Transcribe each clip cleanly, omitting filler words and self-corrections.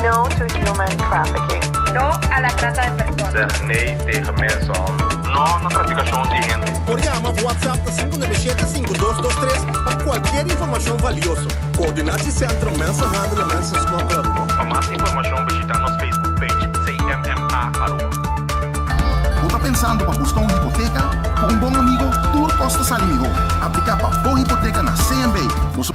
No to human trafficking. No a la trata de personas. Zeg nee tegen mensenhandel. No na trafikashon di hende. Por yama of WhatsApp na 597 5223 pa cualkier informacion valioso. Coördinatiecentrum Mensenhandel en Mensensmokkel Aruba. Pa mas informashon bishita nos Facebook page CMMA Aruba. Bo ta pensando pa busca un hipoteca? Cu un bon amigo, tur cos ta sali miho. Aplica pa bo hipoteca na CMB. Nos.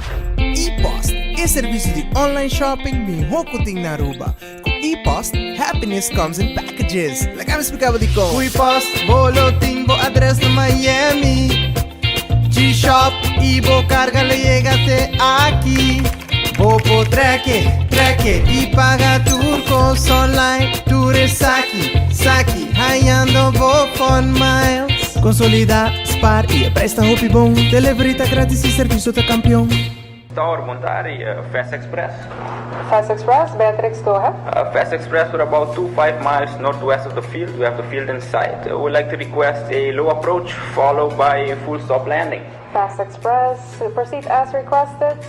E-Post, e servicio di online shopping miho cu tin na Aruba. Cu E-Post, happiness comes in packages. Laga mi splica bo dicon. Cu E-Post, bo lo tin bo adres na Miami. G-Shop y bo carga lo yega te aki. Bo por track e, track e y paga tur cos online. Tur esaki, saki, hayando bo fun miles. Consolida, spaar y e prijs ta hopi bon. Delivery ta gratis y servicio ta campeon. Tower, bon tardi, Fast Express. Fast Express, Beatrix, go ahead. Fast Express, we're about 2 5 miles northwest of the field. We have the field in sight. We would like to request a low approach followed by a full stop landing. Fast Express, proceed as requested.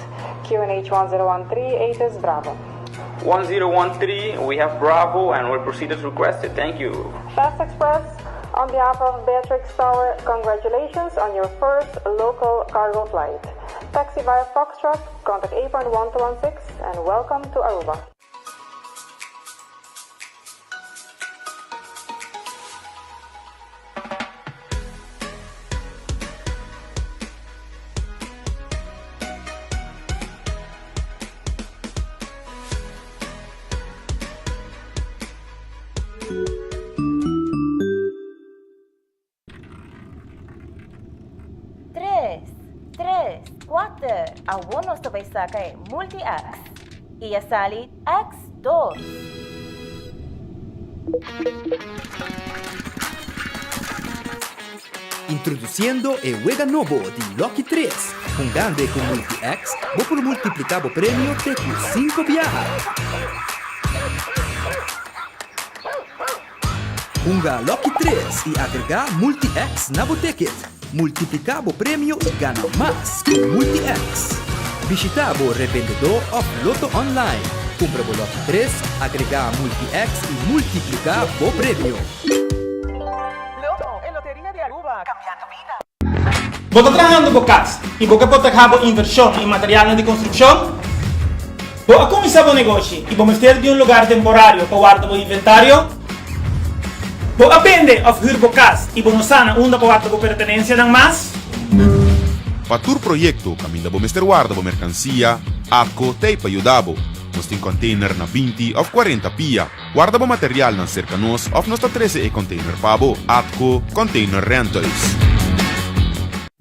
QNH 1013, ATIS Bravo. 1013, we have Bravo and we'll proceed as requested. Thank you. Fast Express, on behalf of Beatrix Tower, congratulations on your first local cargo flight. Taxi via Foxtrot, contact apron 1216 and welcome to Aruba. Tres, tres, kuater, awor nos ta bai saka e Multi-X. I a sali X dos. Introduciendo e wega nobo di Lucky 3. Hungando e cu Multi-X, bo por multiplica bo premio te cu cinco biaha. Hunga Lucky 3 y agrega Multi-X na bo ticket. Multiplica bo premio y gana mas cu Multi-X. Bishita bo revendedor of Lotto Online. Cumpra bo Lucky 3, agrega Multi-X y multiplica bo premio. Lotto, e loteria di Aruba, cambiando bida. Bo ta trahando bo cas y bo ke protehá bo invershon y materialnan di construcshon? Bo a cuminsá bo negoshi y bo mester di un lugar temporario pa warda bo inventario? Bo a bende of huur bo cas y bo no sa na unda pa warda bo pertenencianan mas? Pa tur proyecto caminda bo mester warda bo mercancia, ATCO t'ey pa yuda bo. Nos tin container na 20 of 40 pia. Warda bo materialnan serka nos òf nos ta trese e container pa bo. ATCO Container Rentals.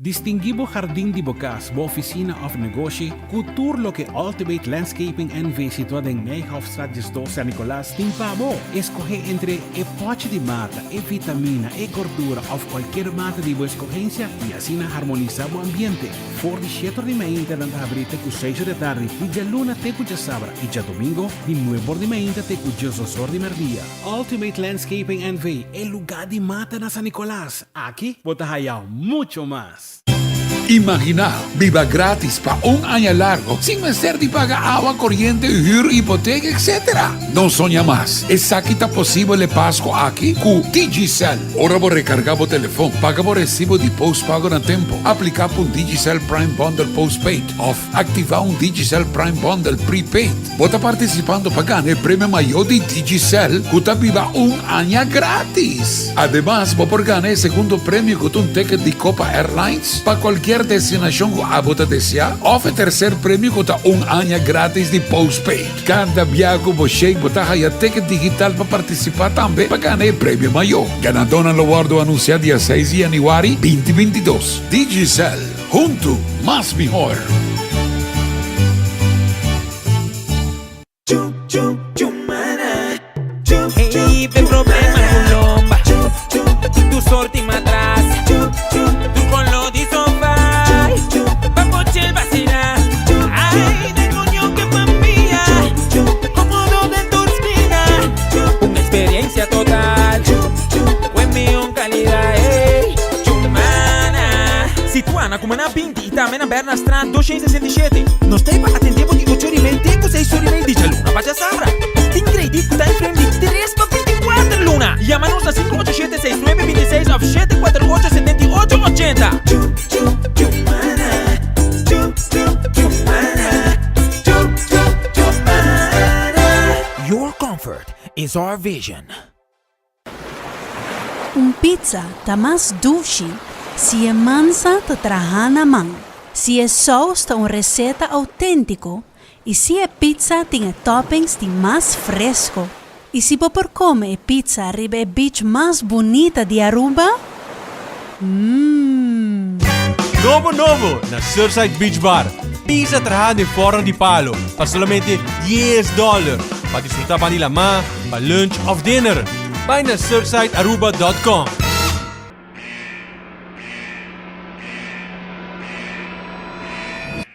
Distinguí bo hardin di bo kas, bo ofisina òf negoshi ku tur loke Ultimate Landscaping NV. situá den Nijhoffstraat 12 San Nicolas tin pa bo. Eskohé entre e pòchi di mata, e vitamina, e gordura òf kualkier mata di bo eskohensia i asina harmonisá bo ambiente. For di shete or di mainta nan ta habrí te ku seis or di atardi, di djaluna te ku djasabra i djadomingo di nuebe or di mainta te ku djesdos or di merdia. Ultimate Landscaping NV, e lugá di mata na San Nicolas. Aki bo ta haya mucho mas. Imaginá biba grátis pa un aña largo sin mester di paga awa, koriente, hür, hipoteka, etc. No soña mas! Esaki ta posibel e Pasco aki ku Digicel. Ora bo rekargá bo telefon, paga bo resibo di postpago na tempo, apliká pa un Digicel Prime Bundle Postpaid òf aktivá un Digicel Prime Bundle Prepaid, bo ta partisipando pa gana e premio mayó di Digicel ku ta biba un aña grátis! Ademas, bo por gana e segundo premio ku ta un ticket di Copa Airlines pa kualkier destinashon ku abo ta deseá òf e terser premio ku ta un aña grátis di postpaid. Kada bia ku bo shake bo ta haya ticket digital pa partisipá tambe pa gana e premio mayor. Ganadónan lo wòrdu anunsiá dia seis di yanüari binti 22. Digicel, huntu mas mihor! Situá na Cumaná 20 i tambe na Bernardstraat 267. Nos ta ei pa atendé bo di ocho ori mei te ku seis ori mei di djaluna pa djasabra. ku time frame di tres pa 24 luna. Yama nos na 587 6926 òf 748 78 80. Your comfort is our vision. Un pizza ta mas dushi si e mansa ta traha na man, si e saus ta un receta autentico y si e pizza tin e toppings di mas fresco. Y si bo por come e pizza riba e beach mas bunita di Aruba? Mmm. Nobo nobo na Surfside Beach Bar. Pizza traha den forno di palo pa solamente dies dollar. Pa disfruta ban di lamá, pa lunch of dinner. Bai na surfsidearuba.com.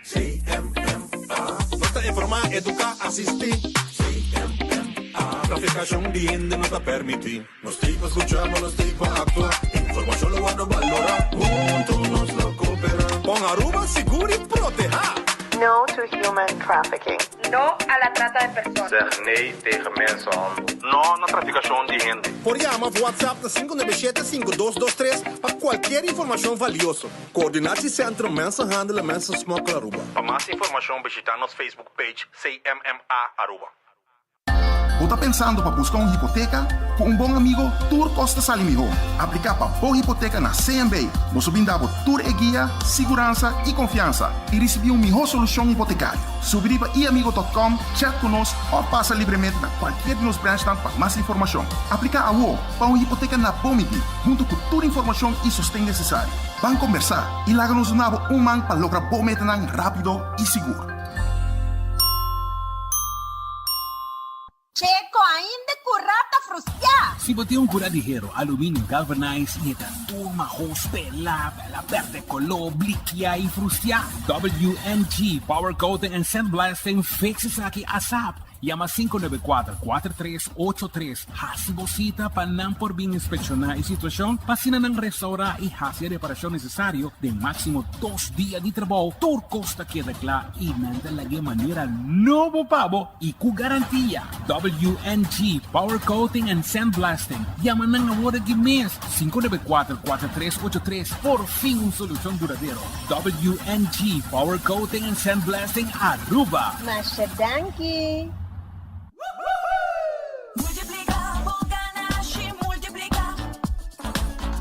CMMA. Nos ta informá, eduká, asistí. CMMA. Trafikashon di hende no ta permití. Nos tin pa skuchá, ma nos tin pa aktua. Informashon lo wòrdu balorá. Huntu nos lo koperá. Pon Aruba sigur i protehá. No to human trafficking. No a la trata de personas. Zeg nee tegen mensenhandel. No na trafikashon di hende. Por yama of WhatsApp na 597 5223 pa kualkier informashon valioso. Coördinatiecentrum Mensenhandel en Mensensmokkel Aruba. Pa mas informashon bishita nos Facebook page CMMA Aruba. Bo ta pensando pa buska un hipoteka? Ku un bon amigo tur kos ta sali mihó. Apliká pa bo hipoteka na CMB. Nos lo bin da bo tur e guia, siguransa i konfiansa i risibí un mihó solushon hipotekario. Subi riba iamigo dòt kòm, chat ku nos òf pasa libremente na kualkier di nos branchnan pa mas informashon. Apliká awo pa un hipoteka na bo midí, huntu ku tur informashon i sosten nesesario. Ban kombersá i laga nos duna bo un man pa logra bo metanan rápido i sigur. Checo ainda cu rata frustia. Si bo tin un cura di hero, aluminio galvanized y e ta tur mahos, pela, pela perde color, blikia y frustia, WNG Power Coating and Sandblasting fix esaki asap. Yama 594 4383 Hasi bo sita pa nan por bin inspekshoná e situashon pa asina nan restourá i hasi e reparashon nesesario den máksimo dos dia di trabou. Tur kos ta keda kla i nan ta lag'é manera nobo pa bo i ku garantia. WNG Power Coating and Sandblasting. Yama nan awor aki mes, 594 4383. Por fin un solushon duradero. WNG Power Coating and Sandblasting Aruba. Masha danki! Multiplica bo ganashi, multiplica.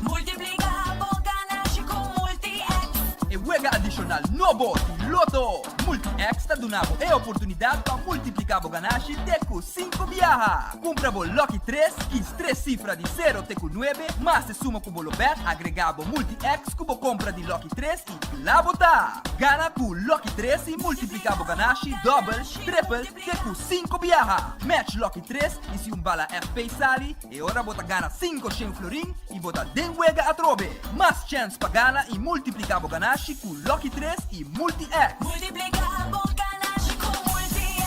Multiplica bo ganashi cu Multi-X. E wega adishonal nobo di Lotto! Multi-X ta duna bo e oportunidat pa multipliká bo ganashi te ku sinku biaha. Kumpra bo Lucky tres, kis tres sifra di sero te ku nuebe, mas e suma ku bo lo bèt, agregá bo Multi-X ku bo kompra di Lucky tres i kla bo ta! Gana ku Lucky tres i multipliká bo ganashi dòbel, tripel, Te ku sinku biaha! Match Lucky tres i si un bala FP sali, e ora bo ta gana sinku shen florin i bo ta den wega atrobe! Mas chèns pa gana i multipliká bo ganashi ku Lucky tres i Multi-X! Multipliká bo ganashi ku Multi-X!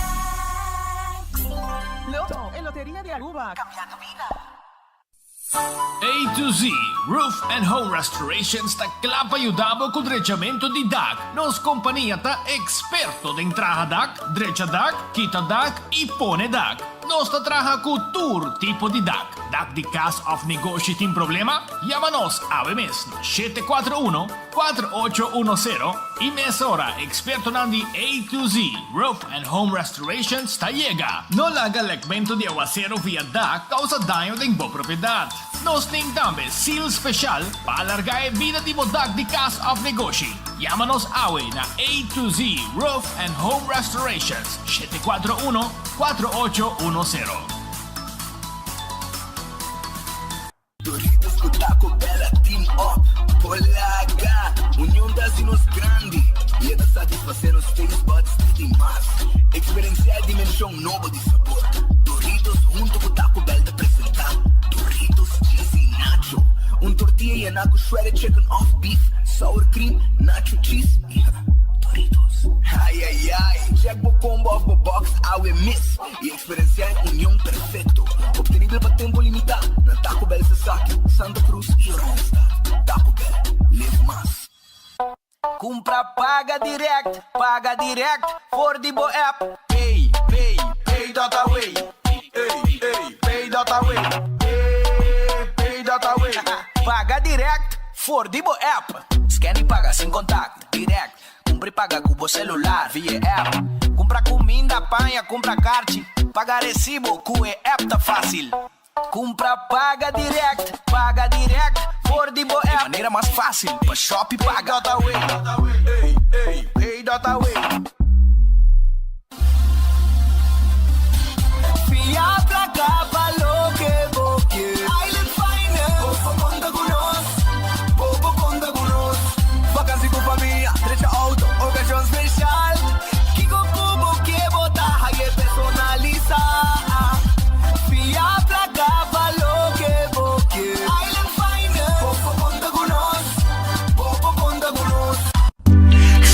Lotto, e loteria di Aruba, cambiando bida! A to Z Roof and Home Restorations ta kla pa yuda bo ku drechamentu di dak. Nos kompania ta eksperto den traha dak, drecha dak, kita dak i pone dak. Nos ta traha ku tur tipo di dak. Dak di kas òf negoshi tin problema? Yama nos awe mes na 741 4810 i mesora ekspertonan di A to Z Roof and Home Restorations ta yega. No laga lekmentu di awasero via dak kousa daño den bo propiedat. Nos tin tambe seal special pa alarga e bida di bo dak di kas òf negoshi. Yama nos awe na A to Z Roof and Home Restorations, 741 4810. Doritos ku Taco Bell a team up. Polaga! Union ta hasi nos grandi i e ta satisfasé nos taste buds di tin mas. Eksperensiá e dimenshon nobo di sabor. Doritos huntu ku Taco Bell ta presentá Doritos Cheesy Nacho, un tortilla yená ku shredded chicken òf beef, sour cream, nacho cheese i Doritos. Ai ai ai! Check bo combo òf bo box awe mes i Eksperensiá e union perfekto, optenibel pa tempu limitá na Taco Bell Sasaki, Santa Cruz i Oranjestad. Taco Bell, live mas. Kumpra paga dirèkt, paga dirèkt for di bo app. Pay, pay, pay dot away. Ey. For di bo app. Scan y paga sin contact, direct. Cumpra y paga cu bo celular via app. Cumpra cuminda, paña, cumpra carchi. Paga recibo cu e app ta facil. Cumpra, paga direct, paga direct for di bo app. E manera mas facil pa shop y paga. Pay dot away, pay dot away. Fia placa pa loke bo kier. Island Finance. Bo por conta cu nos. Bo por conta cu nos. Vakantie cu famia, drecha auto, ocasion special. Kico cu bo kier bo ta haye personalisa. Fia placa pa loke bo kier. Island Finance. Bo por conta cu nos. Bo por conta cu nos.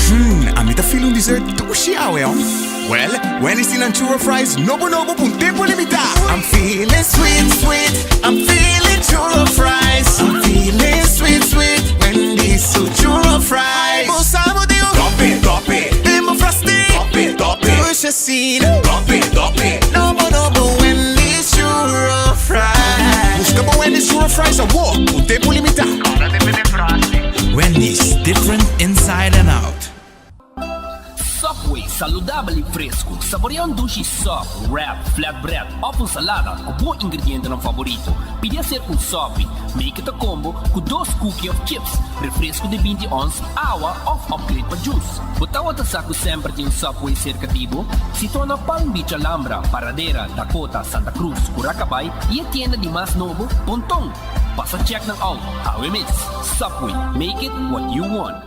Hmm, ami ta feel un dessert dushi awe, hom. Well, Wendy's tin nan churro fries nobo nobo pa un tempo limita. I'm feeling sweet, sweet, I'm feeling churro fries. I'm feeling sweet, sweet, Wendy's su churro fries. Bo sa bo di un Top it, top it. Den bo frosty. Top it, top it. Dushi asina. Top it, top it. Nobo nobo Wendy's churro fries. Busca bo Wendy's churro fries awor pa un tempo limita. Wendy's, different inside and out. Subway, saludabel y fresco. Saborea un dushi sub, wrap, flatbread of un salada cu bo ingredientenan favorito. Pidi hacer un subby. Make it a combo cu dos cookie of chips, refresco di binti ons, awa of upgrade pa juice. Bo tawata sa cu semper tin un Subway cerca di bo? Situa na Palm Beach Alhambra, Paradera, Dakota, Santa Cruz, Curacabay y e tienda di mas nobo, Ponton. Pasa check nan out awe mes. Subway, make it what you want.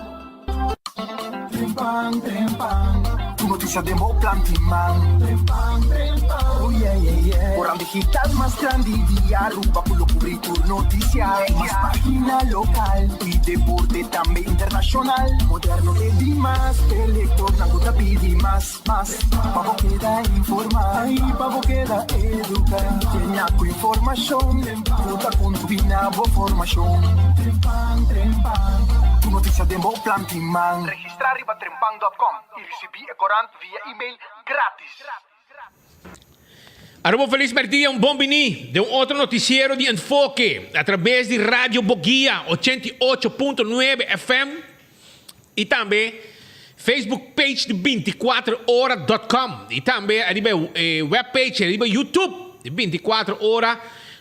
Trempan, trempan, tur noticia den bo plan tin man. Trempan, trempan, oh yeah, yeah, yeah. Koran digital mas grandi di Aruba cu lo cubri tur noticia. Mas pagina local y deporte tambe internacional. Moderno te dimas, e lectornan cu ta pidi mas. Mas, pa bo keda informá i pa bo keda eduká. Yena ku informashon ku ta kontribuí na bo formashon. Trempan, trempan, tur notisia den bo plan tin man. Registrá riba trempan dòt kòm i risibí e korant via email grátis. Aruba Feliz Merdia, un bon bini den un otro noticiero di Enfoke a traves di Radio Boguia 88.9 FM y tambe Facebook page di 24 ora dot com y tambe ariba e web page ariba YouTube di 24 ora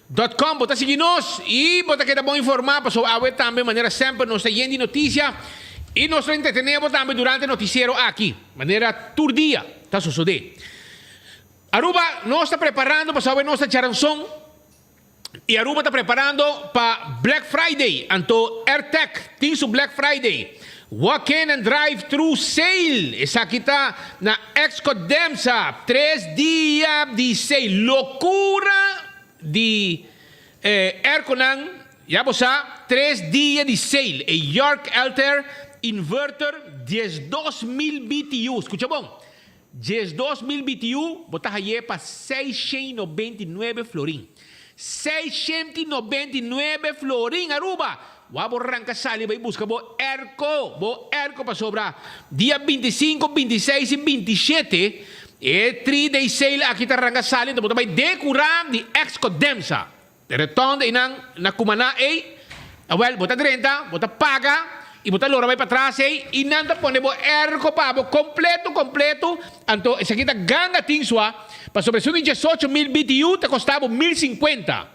dot com. Bo ta sigui nos y bo ta keda bon informa pasobra awe tambe manera semper nos ta yen di noticia y nos ta entretene bo tambe durante e noticiero aki manera tur dia ta sosode. Aruba nos ta preparando pasobra awe nos ta djaranson y Aruba ta preparando pa Black Friday anto Airtec tin su Black Friday Walk in and Drive Thru Sale esaki ta na Exco Demsa tres dia di sale locura di airconan ya bo sa tres dia di sale e York Altair Inverter 12000 BTU scucha bon 12000 BTU bo ta haye pa 699 florin. 699 florin Aruba! Wou bo ranka sali bai buska bo airco, bo airco pasobra dia 25, 26 y 27 e 3 day sale aki ta ranka sali enton bo ta bai decura di Exco Demsa. De retonde einan na Cumaná ei, awel bo ta drenta, bo ta paga y bo ta lora bai patras ei y nan ta pone bo airco pa bo completo completo, anto esaki ta ganga tin sua, pasobra esun di 18,000 BTU ta costa bo 1,050,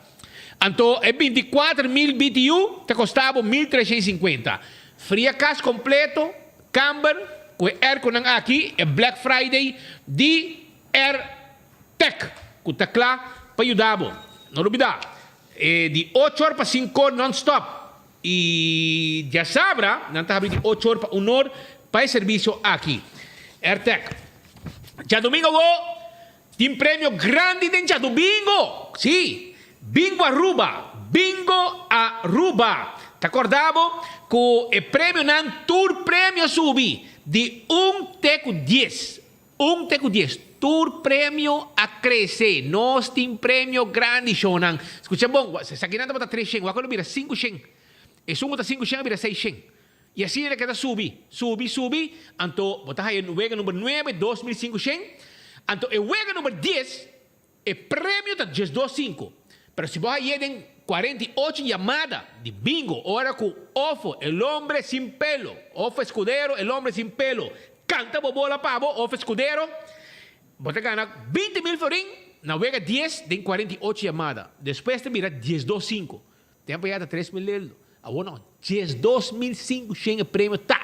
anto e 24,000 BTU ta costa bo 1,350. Fria cas completo, camber, cu e airconan aki, e Black Friday di Air. Tech cu ta cla pa yuda bo. No lubida, e di ocho or pa cinco or non stop y diasabra nan ta habri di ocho or pa un or pa e servicio aki. Airtech. Djadomingo awo tin premio grandi den djadomingo! Si! Bingo Aruba! Bingo Aruba! Ta corda bo cu e premionan tur premio subi di un te cu dies. Un te ku dies. Tur premio a krese. Nos tin premio grandi, shownan. Skucha bon, esakinan tabata tres shen, wak lo bira sinku shen. Esun ku ta sinku shen a bira seis shen. I asina el a keda subi, subi, subi, anto bo ta haya wega number nuebe, 2500, anto e wega number dies, E premio ta 12 sinku, pero si bo haye den 48 yamada di bingo ora ku Ofo, el hombre sin pelo, Ofo Escudero, el hombre sin pelo, kanta bo bola pa bo, Ofo Escudero, bo ta gana 20 mil florin na wega dies den 48 yamada. Despues ta bira diesdos sinku. Tempo ya ta 3000 leldo. Awor no, 12500 e premio ta.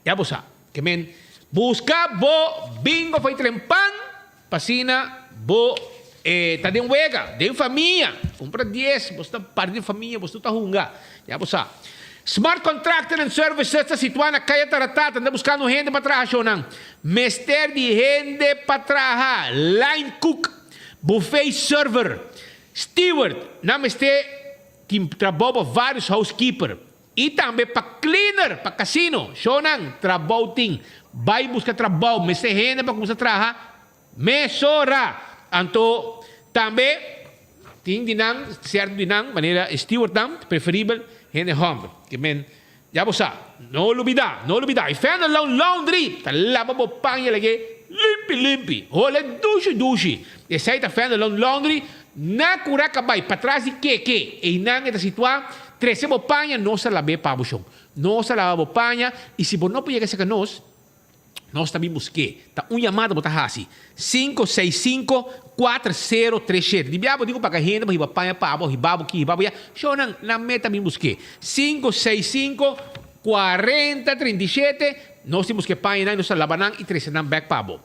Ya bo sa. Ke men buska bo bingo fo'i trempan pa asina bo e ta den wega, den famia. Kumpra dies, bo sta parti den famia, bo sta hunga. Ya bo sa. Smart Contractor and Services ta situá na Kaya Taratata. Nan ta buskando hende pa traha shownan. Mester di hende pa traha line cook, buffet server, steward. Nan mester tin trabou pa vários housekeeper. I tambe pa cleaner pa casino. Shownan, trabou tin. Bai busca trabou. Mester hende pa cuminsa traha mesora. Anto tambe tin di nan, cierto di nan, manera e stewardnan, preferibel hende homber. Ke men, ya bo sa. No lubida, no lubida. I Fenderloon Laundry ta laba bo paña lege limpi limpi. Hole dushi dushi. Esei ta Fenderloon Laundry na Curacabai, patras di Keke. Einan e ta situa. Trese bo paña, nos ta lab'é pa bo shon. Nos ta laba bo paña, i si bo no por yega serka nos, nos ta bin busk'é. Ta un yamada bo ta hasi, 565 4037. Di bia bo tin ku paga hende pa hiba paña pa bo, hiba bo ki, hiba bo ya. Shonnan, nan mes ta bin busk'é. 565 4037, nos tin busk'é pañanan i nos ta laba nan i trese nan bèk pa bo.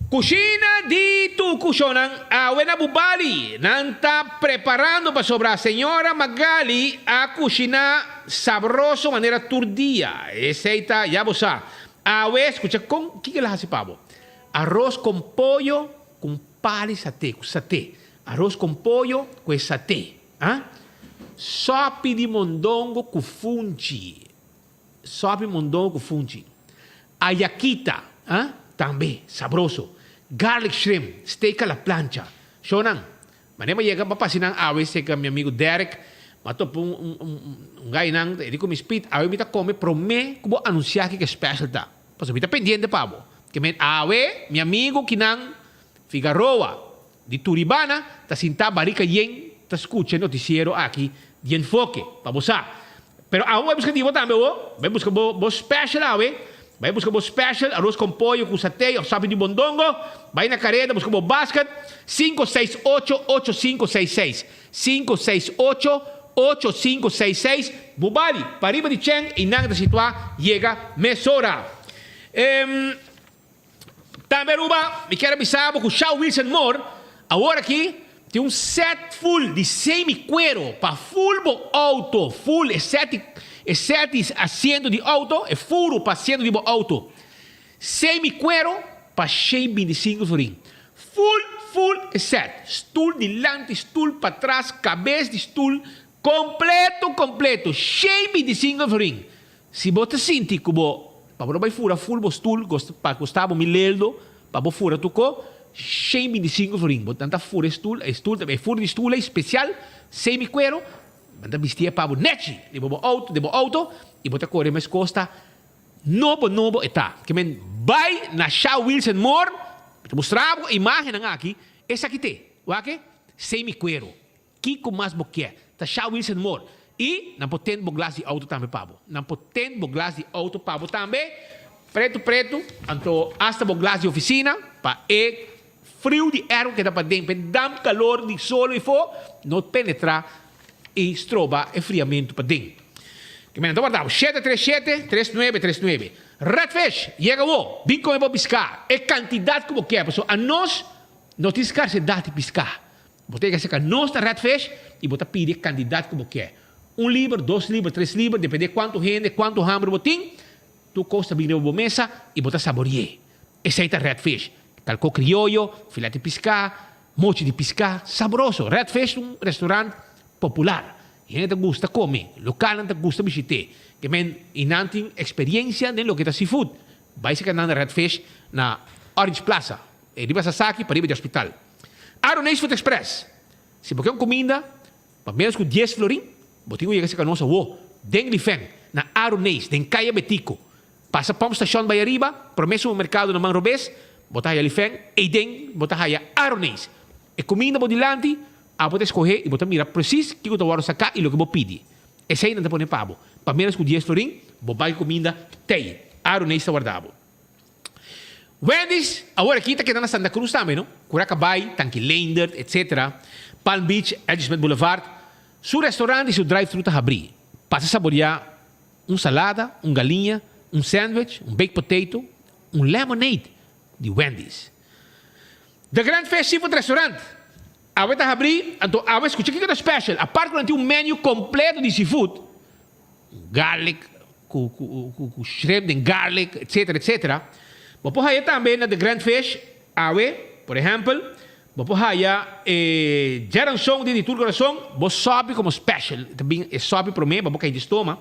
Kushina di tukushonan awe na Bubali. Nan ta preparando pasobra señora Magali a kushiná sabroso manera tur dia. Esei ta, ya bo sa. Awe, skucha kon, kiko el a hasi pa bo? Aros kon pollo ku un pali saté, ku saté. Aros kon pollo ku e saté, ah. Sòpi di mondongo ku funchi. Sòpi mondongo ku funchi. Ayakita, ah, tambe, sabroso. Garlic shrimp, steak a la plancha. Shownan, manera mi a yega pa pasi nan awe serka mi amigu Derek, mi a topa un, un, un, un gai nan, e di ku mi, Speed, awe mi ta kome promé ku bo anunsiá kiko e special ta. Pasobra mi ta pendiente pa bo. Ke men awe, mi amigu kinan Figaroa di Turibana ta sintá barika yen ta skucha e notisiero aki di Enfoke, pa bo sa. Pero awe bai buska di bo tambe bo, bai buska bo bo special awe, bai buska bo special aros con pollo cu satey of sapi di bondongo, bai na careda buska bo basket, cinco seis ocho ocho cinco seis seis, cinco seis ocho ocho cinco seis seis, bo bali pariba di chen y nan ta situa yega mesora. Em. Tambe Aruba, mi kier a bisa bo ku Shaw Wilson Moore awor aki tin un set full di semi cuero pa full bo auto, full e set e set di asiento di auto, e furu pa asiento di bo auto. Semi cuero pa shen bintisinco florin. Full full e set, stoel dilanti, stoel patras, cabes di stoel, completo completo, shen bintisinco florin. Si bo ta sinti ku bo pa bo no bai fura ful bo stul pa kosta bo mil eldo pa bo fura tur ko, shen 25 florin. Bo nan ta fura e stul, e stul ta e fura di stul ei spesial, semi kuero, nan ta bisti e pa bo nechi riba bo outo, den bo outo, i bo ta kore mes kosta nobo nobo e ta. Ke men bai na Sha Wilson Moore, mi ta mustra bo e imagennan aki, esaki te, wak e, semi kuero. Kiko mas bo kier? Ta Sha Wilson Moore. I nan por tend bo glas di auto tambe pa bo. Nan por tend bo glas di auto pa bo tambe, pretu pretu, anto hasta bo glas di oficina, pa e friu di airco keda paden, pa e damp calor di solo ifo no penetra i stroba e friamentu paden. Ke men nan ta warda bo. Shete tres shete, tres nuebe tres nuebe. Redfish, yega awo, bin come bo pisca, e cantidad cu bo kier, pasobra anos no tin scarsedad di pisca. Bo ta yega serka nos na Redfish i bo ta pidi e kandidat ku bo ke. Un liber, dos liber, tres liber, depende kuantu hende, kuantu hamber bo tin, tur kos ta bin riba bo mesa i bo ta sabori'é. Esei ta Redfish. Kalkó krioyo, filet di piská, mochi di piská, sabroso. Redfish ta un restaurant popular. Hende ta gusta kome, lokalnan ta gusta bishit'é. Ke men i nan tin eksperiensia den loke ta seafood. Bai serka nan na Redfish na Orange Plaza, riba Sasaki, pariba di hospital. Aronees Food Express, Si bo ke un kuminda pa ménos ku dies florin, bo tin ku yega serka nos awo, den Lifen, na Aronees, den Kaya Betico. Pasa Pump Station bai ariba, promé supermerkado na man robes, bo ta haya Lifen, eiden bo ta haya Aronees. E kuminda bo dilanti. Abo ta escohe y bo ta mira precies kico ta wordo saca y loke bo pidi. Esey nan ta pone pa bo. Pa menos cu dies florin, bo bay cuminda tey. Aruneis ta warda bo. Wendy's awor aki ta keda na Santa Cruz tambe no. Curaca Bay, Tanki Leendert, etc. Palm Beach, Edge Boulevard. Su restaurant y su drive-thru ta habri. Pasa saborea un salada, un galiña, un sandwich, un baked potato, un lemonade di Wendy's. The Grand Fish Seafood Restaurant awe ta habri, anto awe scucha kico ta special, apart cu nan tin un menu completo di seafood, garlic cu cu cu shrimp den garlic etc etc, bo por haya tambe na The Grand Fish awe, por ehempel, bo por haya e djaranson di di tur corazon, bo sopi como special, ta bin e sopi prome pa bo cay di stoma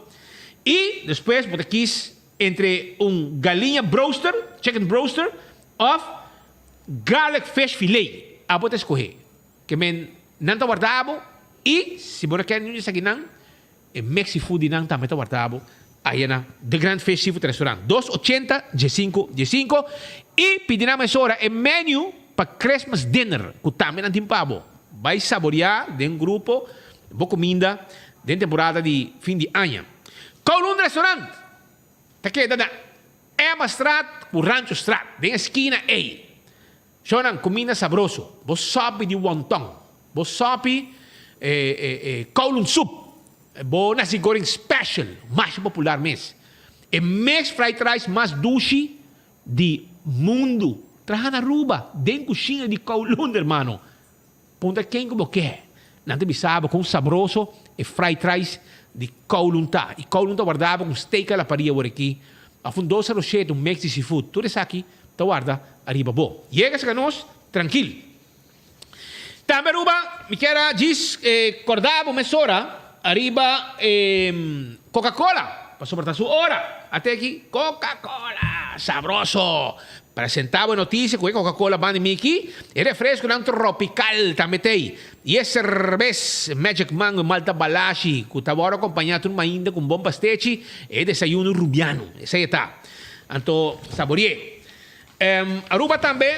y despues bo ta kies entre un galiña broaster, chicken broaster, of garlic fish fillet, abo ta escoge. Ke men nan ta warda abo y si bo no ker niun di esakinan, e mexi food di nan tambe ta warda abo aya na The Grand Fish Seafood Restaurant, dos ochenta diesinco diesinco, y pidi nan mesora e menu pa Christmas dinner cu tambe nan tin pa bo. Bay saborea den grupo bo cuminda den temporada di fin di aña. Kowloon Restaurant ta keda na Emmastraat ku Ranchostraat, den e skina ei. Shownan, kuminda sabroso. Bo sòpi di wonton, bo sòpi kowloon soup, bo nasi goreng special, masha popular mes. E mix fried rice mas dushi di mundu. Traha na Aruba, den kushina di Kowloon, hermano. Puntra ken ku bo ke. Nan ta bisa bo kon sabroso e fried rice di Kowloon ta. I Kowloon ta warda bo ku steak a la parilla awor aki, òf un dosa roshete, un mix di seafood. Tur esaki ta warda ariba bo. Yega serka nos trankil. Tambe Aruba, mi kier a djis korda bo mesora ariba Coca-Cola, pasobra ta su ora. Ate aki, Coca-Cola! Sabroso! Presentá bo e notisia ku e Coca-Cola banda di Mickey, e refresconan tropical tambe t'ei, i e serbes Magic Mango i Malta Balashi ku ta wòrdu akompañá tur mainta ku un bon pastechi, e desayuno rubiano. Esei e ta. Anto sabori'é. Aruba tambe,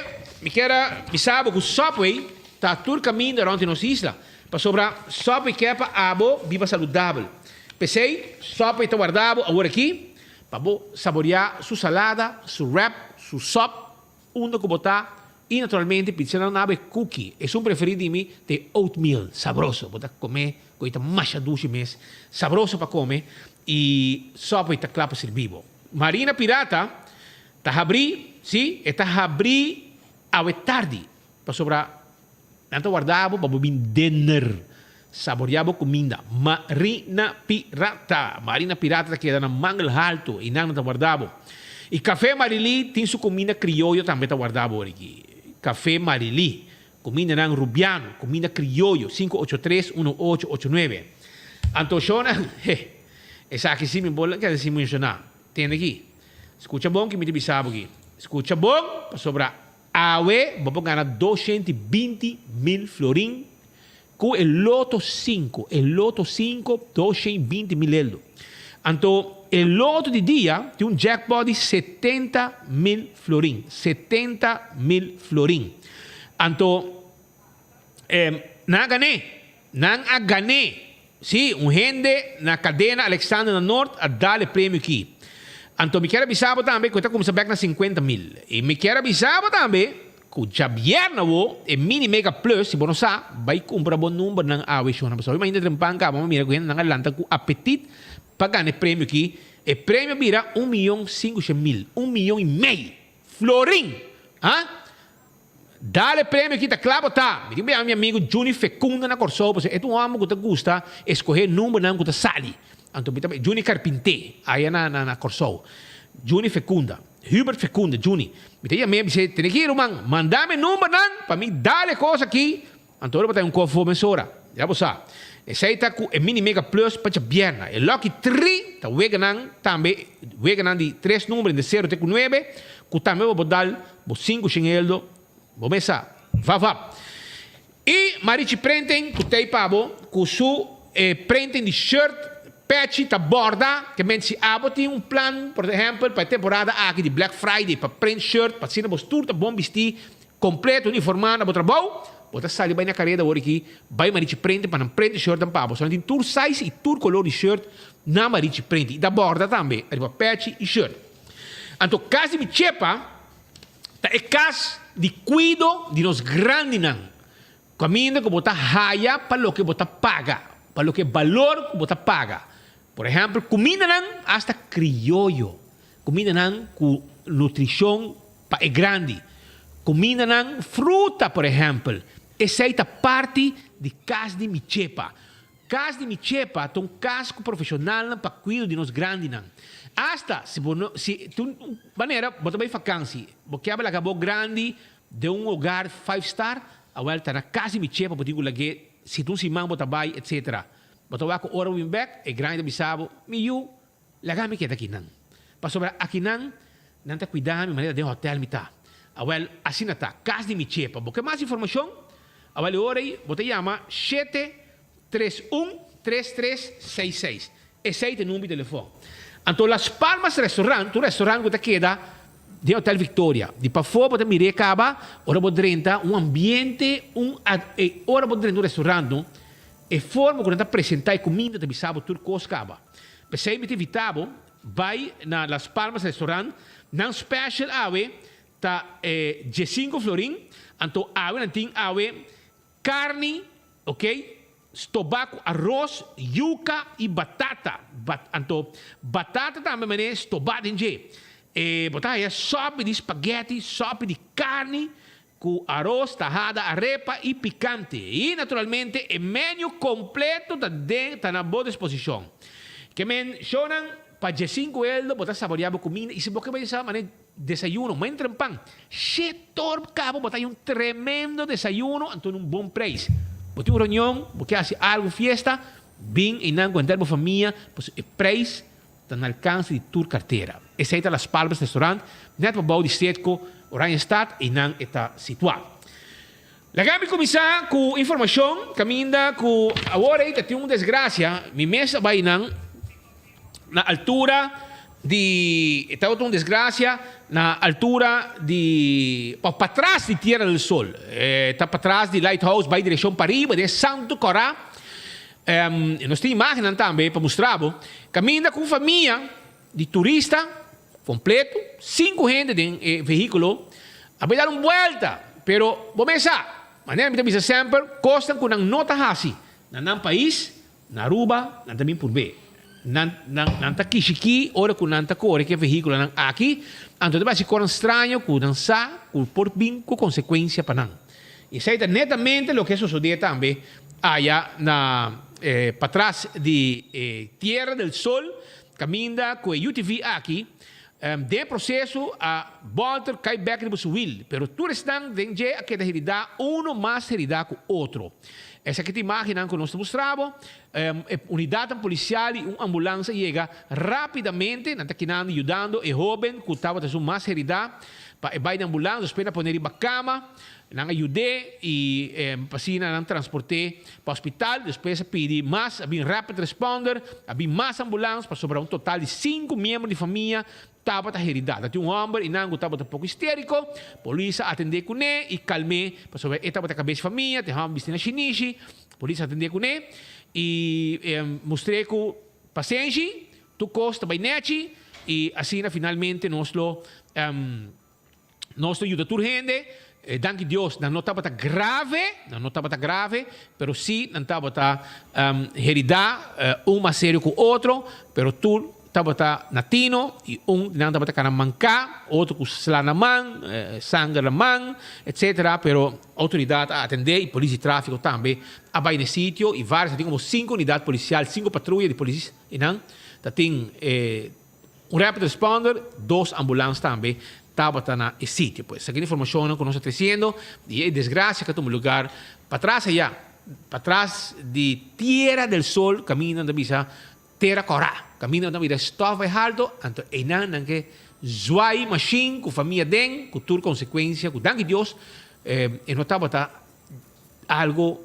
mi kier a bisa bo ku Subway ta tur kaminda rònt di nos isla, pasobra Subway ke pa abo biba saludabel. P'esei, Subway ta warda bo awor aki Pa bo saboreá su salada, su wrap, su sòp, unda ku bo ta i naturalmente pizza nan naba e cookie. Esun preferí di mi ta e oatmeal, sabroso. Bo ta kome ku e ta masha dushi mes, sabroso pa kome i sòp ei ta kla pa sirbi bo. Marina Pirata ta habrí, sí, e ta habrí awe tardi pasobra Nan ta warda bo pa bo bin dinner. Saborea bo kuminda. Marina Pirata. Marina Pirata ta keda na Mangel Halto i nan ta warda bo. I Café Marily tin su kuminda krioyo tambe ta warda bo oriki. Café Marily. Kumindanan rubiano, kuminda krioyo, 583 1889. Anto shownan, he, esaki si mi por keda sin menshoná. Tende aki. Skucha bon ki mi ta bisa bo aki. Skucha bon pasobra Awe bo por gana 220 mil florin ku e Lotto sinku, e Lotto sinku 220 mil eldo. Anto e Lotto di dia tin un jackpot di 70 mil florin, 70 mil florin. Anto nan a gan'é, nan a gan'é. Sí, un hende na Kadena Alexander na Noord a dal e premio aki. Anto mi kier a bisa bo tambe ku e ta kumsa bek na 50 mil. I mi kier a bisa bo tambe ku djabièrnè awo e Mini Mega Plus, si bo no sa, bai kumpra bo numbernan awe shona. Pasobra mi mainta trempan kaba mi mira ku hendenan a lanta ku apetit pa gana e premio aki. E premio a bira un miyon sinku shen mil, un miyon i mei florin! Ha? Dale premio aki ta kla bo ta. Mi tin ku yama mi amigu Juni Fecunda na Kòrsou pasobra e ta un hòmber ku ta gusta eskohé numbernan ku ta sali. Anto mi ta Juni Carpinté aya na na Kòrsou. Juni Fecunda. Hubert Fecunda, Juni. Mi ta yam'é bis'é tene ki ruman manda mi numbernan pa mi dale kos aki. Anto ora bo ta un kòf mesora. Ya bo sa. Esei ta ku e Mini Mega Plus pa djabièrnè. E Lucky Tri ta weganan tambe weganan di tres number entre sero te ku nuebe ku tambe bo por dal bo sinku shen eldo bo mes sa. Vap vap. I Marichi Printing ku t'ei pa bo ku su e printing di shirt, pechi ta borda ke men si abo tin un plan por ehempel pa e temporada aki di Black Friday pa print shirt pa asina bo tur ta bon bisti kompleto uniformá na bo trabou. Bo ta sali bai na kareda awor aki, bai Marichi Print pa nan print e shirtnan pa bo. So nan tin tur size i tur kolor di shirt na Marichi Print. I ta borda tambe riba pechi i shirt. Anto kas di mi chepa ta e kas di kuido di nos grandinan. Kaminda ku bo ta haya pa loke bo ta paga, pa loke balor ku bo ta paga. Por ehèmpel, kumindanan asta krioyo, kumindanan ku nutrishon pa e grandi, kumindanan fruta por ehèmpel, esei ta parti di Kas di Mi Chepa. Kas di Mi Chepa ta un kas ku profeshonalnan pa kuido di nos grandinan. Asta si bo no, si ta un manera bo ta bai fakansi, bo ke laga bo grandi Den un hogar five star, awel ta na cas di mi chepa bo tin cu lag'é si ta un siman bo ta bay etc. Bo ta wak cu ora bo bin bek, e grandi ta bisa bo, mi yu, laga mi keda akinan. Pasobra akinan nan ta cuida mi manera den hotel mi ta. Awel, asina ta, cas di mi chepa. Bo ke mas informacion? Awel e ora ei bo ta yama 731 3366. Esei ta e number di telefòn. Anto Las Palmas Restaurant ta un restaurant ku ta keda den Hotel Victoria. Di pafó bo ta mir'é kaba ora bo drenta un ambiente, un e ora bo drenta un restaurant no, e forma ku nan ta presentá e kuminda ta bisa bo tur kos kaba. P'esei mi ta invitá bo bai na Las Palmas Restaurant. Nan special awe ta e diesinko florin. Anto awe nan tin awe Carni, ok, stoba cu aros, yuca y batata. Bat, anto batata tambe mane stoba den dje. E bo ta haya sopi di spaghetti, sopi di carni cu aros, tahada, arepa y picante. Y naturalmente e menu completo ta den, ta na bo disposicion. Ke men shownan pa djesinku eldo bo ta saborea bo cuminda y si bo ke bay sa mane Desayuno, ma entra en pan. Shetor cabo bo ta hay un tremendo desayuno anto un bon prijs. Bo tin un reunion, bo ke haci algo, fiesta, bin eynan cu henter bo famia, pasobra e prijs ta na alcance di tur cartera. Esey ta Las Palmas Restaurant, net pabao di Cetco, Oranjestad, eynan e ta situa. Laga mi cuminsa cu informacion caminda cu awor ey ta tin un desgracia, mi mes a bay nan na altura di, e tabata un desgracia na altura di, of patras di Tierra del Sol, e ta patras di Lighthouse bay direccion pariba den Santo Cora, nos tin imagennan tambe pa mustra bo, caminda cu un famia di turista completo, cinco hende den e vehiculo, a bay dar un buelta, pero bo mes sa, manera mi ta bisa semper, cosnan cu nan no ta haci na nan pais, Na Aruba nan ta bin purb'é. Nan nan nan ta kishikí ora ku nan ta kore ku e vehíkulonan aki, anto ta bai hasi koran straño ku nan sa ku por bin ku konsekuensia pa nan. I esei ta netamente loke a sosodé tambe aya na patras di e Tierra del Sol kaminda ku e UTV aki Den e proseso a bolter kai bek riba su wil, pero tur esnan den dje a keda heridá, uno mas heridá ku otro. Esaki ta imágennan ku nos ta mustra bo. E unidatnan polisial i un ambulans a yega rápidamente. Nan ta kinando yudando e hóben ku tabata esun mas heridá pa e bai den ambulans. Despues nan a pone riba kama. Nan a yud'é i asina nan transport'é pa hospital. Despues a pidi mas, a bin rapid responder, a bin mas ambulans pasobra un total di sinku miembro di famia tabata heridá. Ta tin un hòmber i nan ku tabata poko histériko. Polis a atendé kuné i kalm'é pasobra e tabata kabes di famia. Tin hòmber bisti na shinishi. Polis a atendé kuné i mustr'é ku pasenshi tur kos ta bai nèchi i asina finalmente nos lo. Nos ta yuda tur hende, danki Dios nan no tabata grave, nan no tabata grave, pero si nan tabata herida un mas serio ku otro, pero tur tabata na tino i un di nan tabata kana manká, otro ku sla na man, sanger na man, etcetera, pero outoridat a atendé i polis di trafiko tambe a bai na e sitio i varios, ta tin komo sinku unidat polisial, sinku patruya di polis i nan ta tin e. Un rapid responder, dos ambulans tambe tabata na e sitio. Pues esaki ta informacionnan cu nos ta treciendo di e desgracia cu a tuma lugar patras aya, patras di Tierra del Sol, caminda nan ta bisa Tera Cora, caminda nan ta mira stof bay halto, anto eynan nan ke zwaai machine cu famia den, cu tur consecuencia cu danki Dios e no tabata algo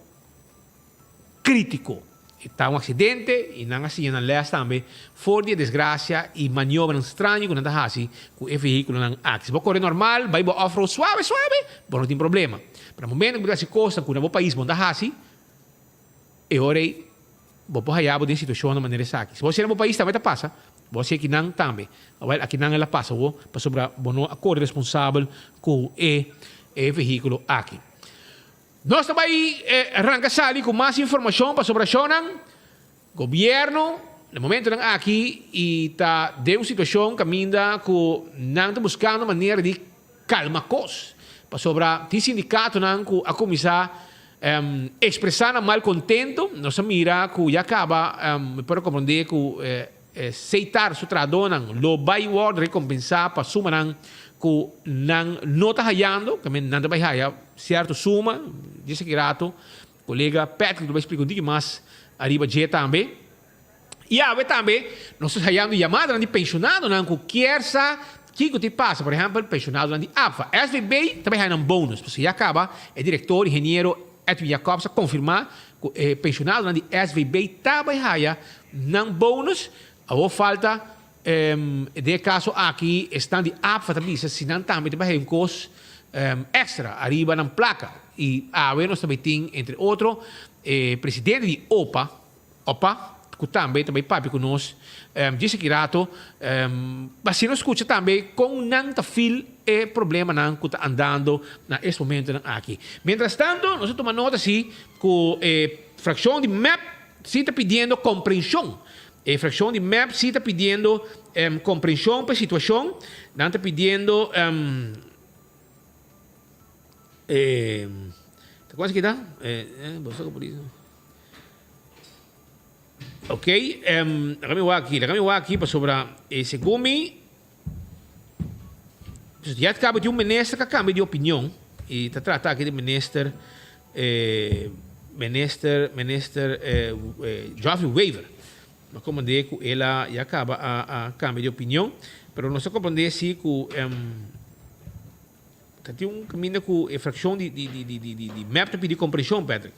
critico. E ta un aksidente i nan a siña nan lès tambe for di e desgrasia i maniobranan straño ku nan ta hasi ku e vehíkulonan aki. Si bo kore normal, bai bo off-road suave suave, bo no tin problema. Pero na momento ku bo ta hasi kosnan ku na bo pais bo no ta hasi, e ora ei bo por haya bo den situashonnan manera esaki. Si bo hasi na bo pais tambe ta pasa, bo hasi akinan tambe. Awel, akinan el a pasa bo pasobra bo no a kore responsabel ku e e vehíkulo aki. Nos ta bai ranka sali ku mas informashon pasobra shownan Gobierno na momentonan aki y ta den un situacion caminda cu nan ta buscando manera di calma cos, pasobra tin sindicatonan cu a cuminsa expresa nan malcontento. Nos a mira cu ya caba, mi por a comprende cu Seitar su trahadornan lo bay worde recompensa pa sumanan cu nan no ta hayando, nan ta bay haya cierto suma, dje esaki rato Colega Patrick lo bay splica un tiki mas ariba dje tambe. Y awe tambe nos ta hayando yamadanan di pensionadonan cu kier sa kico ta pasa. Por ehempel, pensionadonan di APFA. SVB ta bay haya nan bonus. Pasobra ya caba e director ingeniero Edwin Jacobs a confirma cu e pensionadonan di SVB ta bay haya nan bonus. Awor falta den e caso aki esnan di APFA ta bisa si nan tambe ta bay haya un cos extra ariba nan placa. Y awe nos ta bay tin entre otro e presidente di opa, opa, cu tambe ta bay papia cu nos djis aki rato pa asina nos scucha tambe con nan ta feel e problemanan cu ta andando na es momentonan aki. Mientras tanto nos a tuma nota si cu e fraccion di mep si ta pidiendo comprension. E fraccion di mep si ta pidiendo comprension pa e situacion. Nan ta pidiendo. Eh, ta con esaki ta? Eh, eh, bo sa por Ok, um, laga mi wak aki, laga mi wak aki pasobra eh, segun mi, ya caba di un minister que cambia di opinion y ta trata aki di minister eh, minister minister eh, eh, Geoffrey Wever. Ma comprende cu el a ya caba a, a cambia di opinion, pero nos ta comprende si cu um, Ta tin un kaminda ku e frakshon di di di di di di mep ta pidi komprenshon, Patrick.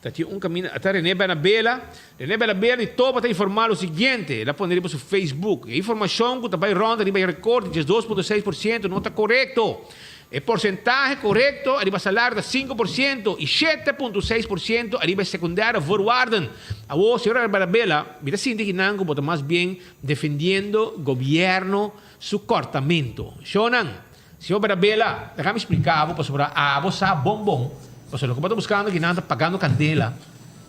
Ta tin un kaminda, ata Rene Bernabela, Rene Bernabela di Toba ta informá lo siguiente, el a pone riba su Facebook, E informashon ku ta bai rònt riba e rekort di 12.6 por siento no ta korekto. E porsentahe korekto ariba salario ta 5% i 7.6 por siento ariba e sekundaire voorwaarden. Awor, señor Bernabela, mi ta sinti kinan ku bo ta mas bien defendiendo gobièrnu Su cortamento. Shownan, si bo bira bela, laga mi splica bo pasobra abo sa bon bon, pasobra loke bo ta buscando aki nan ta pagando candela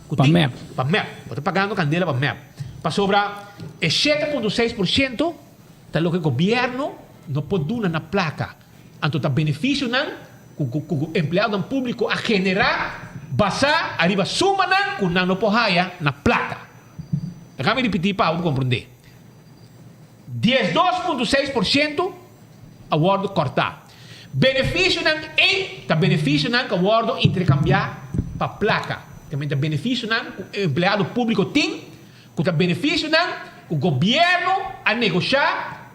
cu Pa tin mep. pa mep. Bo ta pagando candela pa mep. Pasobra e 7.6% ta loke gobierno no por duna na placa. Anto ta beneficionan cu cu empleadonan publico a genera basa ariba sumanan cu nan no por haya na placa. Laga mi ripiti pa abo por comprende. 12.6% a wòrdu kòrtá. Benefisionan ei ta benefisionan ku a wòrdu interkambiá pa plaka. Tambe ta benefisionan ku e empleado públiko tin, ku ta benefisionan ku gobièrnu a negoshá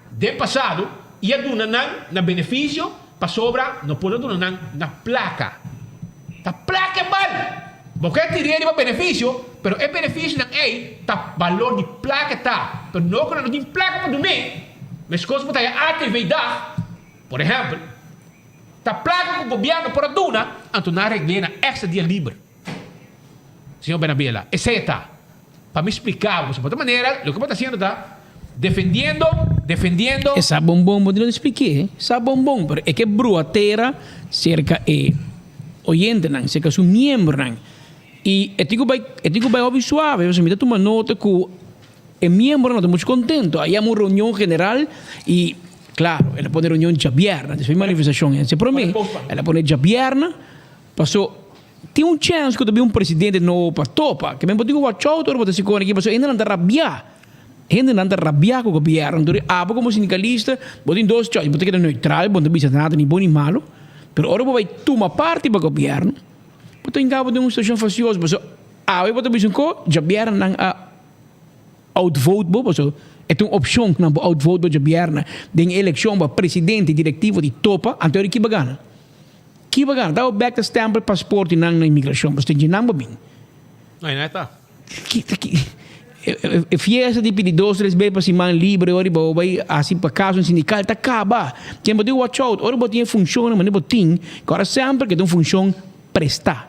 den pasado i a duna nan na benefisio pasobra no por a duna nan na plaka. Ta plaka e bal! Bo ke tir'é riba benefisio, pero e benefisionan ei ta balor di plaka ta, pero no ku nan no tin plaka pa dun'é. Meskos ku ta e ATV dag, por ehèmpel, ta plaka ku gobièrnu por a duna, anto nan a regl'é na èkstra dia liber. Señor Bernabela, esei e ta. Pa mi splika bo, pasobra otro manera loke bo ta hasiendo ta defendiendo, defendiendo. E sa bon bon, bo tin lo spliké, sa bon bon, pero e ke brua tera serka e oyentenan, serka su miembronan. I e tin ku bai, e tin ku bai hopi suave, pasobra mi ta tuma nota ku e miembronan no ta muchu kontento. A yama un reunion general i, klaro, el a pone reunion djabièrnè, despues di manifestashon hende promé, el a pone djabièrnè, paso. Tin un chèns ku ta bin un presidente nobo pa topa. Ke men bo tin ku watch out ora bo ta sikon aki pasobra hendenan ta rabiá. Hendenan ta rabiá ku gobièrnu. Anto abo komo sindikalista bo tin dos choice. Bo ta keda neutral, bo no ta bisa nada ni bon ni malo. Pero ora bo bai tuma parti pa gobièrnu, bo ta hinka bo den un situashon fasioso pasobra awe bo ta bisa un ko, djabièrnè nan a outvote bo pasobra e ta un opshon ku nan por outvote bo djabièrnè den e elekshon pa presidente i direktivo di topa. Anto ora ki bo gana? Ki bo gana? Ta bo bek ta stempel paspoort di nan na imigrashon pasobra dje nan bo bin. No, e no e ta. E fiesta di pidi dos tres bes pa siman libre ora bo bai hasi pa caso sindical ta caba. Ken bo tin watch out ora bo tin e funcionnan manera bo tin cu ora semper ke ta un funcion presta,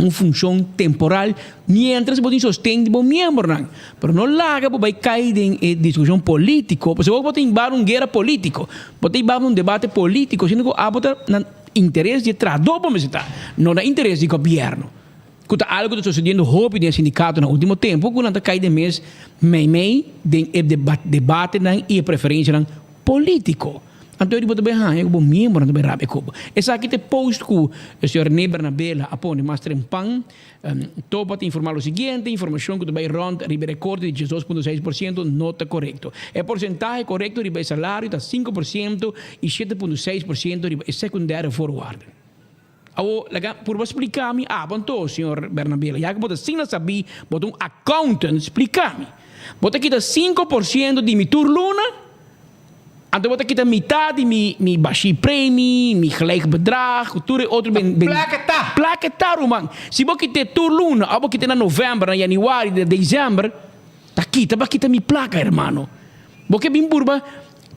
un funcion temporal mientras bo tin sosten di bo miembronan. Pero no laga bo bai cay den e discusion politico pasobra bo tin bar un guera politico, bo tin bar un debate politico siendo cu abo ta na interes di e trahador bo mester ta, no na interes di gobierno. Ku ta algu ta sosediendo hopi den e sindikatonan último tempu ku nan ta kai den mes meimei den e debatenan i e preferensianan polítiko. Anto bo ta bai haña ku bo miembronan ta bai rabia ku bo. Esaki ta e post ku e señor René Bernabela a pone mas trempan. Topa ta informá lo siguiente, Informashon ku ta bai rònt riba e rekorte di 12.6% no ta korekto. E porsentahe korekto riba e salario ta 5% i 7.6% riba e sekundère voorwaarden. Awor, laga purba spliká mi abo anto, señor Bernabela, ya ku bo ta asina sabí, bo ta un accountant, spliká mi. Bo ta kita 5% di mi tur luna, anto bo ta kita mitá di mi mi bashí premi, mi gelijk bedrag, ku tur e otro ben ben. Plaka ta! Plaka ta, ruman. Si bo kit'é tur luna, òf bo kit'é na novèmber, na yanüari, na desèmber, ta kita bo a kita mi plaka, hermano. Bo ke bin purba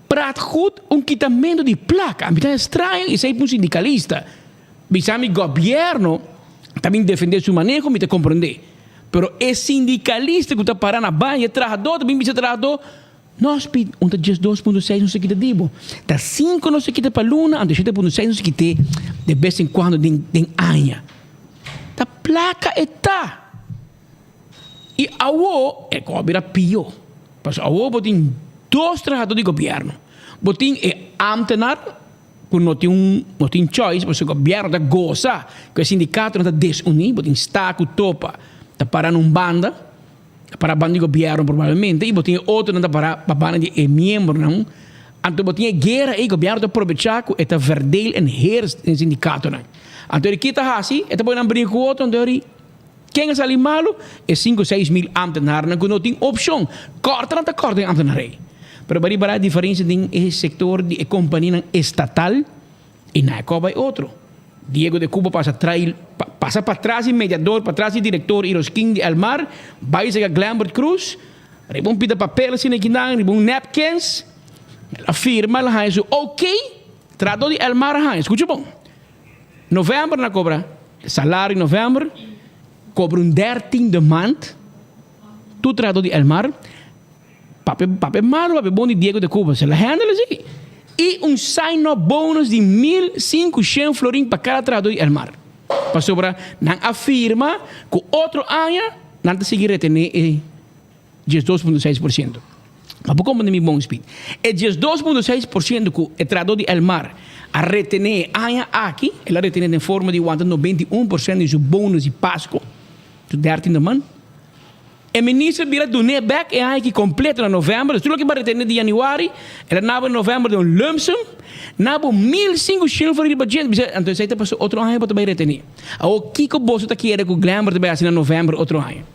Praat goed un kitamento di placa. Mi ta extraño y esey pa un sindicalista. Bisa mi gobierno ta bin defende su maneho mi ta comprende. Pero e sindicalista cu ta para na banda e trahador ta bin bisa trahador nos pidi un ta 12.6 nos ta kita di bo. Ta 5 nos ta kita pa luna anto 7.6 nos ta kite de bes en cuando den den aña. Ta placa e ta. I awo e kos a bira pio. Pasobra awo bo tin dos trahadó di gobièrnu. Bo tin e ámtenar ku no tin un no tin choice pasobra gobièrnu ta gosa ku e sindikatonan ta desuní. Bo tin sta ku topa ta para na un banda, ta para banda di gobièrnu probablemente i bo tin e otronan ta para pa banda di e miembronan. Anto bo tin e guera ei, gobièrnu ta probechá ku e ta verdeel en heers den sindikatonan. Anto e ki ta hasi? E ta pone nan bringa ku otro anto e Ken a sali malu? E sinku seis mil ámtenarnan ku no tin opshon. Kòrta nan ta kòrta den ámtenarei. Pero bo a ripará e diferensia den e sektor di e kompanianan estatal i nan e kòp bai otro. Diego de Cuba pasa trai pasa patras di mediador, patras di direktor Iroskin di Elmar, bai sega Glembert Cruz, riba un pita papel asina kinan, riba un napkins, el a firma, el a haña su ok, trahadó di Elmar a haña, skucha bon. November nan a kobra salario november, kobra un dertiende maand, tur trahador di Elmar, papia papia malo papia bon di Diego de Cuba, se la handle si. I un sign up bonus di 1500 florin pa kada trahador di Elmar. Pasobra nan a firma ku otro aña nan ta sigui retene e 12.6%. Ma bo komprende mi bon Speed. E 12.6% ku e trahadó di Elmar a retené e aña aki, el a retené den forma di wanta 91% di su bonus di Pasku, su dertiende maand. E minister bira dun'é bèk e aña aki kompleto na novèmber, dus tur loke bo a retené di yanüari, el a naba na novèmber den un lump sum, naba un 1500 for riba dje, bisa anto esei ta pasobra otro aña bo ta bai retené. Awor kiko boso ta kere ku Glenbert ta bai hasi na novèmber otro aña?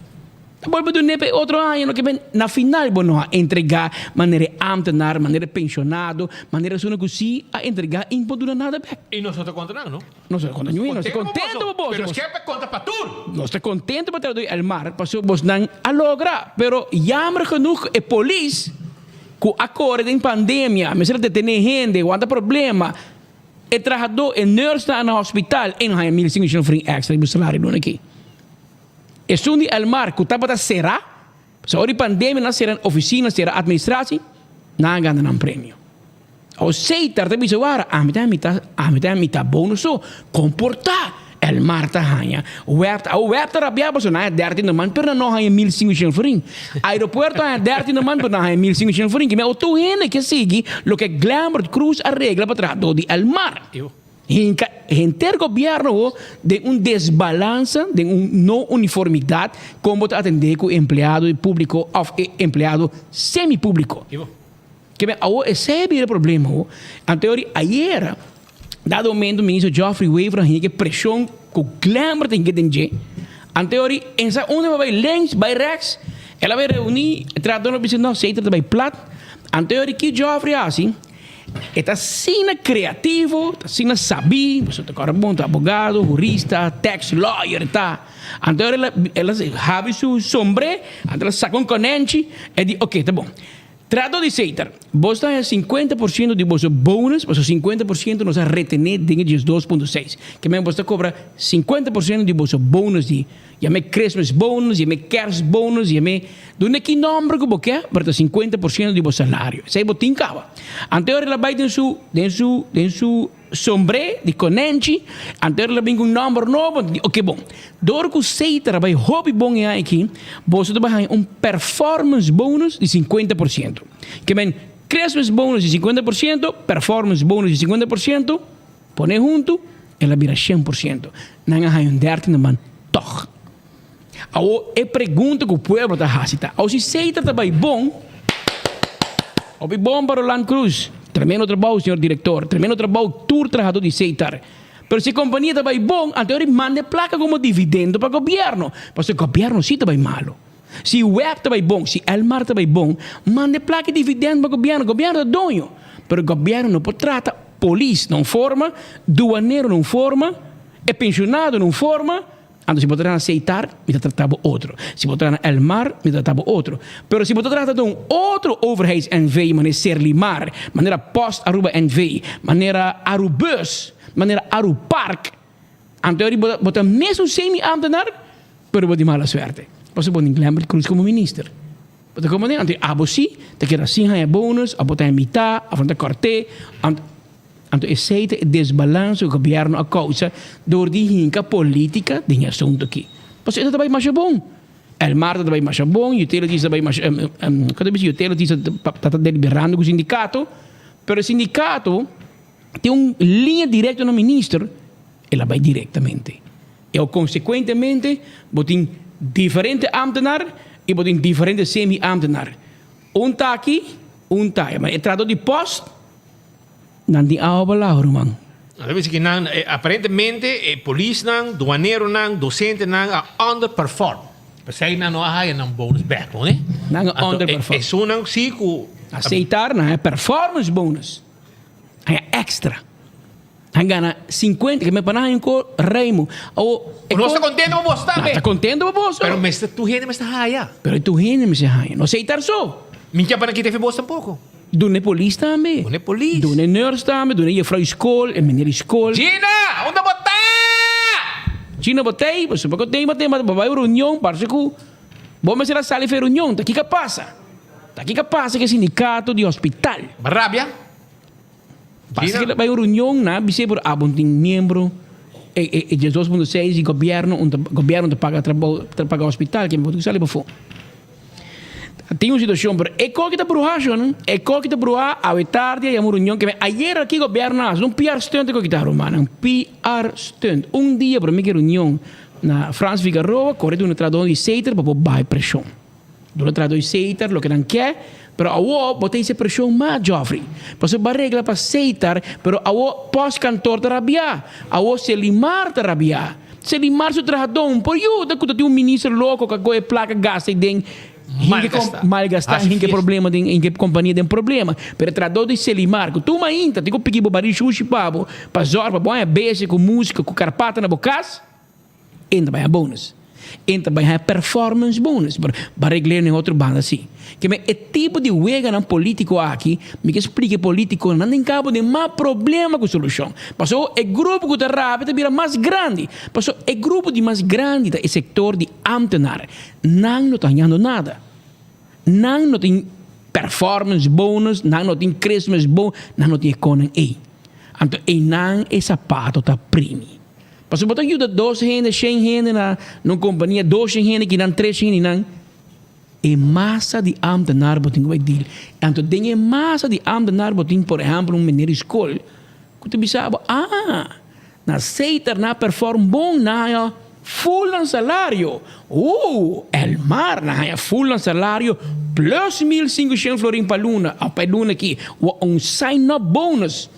Ta bolbe dun'é pa e otro aña loke ben na final bo no a entregá manera e ámtenar, manera e penshonado, manera esuna ku sí a entregá i no duna nada bèk. I nos no ta konta nan, no? Nos no ta konta niun, nos ta kontento pa boso. Pero skep konta pa tur! Nos ta kontento pa traha El Mar pasobra bosnan a logra, pero jammer genoeg e polis ku a kore den pandemia mester a detené hende, wanta problema, e trahadó, e nursenan na hospital e no haña 1500 florin èkstra riba su salario luna aki. Esun di Elmar ku tabata será, pasobra ora di pandemia nan a sera ofisina, sera administratie, nan a gana nan premio. Awor Seitar ta bisa wara, ami ta mita, ami ta mita bonus so, komportá! Elmar ta haña, Web ta, awor Web ta rabiá pasobra nan haña dertiende man, pero nan no haña 1500 florin. Aeropuerto haña dertiende man, pero nan haña 1500 florin. Kimen otro hende ke sigui loke Glembert Cruz a regla pa trahadó di Elmar. Hinka henter gobierno ho den un desbalansa, den un no uniformidad con bo ta atende cu empleado di publico of e empleado semi publico. Ke men awor esey a bira e problema ho. Anto ayera dado momento ministro Geoffrey Wever a hinka e presion cu Glenbert ta hinka den dje. Anto ensa unda bo bay links bay rechts el a bay reuni e trahadornan a bisa no esey ta bay plat. Anto ki Geoffrey a haci? E ta asina creativo, ta asina sabí, pasobra ta kòrda bon, ta abogado, hurista, tax lawyer e ta. Anto el a el a habri su sombré, anto el a saka un konènchi, e di, oke, ta bon. Trato di Setar, bos ta haña sinkuenta por siento di boso bonus, pasobra sinkuenta por siento nos a retené den e diesdos punto seis. Ke men bos ta kobra sinkuenta por siento di boso bonus di, yam'é Christmas bonus, yam'é Kerst bonus, yam'é, duna ki nòmber ku bo ke, pero ta sinkuenta por siento di bo salario. Esei bo tin kaba. Anto el a bai den su, den su, den su sombré di konènchi, anto el a bin ku un nòmber nobo, anto di, oke bon, dor ku Setar a bai hopi bon e aña aki, boso ta bai haña un performance bonus di 50%. Ke men, Christmas bonus di 50%, performance bonus di 50%, pone huntu, el a bira 100%. Nan a haña un dertiende maand tòg. Awor e pregunta ku pueblo ta hasi ta, awor si Setar ta bai bon, hopi bon pa Roland Croes, tremendo trabou señor director, tremendo trabou tur trahadó di Setar, pero si e kompania ta bai bon, anto e manda e plaka komo dividendo pa gobièrnu, pasobra gobièrnu si ta bai malu. Si web ta bai bon, si Elmar ta bai bon, manda e plaka e dividendo pa gobièrnu, gobièrnu ta doño, pero gobièrnu no por trata polis na un forma, duanero na un forma, e penshonado na un forma, Anto si bo ta traha na Seitar, mi ta trata bo otro. Si bo ta traha na Elmar, mi ta trata bo otro. Pero si bo ta trata den un otro overheids NV, manera Serlimar, manera Post Aruba NV, manera Arubus, manera Arupark, anto eri bo ta mesun semi-ambtenaar, pero bo tin mala suerte. Pasobra bo tin Glenbert Croes como minister. Bo ta comprende? Anto abo si ta keda sin haña bonus, abo ta haña mitá, abo ta kòrt'é. Anto esei ta e desbalans ku gobièrnu a kousa dor di hinka polítika den e asuntu aki. Pasobra e ta bai masha bon. Elmar ta bai masha bon, Utilities ta bai masha, ku ta bisa Utilities ta ta deliberando ku sindikato, pero e sindikato tin un liña direkto na minister, el a bai direktamente. I konsekuentemente bo tin diferente ámtenar i bo tin diferente semi-ámtenar. Un ta aki, un ta aya. Ma e trato di pòst. Nan tin awa pa lava, ruman. Nan ta bisa ki nan, aparentemente e polisnan, duaneronan, dosentenan a underperform. P'esei nan no a haya nan bonus bek, no ne? Nan a underperform. Esunnan si ku. Aceitar nan haya performance bonus. Haya extra. Nan gana 50, ke me pa nan haya un ko reimo. Awo, e Nos ta kontento pa bos tambe. Nan ta kontento pa bos. Pero mester tur hende mester haya. Pero tur hende mester haya. No aceitar so. Mi ke pa nan kita efe bos tampoko. Duna e polis tambe. Duna e polis. Duna e nurse tambe, duna e jefrouw di skol, e meneer di skol. Gina, unda bo ta? Gina, bo ta ei? Pasobra ku tema tema bo bai un reunion, parse ku bo mester a sali for e reunion. Ta kiko a pasa? Ta kiko a pasa ku e sindikato di hospital? Bo rabia? Parse ku el a bai un reunion, nan a bis'é por abo tin miembro e e e 12.6 di gobièrnu, un ta gobièrnu ta paga trabou ta paga hospital, ke bo tin ku sali pafó. Tin un situacion, pero e koki ta bruha shon, e koki ta bruha awe tardi a yama un reunion keme ayer aki gobierno a haci un PR stunt e koki ta rumannan, un PR stunt. Un dia prome ki reunion na Frans Figaroa kore duna trahador di Seter pa por baha e presion. Duna trahador di Seter loke nan ke, pero awo bo ta hisa presion mas Geoffrey. Pasobra bo a regla pa Seter, pero awo postkantoor ta rabia, awo Selimar ta rabia. Selimar su trahadon por yuda ku ta tin un minister loko ku a kohe plaka gasta i den hinke malgasta hinke problema den hinke kompania den problema. Pero e trahador di Selimar ku tur mainta tin ku piki bo bari shushi pa bo pa zòrg pa bo haña bese ku musika ku karpata na bo kas, e ta bai haña bonus. E ta bai haña performance bonus. Pero bo a regl'é den otro banda si. Keme e tipo di weganan politico aki, mi ke splica e politiconan, nan tin cabo den mas problema cu solucion. Paso e grupo cu ta rabia ta bira mas grandi. Paso e grupo di mas grandi ta e sector di ambtenaar. Nan no ta hañando nada. Nan no tin performance bonus, nan no tin Christmas bonus, nan no tin e conan ey. Anto eynan e sapato ta primi. Paso bo ta yuda dos hende, shen hende na un compania, dos shen hende, kinan tres shen hende, nan. E masa di ámtenar bo tin ku bai dil. Anto den e masa di ámtenar bo tin por ehèmpel un meneer di skol ku ta bisa bo, ah, na Seiter nan a perform bon, nan haña ful nan salario. Uh, Elmar nan haña ful nan salario plus mil sinkushent florin pa luna, òf pa e luna aki, un sign up bonus.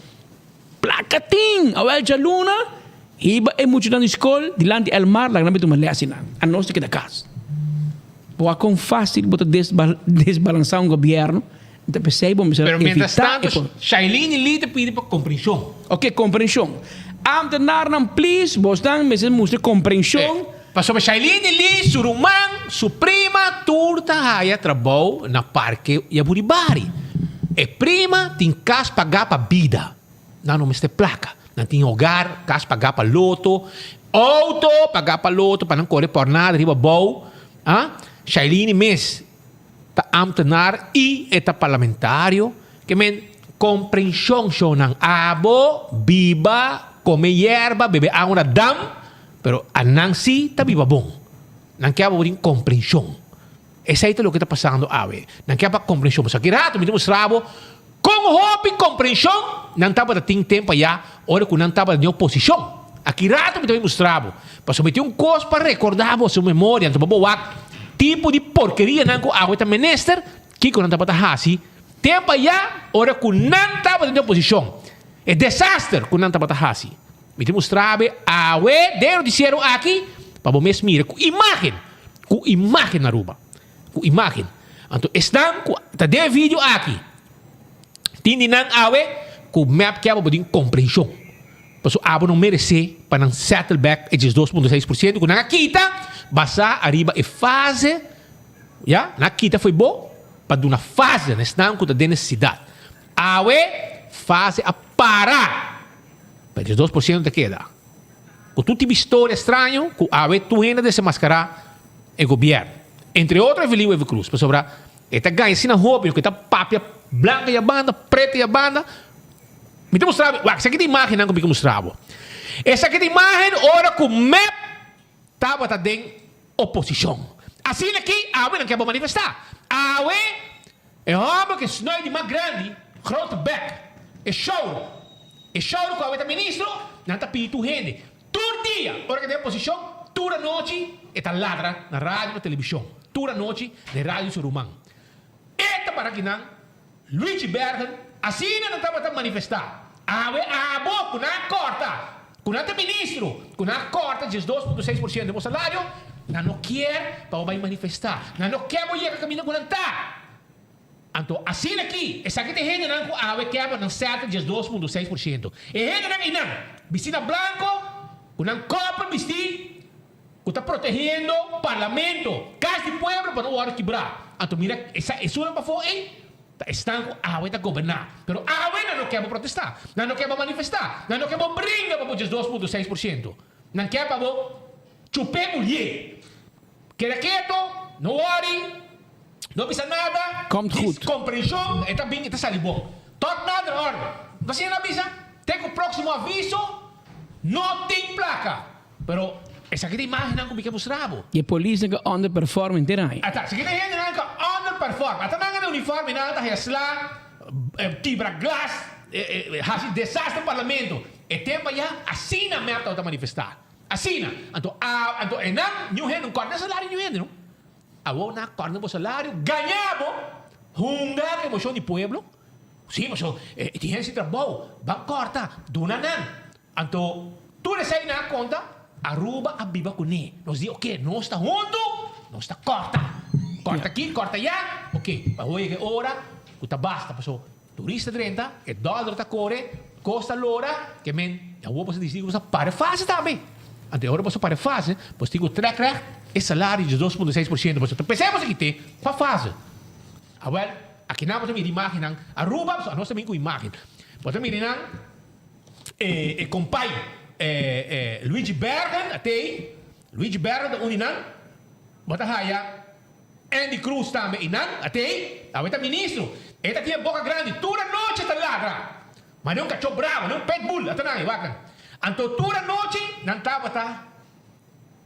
Plaka tin! Awel djaluna hiba e muchanan di skol dilanti Elmar laga nan bai tuma lès einan. Anos ta keda kas. Bo wak kon fásil bo ta desbalansá un gobièrnu. Ta p'esei bo mester Pero mientras evitá tanto, e por. Shailene Lee ta pidi pa komprenshon. Oké, komprenshon. Ambtenarnan, please, bosnan mester mustra komprenshon. Pasobra Shailene Lee, su ruman, su prima, tur ta haya trabou na Parke Yaburibari. E prima tin kas pagá pa bida. Nan no mester plaka. Nan tin hogar, kas pagá pa loto, outo pagá pa loto pa nan kore pòrnada riba bou. Ah, Shailene mes ta ambtenaar y e ta parlamentario. Ke men comprension shownan. Abo biba, come yerba, bebe awa na dam, pero anan si ta biba bon. Nan ke abo tin comprension. Esey ta loke ta pasando awe. Nan ke aba comprension. Pasobra aki rato mi ta mustra bo con hopi comprension nan tabata tin tempo aya ora cu nan tabata den oposicion. Aki rato mi ta bin mustra bo. Pasobra mi tin un cos pa recorda bo su memoria. Anto bo bo wak tipo di porkerianan cu awe ta minister, kico nan tabata haci tempo aya ora cu nan tabata den oposicion. E desaster cu nan tabata haci. Mi ta mustra bo awe den e noticiero aki pa bo mes mira cu imagen, cu imagen Aruba, cu imagen. Anto esnan cu ta den e video aki tin di nan awe cu mep kiaba bo tin comprension. Pasobra abo no merece pa nan settle back e 12.6% cu nan a kita basa ariba e fase, ya, nan a kita fo'i bo pa duna fase na esnan cu ta den necesidad. Awe fase a para. Pa 12% ta keda. Ku tur tipo historia straño ku awe tur hende a desenmaskará e gobièrnu. Entre otro Evelyn Wever Croes, pasobra e ta gaña asina hopi ku e ta papia blanka ya banda, preta ya banda. Mi ta mustra bo, wak, esaki ta imágennan ku mi ke mustra bo. Esaki ta imágen ora ku mep tabata den oposishon. Asina ki awe nan ke bo manifestá. Awe e hòmber ku e snòi di mas grandi, grote bek, e shouro, e shouro ku awe ta ministro, nan ta pidi tur hende. Tur dia ora ku e ta den oposishon, tur anochi e ta ladra na radio, na televishon. Tur anochi den radio su ruman. E ta para kinan Luigi Bergen, asina nan tabata manifestá. Awe abo ku nan a kòrta, ku nan ta ministro, ku nan a kòrta 12.6% di bo salario, nan no kier pa bo bai manifestá. Nan no ke bo yega kaminda ku nan ta. Anto asina aki, esaki ta e hendenan ku awe ke pa nan sèta 12.6%. E hendenan einan, bistí na blanko, ku nan kòpel bistí, ku ta protehiendo Parlamento, Kas di Pueblo pa no wòrdu kibrá. Anto mira esa esunnan pafó ei ta esnan ku awe ta goberná. Pero awe nan no ke bo protestá, nan no ke bo manifestá, nan no ke bo bringa pa bo 12.6%. Nan ke pa bo chup'é mulié. Keda keto, no wòri, no bisa nada, Komt dis goed. komprenshon e ta bin e ta sali bon. Tot nader orde. No asina nan a bisa? Te ku próksimo aviso no tin plaka. Pero esaki ta imagennan ku mi ke mustra bo. E polisnan ku underperform henter aña. Ata, esaki ta hendenan ku underperform. Ata nan den uniform i nan ta haya sla, kibra glas, hasi desaster parlamento. E tempo aya asina mep tabata manifesta. Asina. Anto a, anto e nan niun hende, un kòrta salario niun hende no. Awor nan a kòrta bo salario, gaña bo, hunga ku emoshon di pueblo. Si, pasobra tin hende sin trabou, ban kòrta, duna nan. Anto tur esei nan a konta, Aruba a biba kuné. Nos di oke, nos ta huntu, nos ta kòrta. Kòrta aki, kòrta ayá, oke. Pa hoy yega e ora ku ta basta, paso turista drenta, e dòler ta kore, kos ta lora, ke men di awor boso a disidi ku boso a para e fase tambe. Anto e ora boso para e fase, boso tin ku trèk règt e salario di 2.6% boso ta pensá boso kit'é pa fase. Awèl, akinan bo ta mira imágennan, Aruba, pasobra anos ta bin ku imágen. Bo ta mira nan. E compay Luigi Bergen a tey, Luigi Bergen ta un di nan, bo ta haya Endy Croes tambe y nan a tey, awe ta ministro, e ta tin e boca grandi, tur anochi ta ladra, mane un cacho bravo, mane un pitbull a ta nan, wak nan, anto tur anochi nan tabata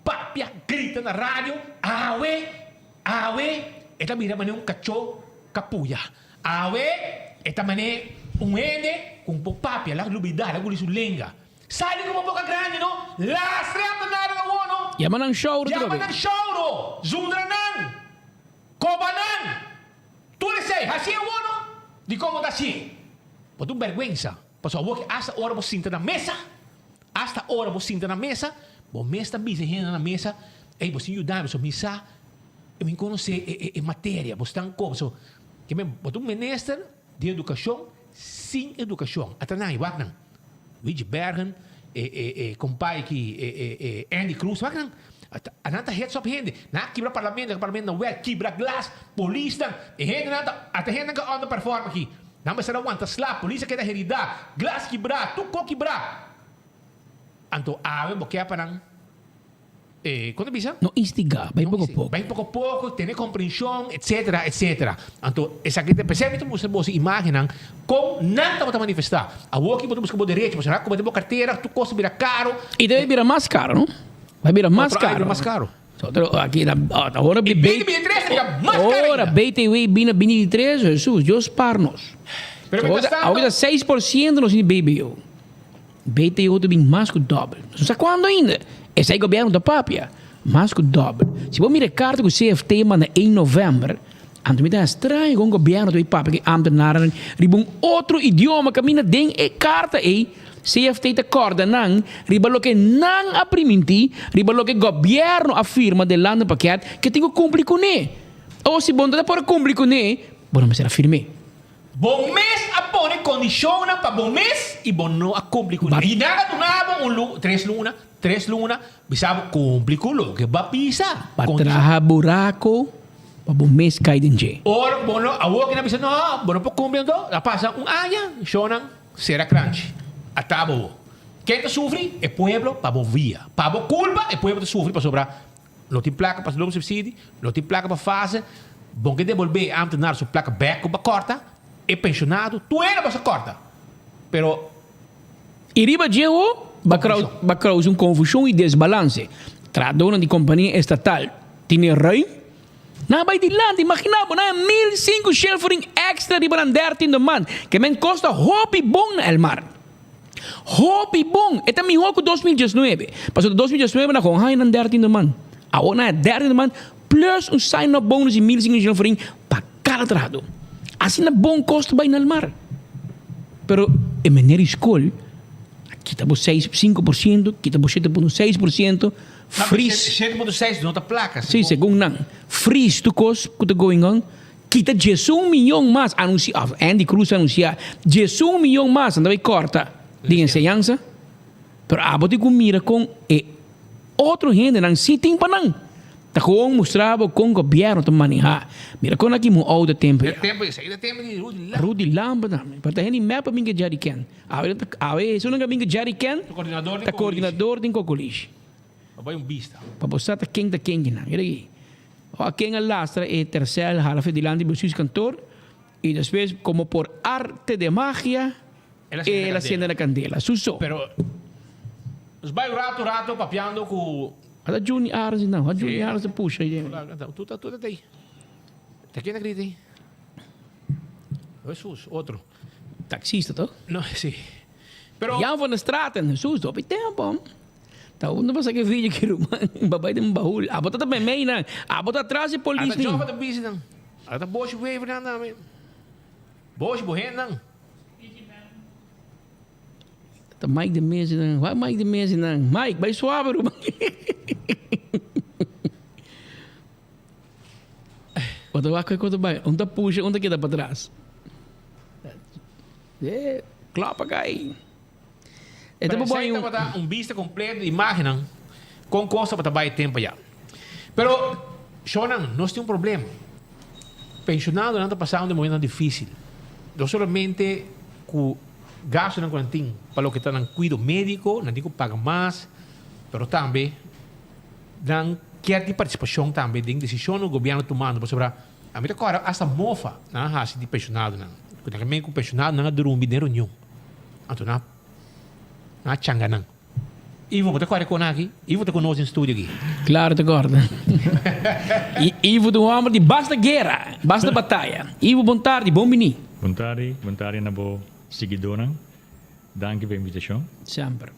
papia, grita na radio, awe, awe e ta bira mane un cacho capuya. Awe e ta man'é un hende ku un por papia, laga lubidá, laga guli su lenga. Sali ku bo boka grandi no, lastra e amtenanan awor no. Yama nan shouro Yama trobe. nan shouro, zundra nan, koba nan, tur esei, hasié awor no. Dikon bo ta hasié? Bo ta un bèrgwensa, pasobra awor ki asta ora bo sinta na mesa, asta ora bo sinta na mesa, bo mes ta bisa e hendenan na mesa, ey bo sin yuda mi, pasobra mi sa, mi konosé e materia, bo stan koba, so. Ke men bo ta un minister di edukashon sin edukashon. Ata nan, wak nan. Luigi Bergen, e e e kompai ki e e e Andy Cruz, wak nan. Ata nan ta hets op hende. Nan a kibra parlamento, nan parlamento na wèk, kibra glas, polisnan. E hendenan ta, ata hendenan ka underperform aki. Nan mester a wanta sla, polis a keda heridá, glas kibrá, tur kos kibrá. Anto awe bo ke pa nan e kon ta bisa? No instigá, bai poko poko. Bai poko poko, tene komprenshon, etsetera, etsetera. Anto esaki ta p'esei mi ta mustra boso imágennan kon nan tabata manifestá. Awor ki bo ta buska bo derecho, pasobra nan a komete bo kartera, tur kos ta bira karo. I ta bai bira mas karo, no? Bai bira mas Otro aña karo. bira mas karo. Otro aki na ora I 2023 ta bira mas karo Ora ainda. BTW bina 2023, Hesus, Dios spar nos. Pero mientras tanto. Awor ta 6% nos tin BBO. BTO ta bin mas ku dòbel. Nos no sa kuando ainda. Esei gobièrnu ta papia. Mas ku dòbel. Si bo mira e karta ku CFT manda ein novèmber, anto mi ta haña straño kon gobièrnu ta bin papia ku e ámtenarnan riba un otro idioma kaminda den e karta ei CFT ta kòrda nan riba loke nan a primintí, riba loke gobièrnu a firma den landenpakket ke tin ku kumpli kuné. O si bo no ta por a kumpli kuné, bo no mester a firm'é. Bo mes a pone kondishonnan pa bo mes i bo no a kumpli ku nan. I nan a duna bo un lu, tres luna, tres luna, bisa bo kumpli ku loke bo a bisa. Pa traha buraku pa bo mes kai den dje. Ora ku bo no, awor ku nan bisa no, bo no por kumpli anto, a pasa un aña, shonnan sera kranchi, a taba bo. Ken ta sufri? E pueblo pa bo via. Pa bo kulpa e pueblo ta sufri pasobra No tin plaka pa loonsubsidie, no tin plaka pa fase. Bon ke debolbé e ambtenaar su plaka bek ku bo a kòrta, e penshonado, tur hende bo sa kòrta. Pero. I riba dje ho ba ba krousa un konfushon i desbalanse. Trahadónan di kompania estatal tene ruim. Nan a bai dilanti, imaginá bo, nan a 1005 shelfering èkstra riba nan dertiende maand, ke men kosta hopi bon na Elmar. Hopi bon! E ta mihó ku 2019. Pasobra 2019 nan kon haña nan dertiende man. Awor nan haña dertiende man plus un sign-up bonus di 1500 florin pa kada trahadó. Asina bon kos ta bai na Elmar. Pero e meneer di skol a kita bo seis, 5%, kita bo 7.6%, fris. 7.6 no ta plaka. Sí, segun nan. Fris tur kos ku ta going on. Kita 11 miyon mas anunsia, of Andy Cruz a anunsia 11 miyon mas nan ta bay corta den enseñansa, pero abo tin cu mira con e otro hendenan si tin pa nan. Ta gewoon mustra bo con gobierno ta maneha. Mira con aki mun oude tempo ya. Rudy Lampe tambe. Pero ta hende mep a bin cu Jerry Ken. Awe awe esun nan a bin cu Jerry Ken ta coordinador den Cocolishi. Pa bo sa ta ken ta ken kinan. Mira aki. A ken a lastra e tercel hala fe dilanti bestuurskantoor y despues como por arte de magia el a cende na candela. Su so. Pero nos bay un rato rato papiando cu. Ata Juni Arends nan. Ata Juni Arends ta pusha ayi den. Tu ta tu ta tey. Ta ken ta grita ayi? Jesus, otro. Taxista toch? No, si. Pero. Jan van der Straten, Jesus, hopi tempo. Ta unda pasa ke video ki ruman babay den bahul. Abo ta ta memey nan. Abo ta atras di polis Ata nin. Jova ta busy nan. Ata Boshi Wever nan tambe. Boshi bo hende nan. Ta Mike de Meza nan. Wak Mike de Meza nan. Mike bay suave ruman. Bo ta wak koe ta bay. Un ta pusha un ta keda patras. E klop a kai. E ta Pero boy esei un. tabata un bista completo di imagennan con cos tabata bay e tempo ya. Pero, shownan, nos tin un problema. Pensionadonan ta pasando den momentonan dificil. No solamente cu gastonan cu nan tin pa loke ta nan cuido medico, nan tin cu paga mas, pero tambe nan kier tin participacion tambe den decisionnan cu gobierno ta tumando pasobra ami ta corda hasta mofa nan a haci di pensionadonan. Cu nan a meen cu pensionadonan a drumi den reunion. Anto nan a changa nan. Ivo, bo ta kòrda kon aki? Ivo ta ku nos den studio aki. Klaro ta kòrda. Ivo ta un hòmber di basta guera, basta bataya. Ivo, bon tardi, bon bini. Bon tardi, bon tardi na bo siguidónan. Danki pa e invitashon. Semper.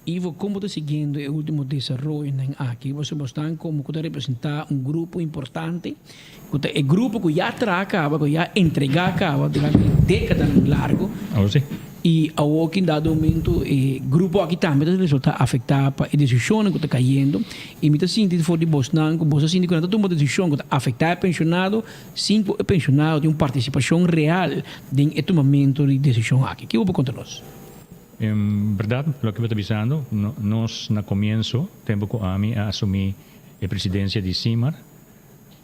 Ivo, kon bo ta siguiendo e ultimo desaroyonan aki? Pasobra bo stan komo ku ta representá un grupo importante, ku ta e grupo ku ya traha kaba, ku ya entregá kaba durante dékadanan largu. Awo si. I awor ki dado momento e grupo aki tambe ta resulta afecta pa e decisionnan cu ta cayendo y mi ta sinti for di bosnan cu bos ta sinti cu nan ta tuma decision cu ta afecta e pensionado sin cu e pensionado tin un participacion real den e tumamento di decision aki. Kico bo por conta nos? En berdad loke bo ta bisando, nos na comienso, tempo cu ami a asumi e presidencia di Simar,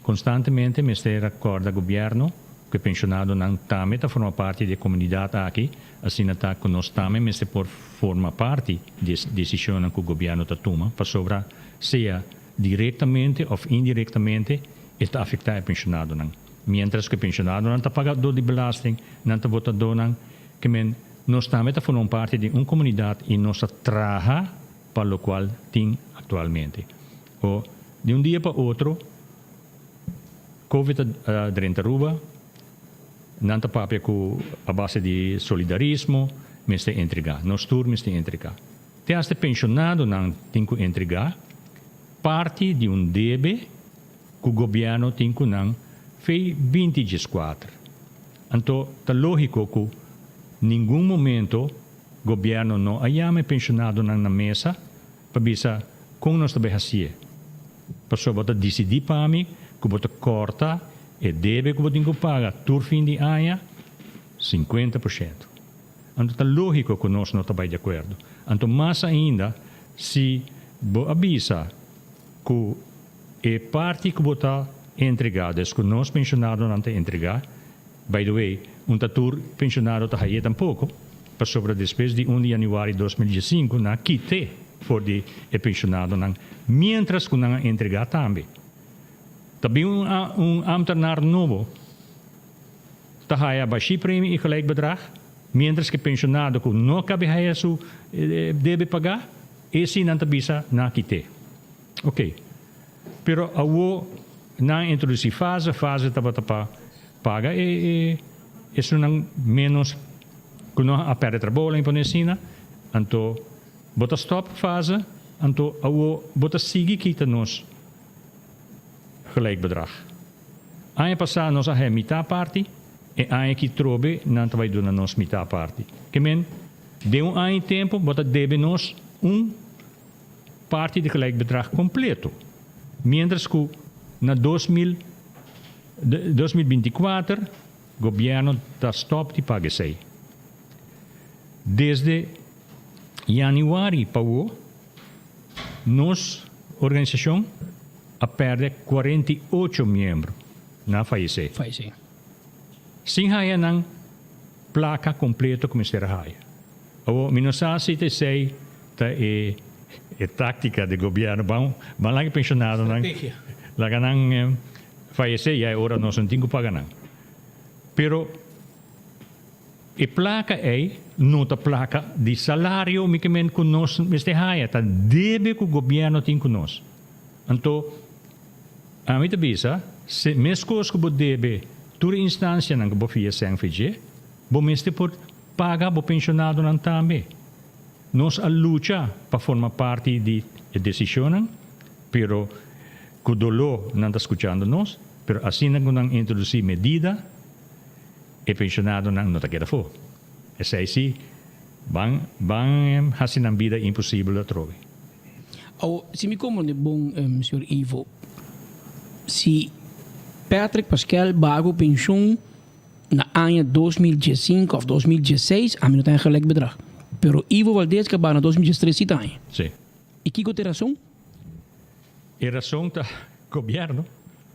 Constantemente mester racorda gobierno cu e pensionadonan tambe ta forma parti di e comunidad aki, asina ta cu nos tambe mester por forma parti di e decisionnan cu gobierno ta tuma, pasobra sea directamente of indirectamente e ta afecta e pensionadonan. Mientras cu e pensionadonan ta pagador di belasting, nan ta votadornan, ke men nos tambe ta forma un parti di un comunidad y nos ta traha pa locual tin actualmente. O di un dia pa otro Covid a drenta Aruba, nan ta papia cu a base di solidarismo mester entrega, nos tur mester entrega. Te hasta pensionadonan tin cu entrega parti di un debe cu gobierno tin cu nan fei binti dieskuater. Anto ta logico cu ningun momento gobierno no a yama e pensionadonan na mesa pa bisa kon nos ta bai hasié. Pasobra bo ta disidí pa mi ku bo ta kòrta e debe ku bo tin ku paga tur fin di aña 50%. Anto ta lógiko ku nos no ta bai di akuerdo. Anto mas ainda si bo a bisa ku e parti ku bo ta entregá, des ku nos penshonadonan ta entregá, By the way, un ta tur pensionado ta haye tampoco, pasobra despues di un di januari 2015 nan a kite for di e pensionadonan mientras cu nan a entrega tambe. Ta bin un un ambtenaar nobo ta haya bashi premie y gelijk bedrag, mientras cu e pensionado cu no cabe haya su debe paga, esi nan ta bisa nan a kite. Ok. Pero awo nan a introduci fase, fase tabata pa paga e e esunnan menos cu no a perde trabou laga pone asina, anto bo ta stop fase, anto awo bo ta sigui kita nos gelijk bedrag. Aña pasa nos a haya mitad parti, e aña aki trobe nan ta bay duna nos mitad parti. Ke men, den un aña y tempo bo ta debe nos un. Parti di gelijk bedrag completo, mientras cu na 2000 2024 gobierno ta stop di paga esey. Desde januari pa awo nos organisacion a perde 48 miembro, nan a fayece. Fayece. Sin haya nan placa completo cu mester a haya. Awor, mi no sa si ta esei ta e e táctica di gobierno. Ban ban laga e pensionadonan, Estrategia. laga nan fayece ya e ora nos no tin cu paga nan. Pero e placa ei no ta placa di salario mi ke men cu nos mester haya, ta debe cu gobierno tin cu nos. Anto ami ta bisa, se mescos cu bo debe tur e instancianan cu bo fia sèn fe dje, Bo mester por paga bo pensionadonan tambe. Nos a lucha pa forma parti di e decisionnan, pero cu dolor nan ta scuchando nos, pero asina cu nan introduci medida, e pensionadonan no ta keda afo. Esey si, ban ban haci nan bida imposibel atrobe. Awo, si mi comprende bon, señor Ivo, si Patrick Paskel baga cu pension, Na aña 2015 of 2016 ami no ta haña gelijk bedrag. Pero Ivo Valdez ka baha na 2013 si ta haña. Sí. I kiko ta e rason? E rason ta gobierno.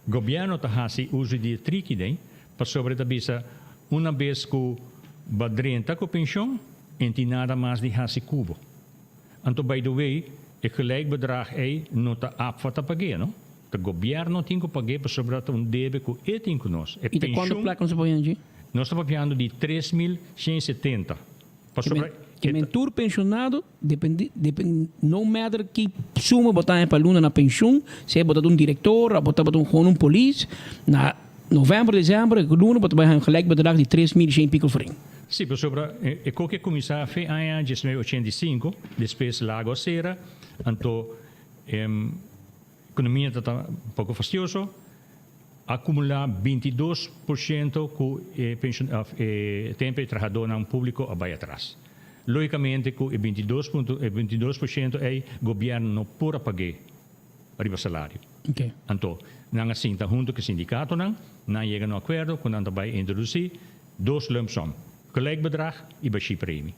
Gobierno ta hasi uso di e triki den pasobra e ta bisa una bes ku bo a drenta ku penshon en tin nada mas di hasi ku bo. Anto by the way e gelijk bedrag ei no ta APFA ta pag'é no. Ta gobierno tin cu pag'é pasobra ta un debe cu e tin cu nos. E I ta cuanto pensioen. placa nos ta papiando dje? Nos ta papiando di 3170. Pasobra Ke e men ta. tur pensionado, dependi, depen, no matter ki suma bo ta haña pa luna na pensioen, sea bo ta un director of bo tabata un gewoon un polis, na november, december, e luna bo ta bai haña un gelijk bedrag di 3100 pico florin. Sí, pasobra e koki a cuminsa fe aña 1985, despues Lago a cera, anto. Economia ta ta un poco fastioso. Akumulá 22% ku e penshon òf e tempu e trahadónan públiko a bai atras. Lógikamente ku e 22 punto e 22% ei gobièrnu no por a pag'é riba salario. Anto nan a sinta huntu ku e sindikatonan, nan yega na un akuerdo ku nan ta bai introdusí dos lump sum, gelijk bedrag i bashí premi.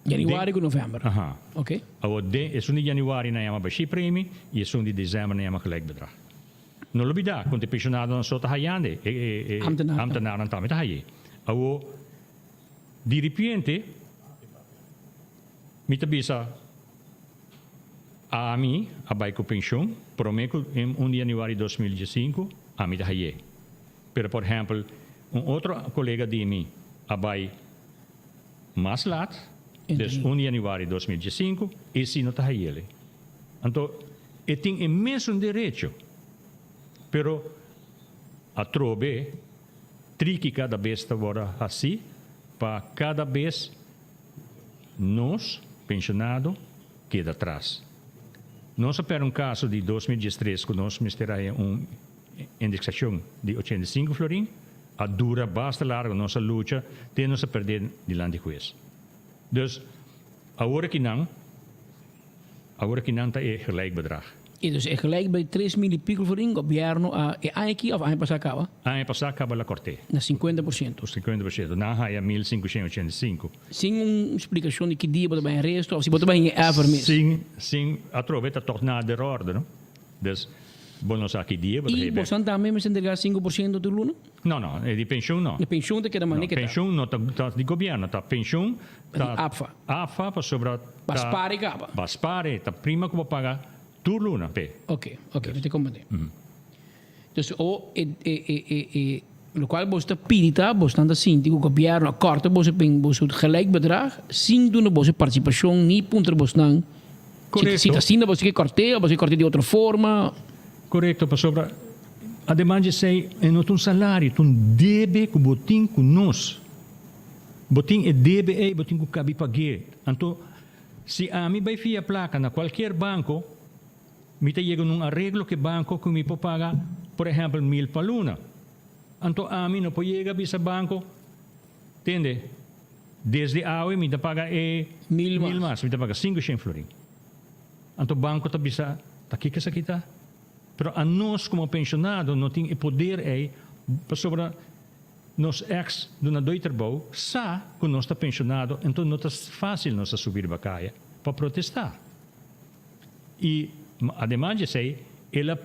Januari ku novèmber. Aha. Oké. Awor den esun di januari nan yama bashí premi i esun di desèmber nan yama gelijk bedrag. No lo bida ku e penshonadonan so ta hayande, e ambtenarnan tambe ta hay'é. Awor, di ripiente mi ta bisa, Ami a bai ku penshon promé ku un di yanüari 2015, ami ta hay'é. Pero por ehèmpel, un otro kolega di mi a bai mas lat, des un di yanüari 2015, e si no ta hay'el. Anto e tin e mesun derecho, pero atrobe triki kada bes ta wòrdu hasi pa kada bes nos penshonado keda tras. Nos a pèrdè un kaso di 2013 ku nos mester a haña un indeksashon di 85 florin, a dura basta largu nos a lucha te nos a pèrdè dilanti hues. Dus awor aki nan. Awor aki nan ta e gelijk bedrag. Y dus e gelijk bij 3000 y pico florin gobierno a e aña aki of aña pasa caba? Aña pasa caba la corte. Na 50%. 50%. Nan haya 1585. Sin un splicacion di ki dia bo ta bay aresto of si bo ta bay haya ever mes. Sin, sin, atrobe ta toch nader orde no. Dus bo no sa ki dia bo ta Y haya bek. bosan tambe mester entrega 5% tur luna? No, no, e di pensioen no. E pensioen ta keda No, manera ke ta. pensioen no ta, ta di gobierno, ta pensioen Ta ta di APFA. APFA pasobra ta. Ba spar e kaba. Ba spar e, ta prima ku bo paga tur luna p'e. Ok, ok, mi ta komprende. Dus o e e e e e lokual boso ta pidi ta bosnan ta sinti ku gobierno a kòrta boso pen boso gelijk bedrag sin duna boso partisipashon ni puntra bosnan si si ta Korekto. asina boso ke kòrt'é o boso ke kòrt'é di otro forma. Korekto, pasobra ademas di esei e no ta un salario, ta un debe ku bo tin ku nos. Bo tin e debe ei, bo tin ku kabi pag'é. Anto, si ami bai fia plaka na kualkier banko, mi ta yega na un areglo ku e banko ku mi por paga, por ehèmpel, mil pa luna. Anto ami no por yega bisa banko, tende, desde awe mi ta paga e Mil mil mas, mi ta paga sinku shen florin. Anto banko ta bisa, ta kiko esaki ta? Pero anos komo penshonado no tin e poder ei pasobra nos eks dunadó di trabou sa ku nos ta penshonado, enton no ta fásil nos a subi riba kaya pa protestá. I ademas di esei el a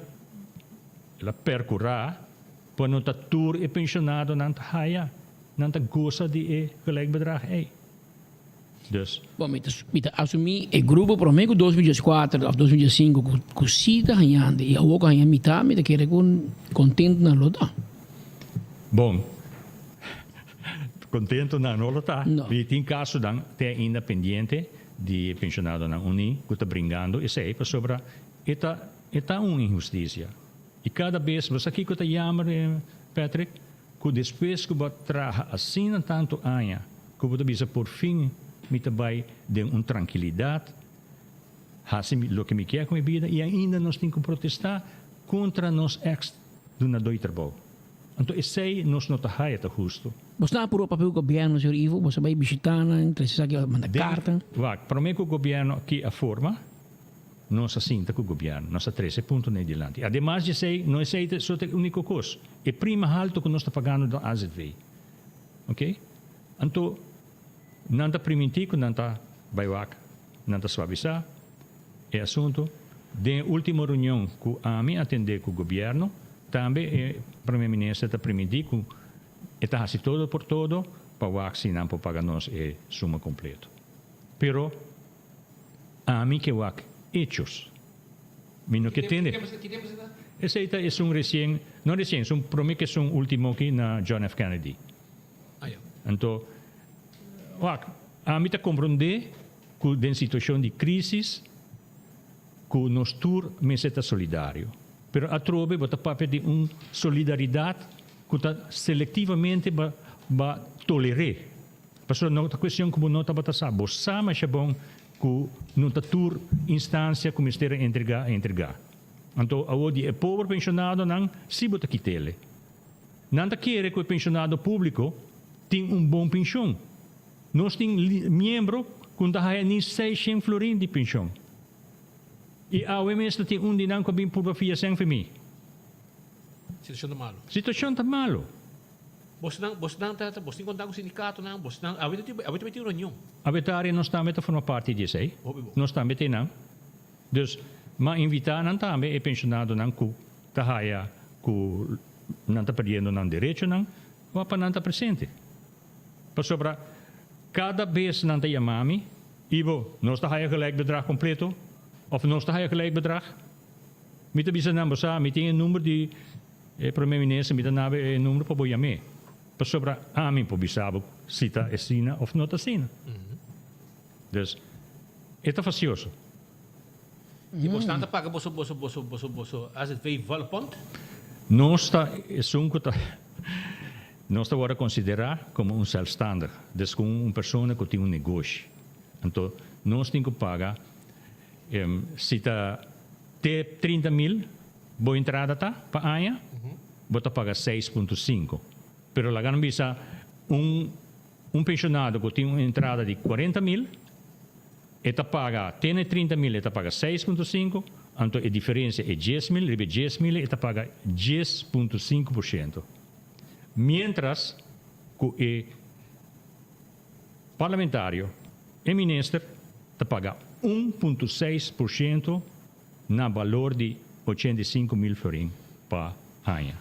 el a perkurá pa no ta tur e penshonadonan ta haya, nan ta gosa di e gelijkbedrag ei. Dus. Bon, mi ta mi ta asumí e grupo promé ku 2014 òf 2015 ku ku sí ta hañando i awor ku haña mitá mi ta kere ku kontentu nan lo ta. Bon, kontentu nan no lo ta. No. Mi tin kasonan te ainda pendiente di e penshonadonan uní ku ta bringando esei pasobra e ta e ta un inhustisia. I kada bes bo sa kiko ta yamber, Patrick? Ku despues ku bo a traha asina tantu aña ku bo ta bisa por fin mi ta bai den un trankilidat, hasi loke mi kier ku mi bida i ainda nos tin ku protestá kontra nos eks dunadó di trabou. Anto esei nos no ta haya ta hustu. Bo sta apuró papia ku gobièrnu, señor Ivo? Bo sa bai bishitá nan, trese esaki, manda karta? Wak, promé ku gobièrnu aki a forma, Nos a sinta ku gobièrnu, nos a trese e puntonan ei dilanti. Ademas di esei, no esei ta so ta e úniko kos. E prima haltu ku nos ta pagando den AZV. Oke? Anto, nan ta primintí ku nan ta bai wak, nan ta suavisá e asuntu. Den e último reunion ku ami a tendé ku gobièrnu, tambe e prome minister ta primintí ku e ta hasi todo por todo pa wak si nan por paga nos e suma kompleto. Pero. Ami ke wak hechos. Mi no ke tende. Esei ta esun resien, no resien, esun prome ke esun ultimo aki na John F. Kennedy. Anto, wak, ami ta komprondé ku den situashon di krisis ku nos tur mester ta solidario. Pero atrobe bo ta papia di un solidaridat ku ta selektivamente ba ba toler'é. Pasobra no ta cuestion cu bo no tabata sa. Bo sa masha bon cu no ta tur instancia cu mester a entrega a entrega. Anto awor di e pober penshonadonan si bo ta kit'ele. Nan ta kere ku e penshonado públiko tin un bon penshon. Nos tin miembro ku no ta haya ni seishent florin di penshon. I awe mes ta tin un di nan ku a bin purba fia sèn fi mi. Situashon ta malu. Situashon ta malu. Bosnan, bosnan ta, bos tin kontak ku sindikatonan, bosnan, awe ta tin, awe ta tin reunion. Awe ta nos tambe ta forma parti di esei. Hopi bon. Nos tambe tin nan. Dus, m'a invitá nan tambe, e penshonadonan ku ta haya ku nan ta perdiendo nan derechonan, wak pa nan ta presente. Pasobra kada bes nan ta yama mi, Ivo, nos ta haya gelijk bedrag kompleto? Òf nos ta haya gelijk bedrag? Mi ta bisa nan, bo sa, mi tin e number di e prome minister, mi ta nabe e number pa bo yam'é. Pasobra ami por bisa bo si ta asina òf no ta asina. Dus, e ta fasioso. I bosnan ta paga boso boso boso boso boso azv volle pond? Nos ta esun ku ta nos ta wòrdu konsiderá komo un sèlfstandig, dus ku un persona ku tin un negoshi. Anto nos tin ku paga si ta te 30 mil bo entrada ta pa aña, bo ta paga 6.5. Pero laga nan bisa un un penshonado ku tin un entrada di 40 mil, E ta paga te na e 30 mil e ta paga 6.5, anto e diferencia e dies mil, riba e dies mil e ta paga 10.5%. Mientras cu e parlamentario, e minister, ta paga 1.6% na balor di 85 mil florin pa aña.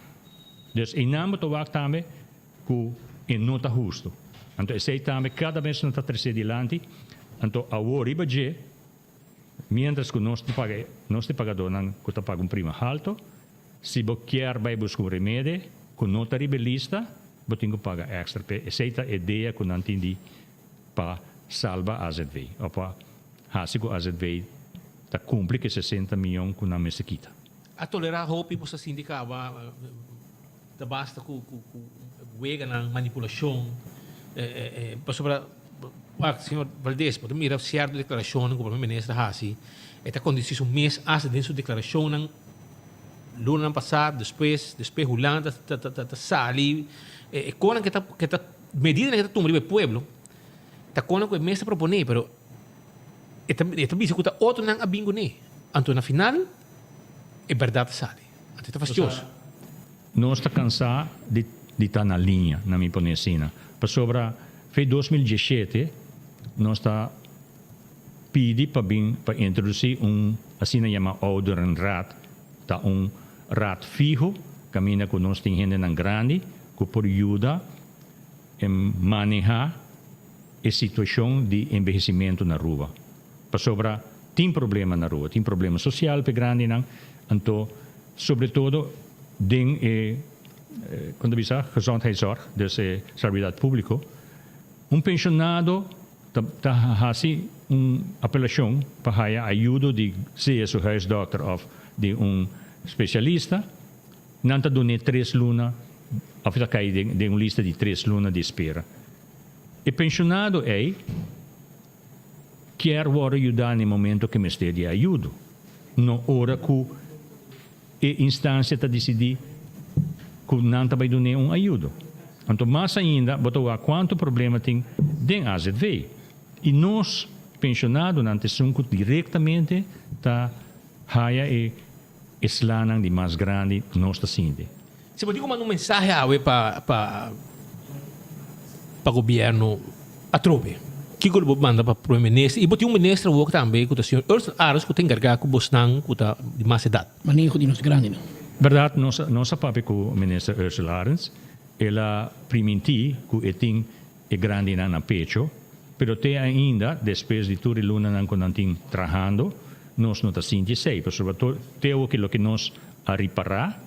Dus eynan bo ta wak tambe ku e no ta hustu. Anto esei tambe kada bes no ta tresé dilanti. Anto awor riba dje, miéntras ku nos ta paga, nos ta e pagadónan ku ta paga un prima halto, si bo kier bai buska un remede ku no ta riba e lista, bo tin ku paga èkstra p'e. Esei ta e dea ku nan tin di pa salba azv òf pa hasi ku azv ta kumpli ku e 60 mion ku nan mester kita. A tolerá hopi boso a sinti kaba. Ta basta ku ku weganan, manipulashon, pasobra wak señor Valdez bo ta mira sierto deklarashonnan ku prome minister a hasi, e ta kondisí su mes asta den su deklarashonnan lunanan pasá, despues despues Hulanda ta ta ta sali e konan ke ta ke ta medidanan ke ta tuma riba e pueblo ta konan ku e mes ta proponé pero e ta e ta bisa ku ta otronan a bin kuné anto na final e bèrdat ta sali. Anto ta fastioso. Nos ta cansá di di ta na liña, na mi pone asina. Pasobra fe 2017 nos ta pidi pa bin pa introduci un asina yama ouderenraad, ta un raad fiho caminda cu nos tin hendenan grandi cu por yuda maneha e situacion di enbehecimento na Aruba. Pasobra tin problema na Aruba, tin problema social p'e grandinan, anto sobre todo den e, kon ta bisa, gezondheidszorg, dus e salubridad publico. Un pensionado ta ta haci un apelacion pa haya ayudo di sea su huisdokter of di un specialista, nan ta dun'e tres luna of ta cay den un lista di tres luna di espera. E pensionado ey Kier wòrdu yudá na e momento ku mester di ayudo, no ora ku e instansia ta disidí ku nan ta bai dun'é un ayudo. Anto mas ainda bo ta wak kuantu problema tin den azv. I nos penshonadonan ta esun ku direktamente ta haya e slanan di mas grandi nos ta sinti. Si bo tin ku manda un mensahe awe pa pa pa gobierno atrobe, kiko lo bo manda pa prome minister? I bo tin un minister awor tambe ku ta señor Ursula Arends ku ta enkargá ku bosnan ku ta di mas edat. Maneho di nos grandinan. Bèrdat nos nos a papia ku minister Ursula Arends, el a primintí ku e tin e grandinan na pecho, pero te ainda despues di tur e lunanan ku nan tin trahando nos no ta sinti esei, pasobra te awor ki loke nos a ripará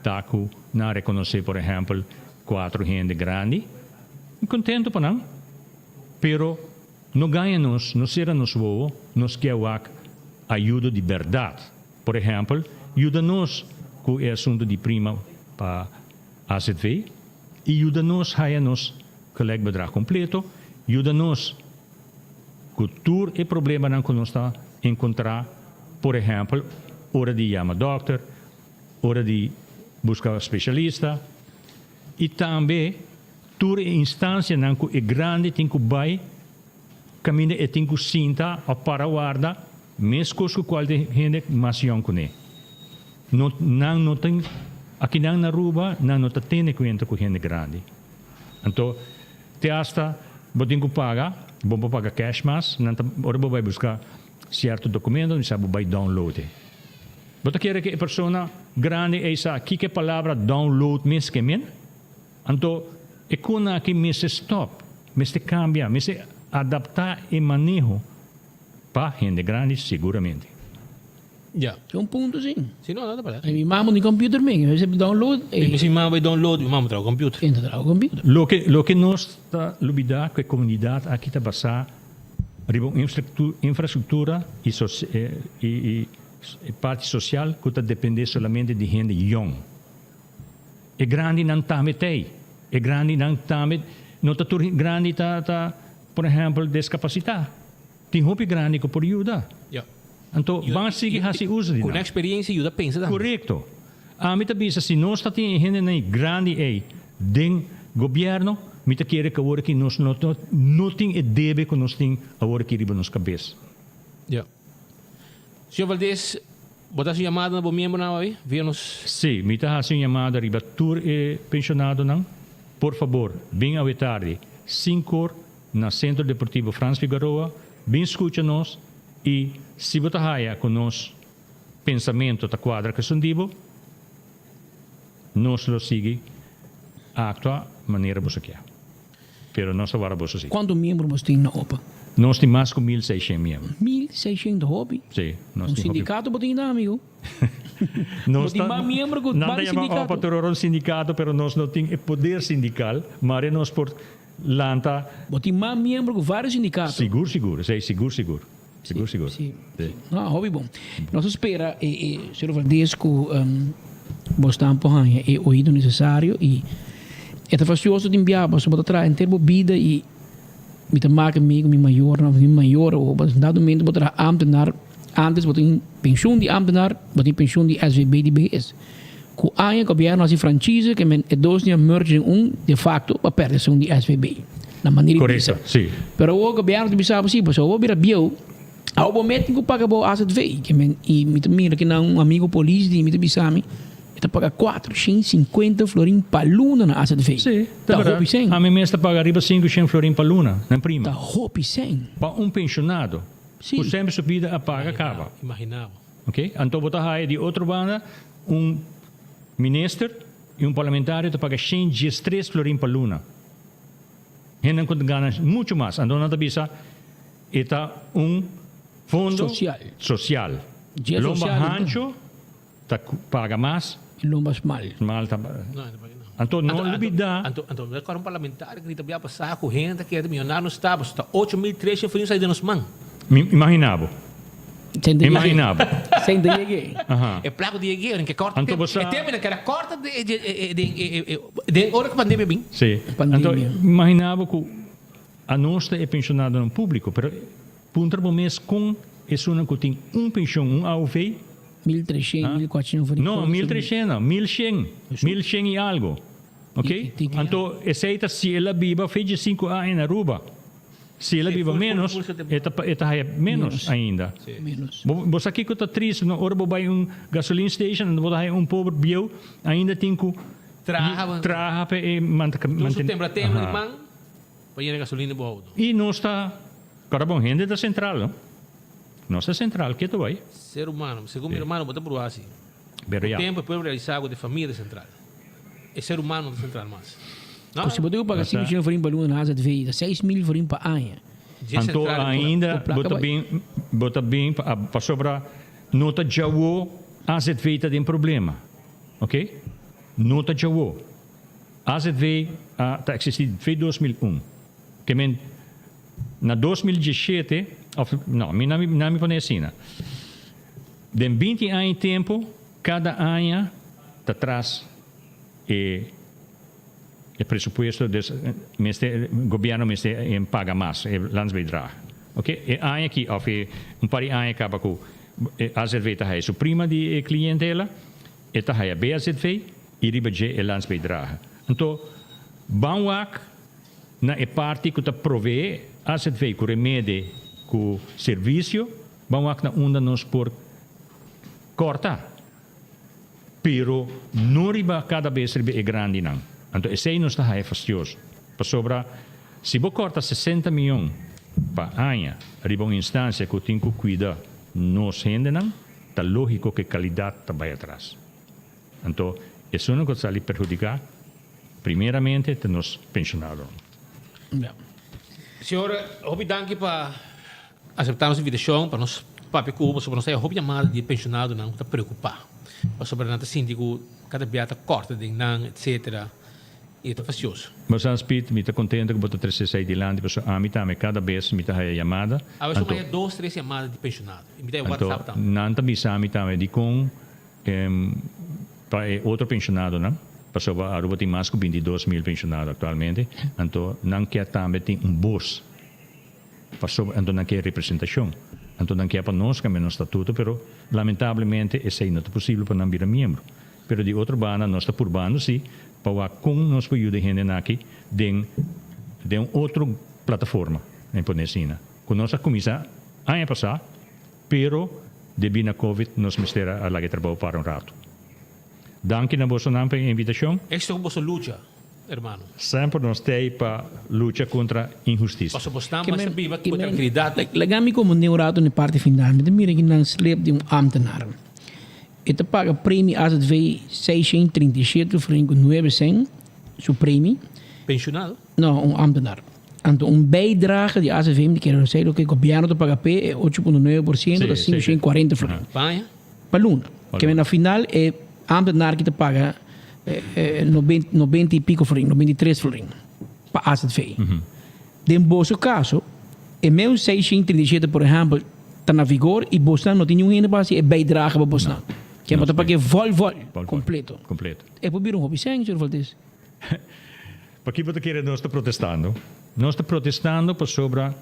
ta ku nan a rekonosé por ehèmpel kuatro hende grandi, mi kontentu pa nan, pero no gaña nos, no sera nos wowo, nos ke wak ayudo di bèrdat, por ehèmpel yuda nos ku e asuntu di prima pa azv i yuda nos haya nos gelijk bedrag completo, yuda nos cu tur e problemanan cu nos ta encontra, por ehempel. Ora di yama dòkter, ora di buska spesialista i tambe tur e instansianan ku e grandi tin ku bai kaminda e tin ku sinta òf para warda meskos ku kualke hende mas yòn kuné. No, nan no tin, akinan na Aruba nan no ta tene kuenta ku hende grandi. Anto te asta bo tin ku paga, bo por paga cash mas, nan ta ora bo bai buska sierto documento mi sa bo bai download e. Bo ta kere ku e persona grandi ei sa kiko e palabra download mes ke men? Anto e kuna aki mester stop, mester kambia, mester adapta e maneho pa hende grandi seguramente. Ja. Tin un punto si. Si no, no ta para. Mi mama ni computer men, mi mester download e. Mi si mama bai download, mi mama traha computer. E ta traha computer. Loke loke nos ta lubida ku e komunidat aki ta basá riba un infrastruktura i i i parti sosial ku ta dependé solamente di hende yòn. E grandinan tambe t'ei. E grandinan tambe no ta tur grandi ta ta por ehèmpel deskapasitá. Tin hopi grandi ku por yuda. Anto ban sigui hasi uso di nan. Ku nan eksperensia yuda pensa tambe. Korekto. Ami ta bisa si nos ta tin e hendenan grandi ei den gobièrnu, mi ta kere ku awor aki nos no no tin e debe ku nos tin awor aki riba nos kabes. Ya. Señor Valdez, bo ta hasi un yamada na bo miembronan awe via nos. Sí, mi ta hasi un yamada riba tur e penshonadonan. Por fabor, bin awe tardi, sinkor na Centro Deportivo Frans Figaroa, bin scucha nos y si bo ta haya cu nos pensamento ta cuadra cu esun di bo, nos lo sigui actua manera boso kier. Pero nos ta warda boso si. Cuanto miembro boso tin na opa? Nos tin mas cu 1600 miembro. 1600 hopi? Si, nos Un tin hopi. sindicato bo tin na, amigo? Nos Bo tin mas miembro cu Nan ta varios yama sindicato. opa tur ora un sindicato, pero nos no tin e poder sindical, mare nos por Lanta. Bo tin mas miembro ku varios sindikato. Sigur sigur, esei sigur sigur. Sigur sigur. Si, si. No, hopi bon. Nos ta spera e e señor Valdez ku bo stan por haña e oido nesesario i e ta fastioso tin biaha pasobra bo ta traha henter bo bida i mi ta maka mi ku mi mayornan òf mi mayor o bo dado momento bo traha ámtenar antes bo tin penshun di ámtenar bo tin penshun di SVB di BS. Ku aña gobièrnu hasi franchise ke men e dos nia merge den un, de facto pa pèrdè esun di SVB. Na manera di bisa. Korekto, si. Pero awor gobièrnu ta bisa bo si, pasobra bo bira bieu, awor bo mes tin ku paga bo azv. Ke men i mi ta mira kinan un amigo polis di mi ta bisa mi, e ta paga 450 florin pa luna na azv. Si, Ta ta bèrdat. hopi sèn. Ami mes ta paga riba 500 florin pa luna, na prima. Ta hopi sèn. Pa un penshonado Si. ku semper su bida a paga kaba. Imagina bo. Ok, anto bo ta haya di otro banda un minister y un parlamentario ta paga shen diestres florin pa luna. Hendenan cu ta gana mucho mas, anto nan ta bisa e ta un fondo Social. social. Dje Lomba social enta. hancho ta paga mas. Lomba smal. Smal ta Anto no lubida. Anto, anto, mi recorda un parlamentario cu ta bia pasa cu hende ta kere millonario nos ta, pasobra ta 8300 florin sa di nos man. Mi imagina bo. Imagina bo. Sente yeg'é. Aha. E placo di yeg'é, ora ke corta Anto bo sa. E tempo ke era corta de, de, de, den ora cu pandemia bin. Si. Anto imagina bo cu anos ta e pensionadonan publico, pero puntra bo mes con esunnan cu tin un pension, un AOV. 1300, 1400 florin. No, 1300 no, 1100, 1100 y algo. Ok? Anto esey ta si el a biba fecha cinco aña na Aruba. Si el a biba menos, e ta e ta haya menos ainda. Bo bo sa kiko ta triste no? Ora bo bai un gasoline station anto bo ta haya un pober bieu ainda tin ku Traha traha pa e mantene. Tur su tembla tembla di man pa yena gasolina bo auto. I nos ta, kòrda bon, hende ta sentral no. Nos ta sentral, ke ta bai? Ser humano, segun mi hermano bo ta pruba asi. Pero Ku ya. tempu e pueblo realisa ku ta e famia ta sentral. E ser humano no ta sentral mas. No? Ku si bo tin ku paga 500 florin pa luna na AZV, ta 6000 florin pa aña. Anto ainda bo ta bin bo ta bin pasobra no ta djawo azv ta den problema ok no ta djawo azv a ta existi fe 2001 ke men na 2017 of no mi na mi pone asina den binti aña tempo kada aña ta tras e e presupuesto dus mester gobierno mester paga mas e landsbijdrage ok e aña aki of e un par di aña kaba ku. E AZV ta haya su prima di e clientela, e ta haya BAZV y riba dje e landsbijdrage. Anto, ban wak na e parti cu ta provee AZV cu remede cu servicio, ban wak na unda nos por corta. Pero no riba cada bes riba e grandinan. Anto esey nos ta haya fastioso. Pasobra si bo corta 60 miyon pa aña riba un instancia cu tin cu cuida nos hendenan, ta logico cu e calidad ta bay atras. Anto esunnan cu ta sali perhudica primeramente ta nos pensionadonan. Señor, hopi danki pa Aseptá nos invitashon pa nos papia ku bo pasobra nos ta hopi yamada di e penshonadonan ku ta preokupá pasobra nan ta sinti ku kada bia ta kòrta den nan etsetera i e ta fasioso. Bosan Speed, mi ta kontento ku bo ta trese esei dilanti pasobra ami tambe kada bes mi ta haya yamada. Awe su haya dos tres yamada di penshonado i mi ta haya WhatsApp tambe. Anto nan ta bisa mi tambe dikon pa e otro penshonadonan pasobra Aruba tin mas ku 22.000 penshonado aktualmente anto nan kier tambe tin un bos. Pasobra anto nan ke representashon. Anto nan ke pa nos kambia nos statuto, pero lamentablemente esei no ta posibel pa nan bira miembro. Pero di otro banda nos ta purbando si pa wak kon nos por yuda e hendenan aki den den un otro plataforma, mi pone asina, ku nos a kuminsá aña pasá, pero debí na covid nos mester a laga e trabou para un ratu. Danki na bosonan pa e invitashon. Éxito ku boso lucha. hermano. Semper nos t'ei pa lucha kontra inhustisia. Pasobra bosnan mester biba ku trankilidat. Laga mi komprendé un rato na e parti final. Mi ta mira aki nan slip di un ámtenar. E ta paga premi azv 637 florin ku nuebe sen, su premi. Penshonado? No, un ámtenar. Anto un bijdrage di azv mi ta kere esei loke gobièrnu ta paga p'e, e 8.9% ta 540 florin. Pa aña? Pa luna. Keme na final e Ambtenaar ki ta paga 90 y pico florin, 93 florin pa AZV. Den boso caso, e meu 637 por ehempel ta na vigor y bosnan no tin niun hende pa haci e bijdrage pa bosnan. Ke bo ta paga e vol vol completo. Completo. E por bira un hopi sèn, señor Valdez. Paki bo ta kere nos ta protestando? Nos ta protestando pasobra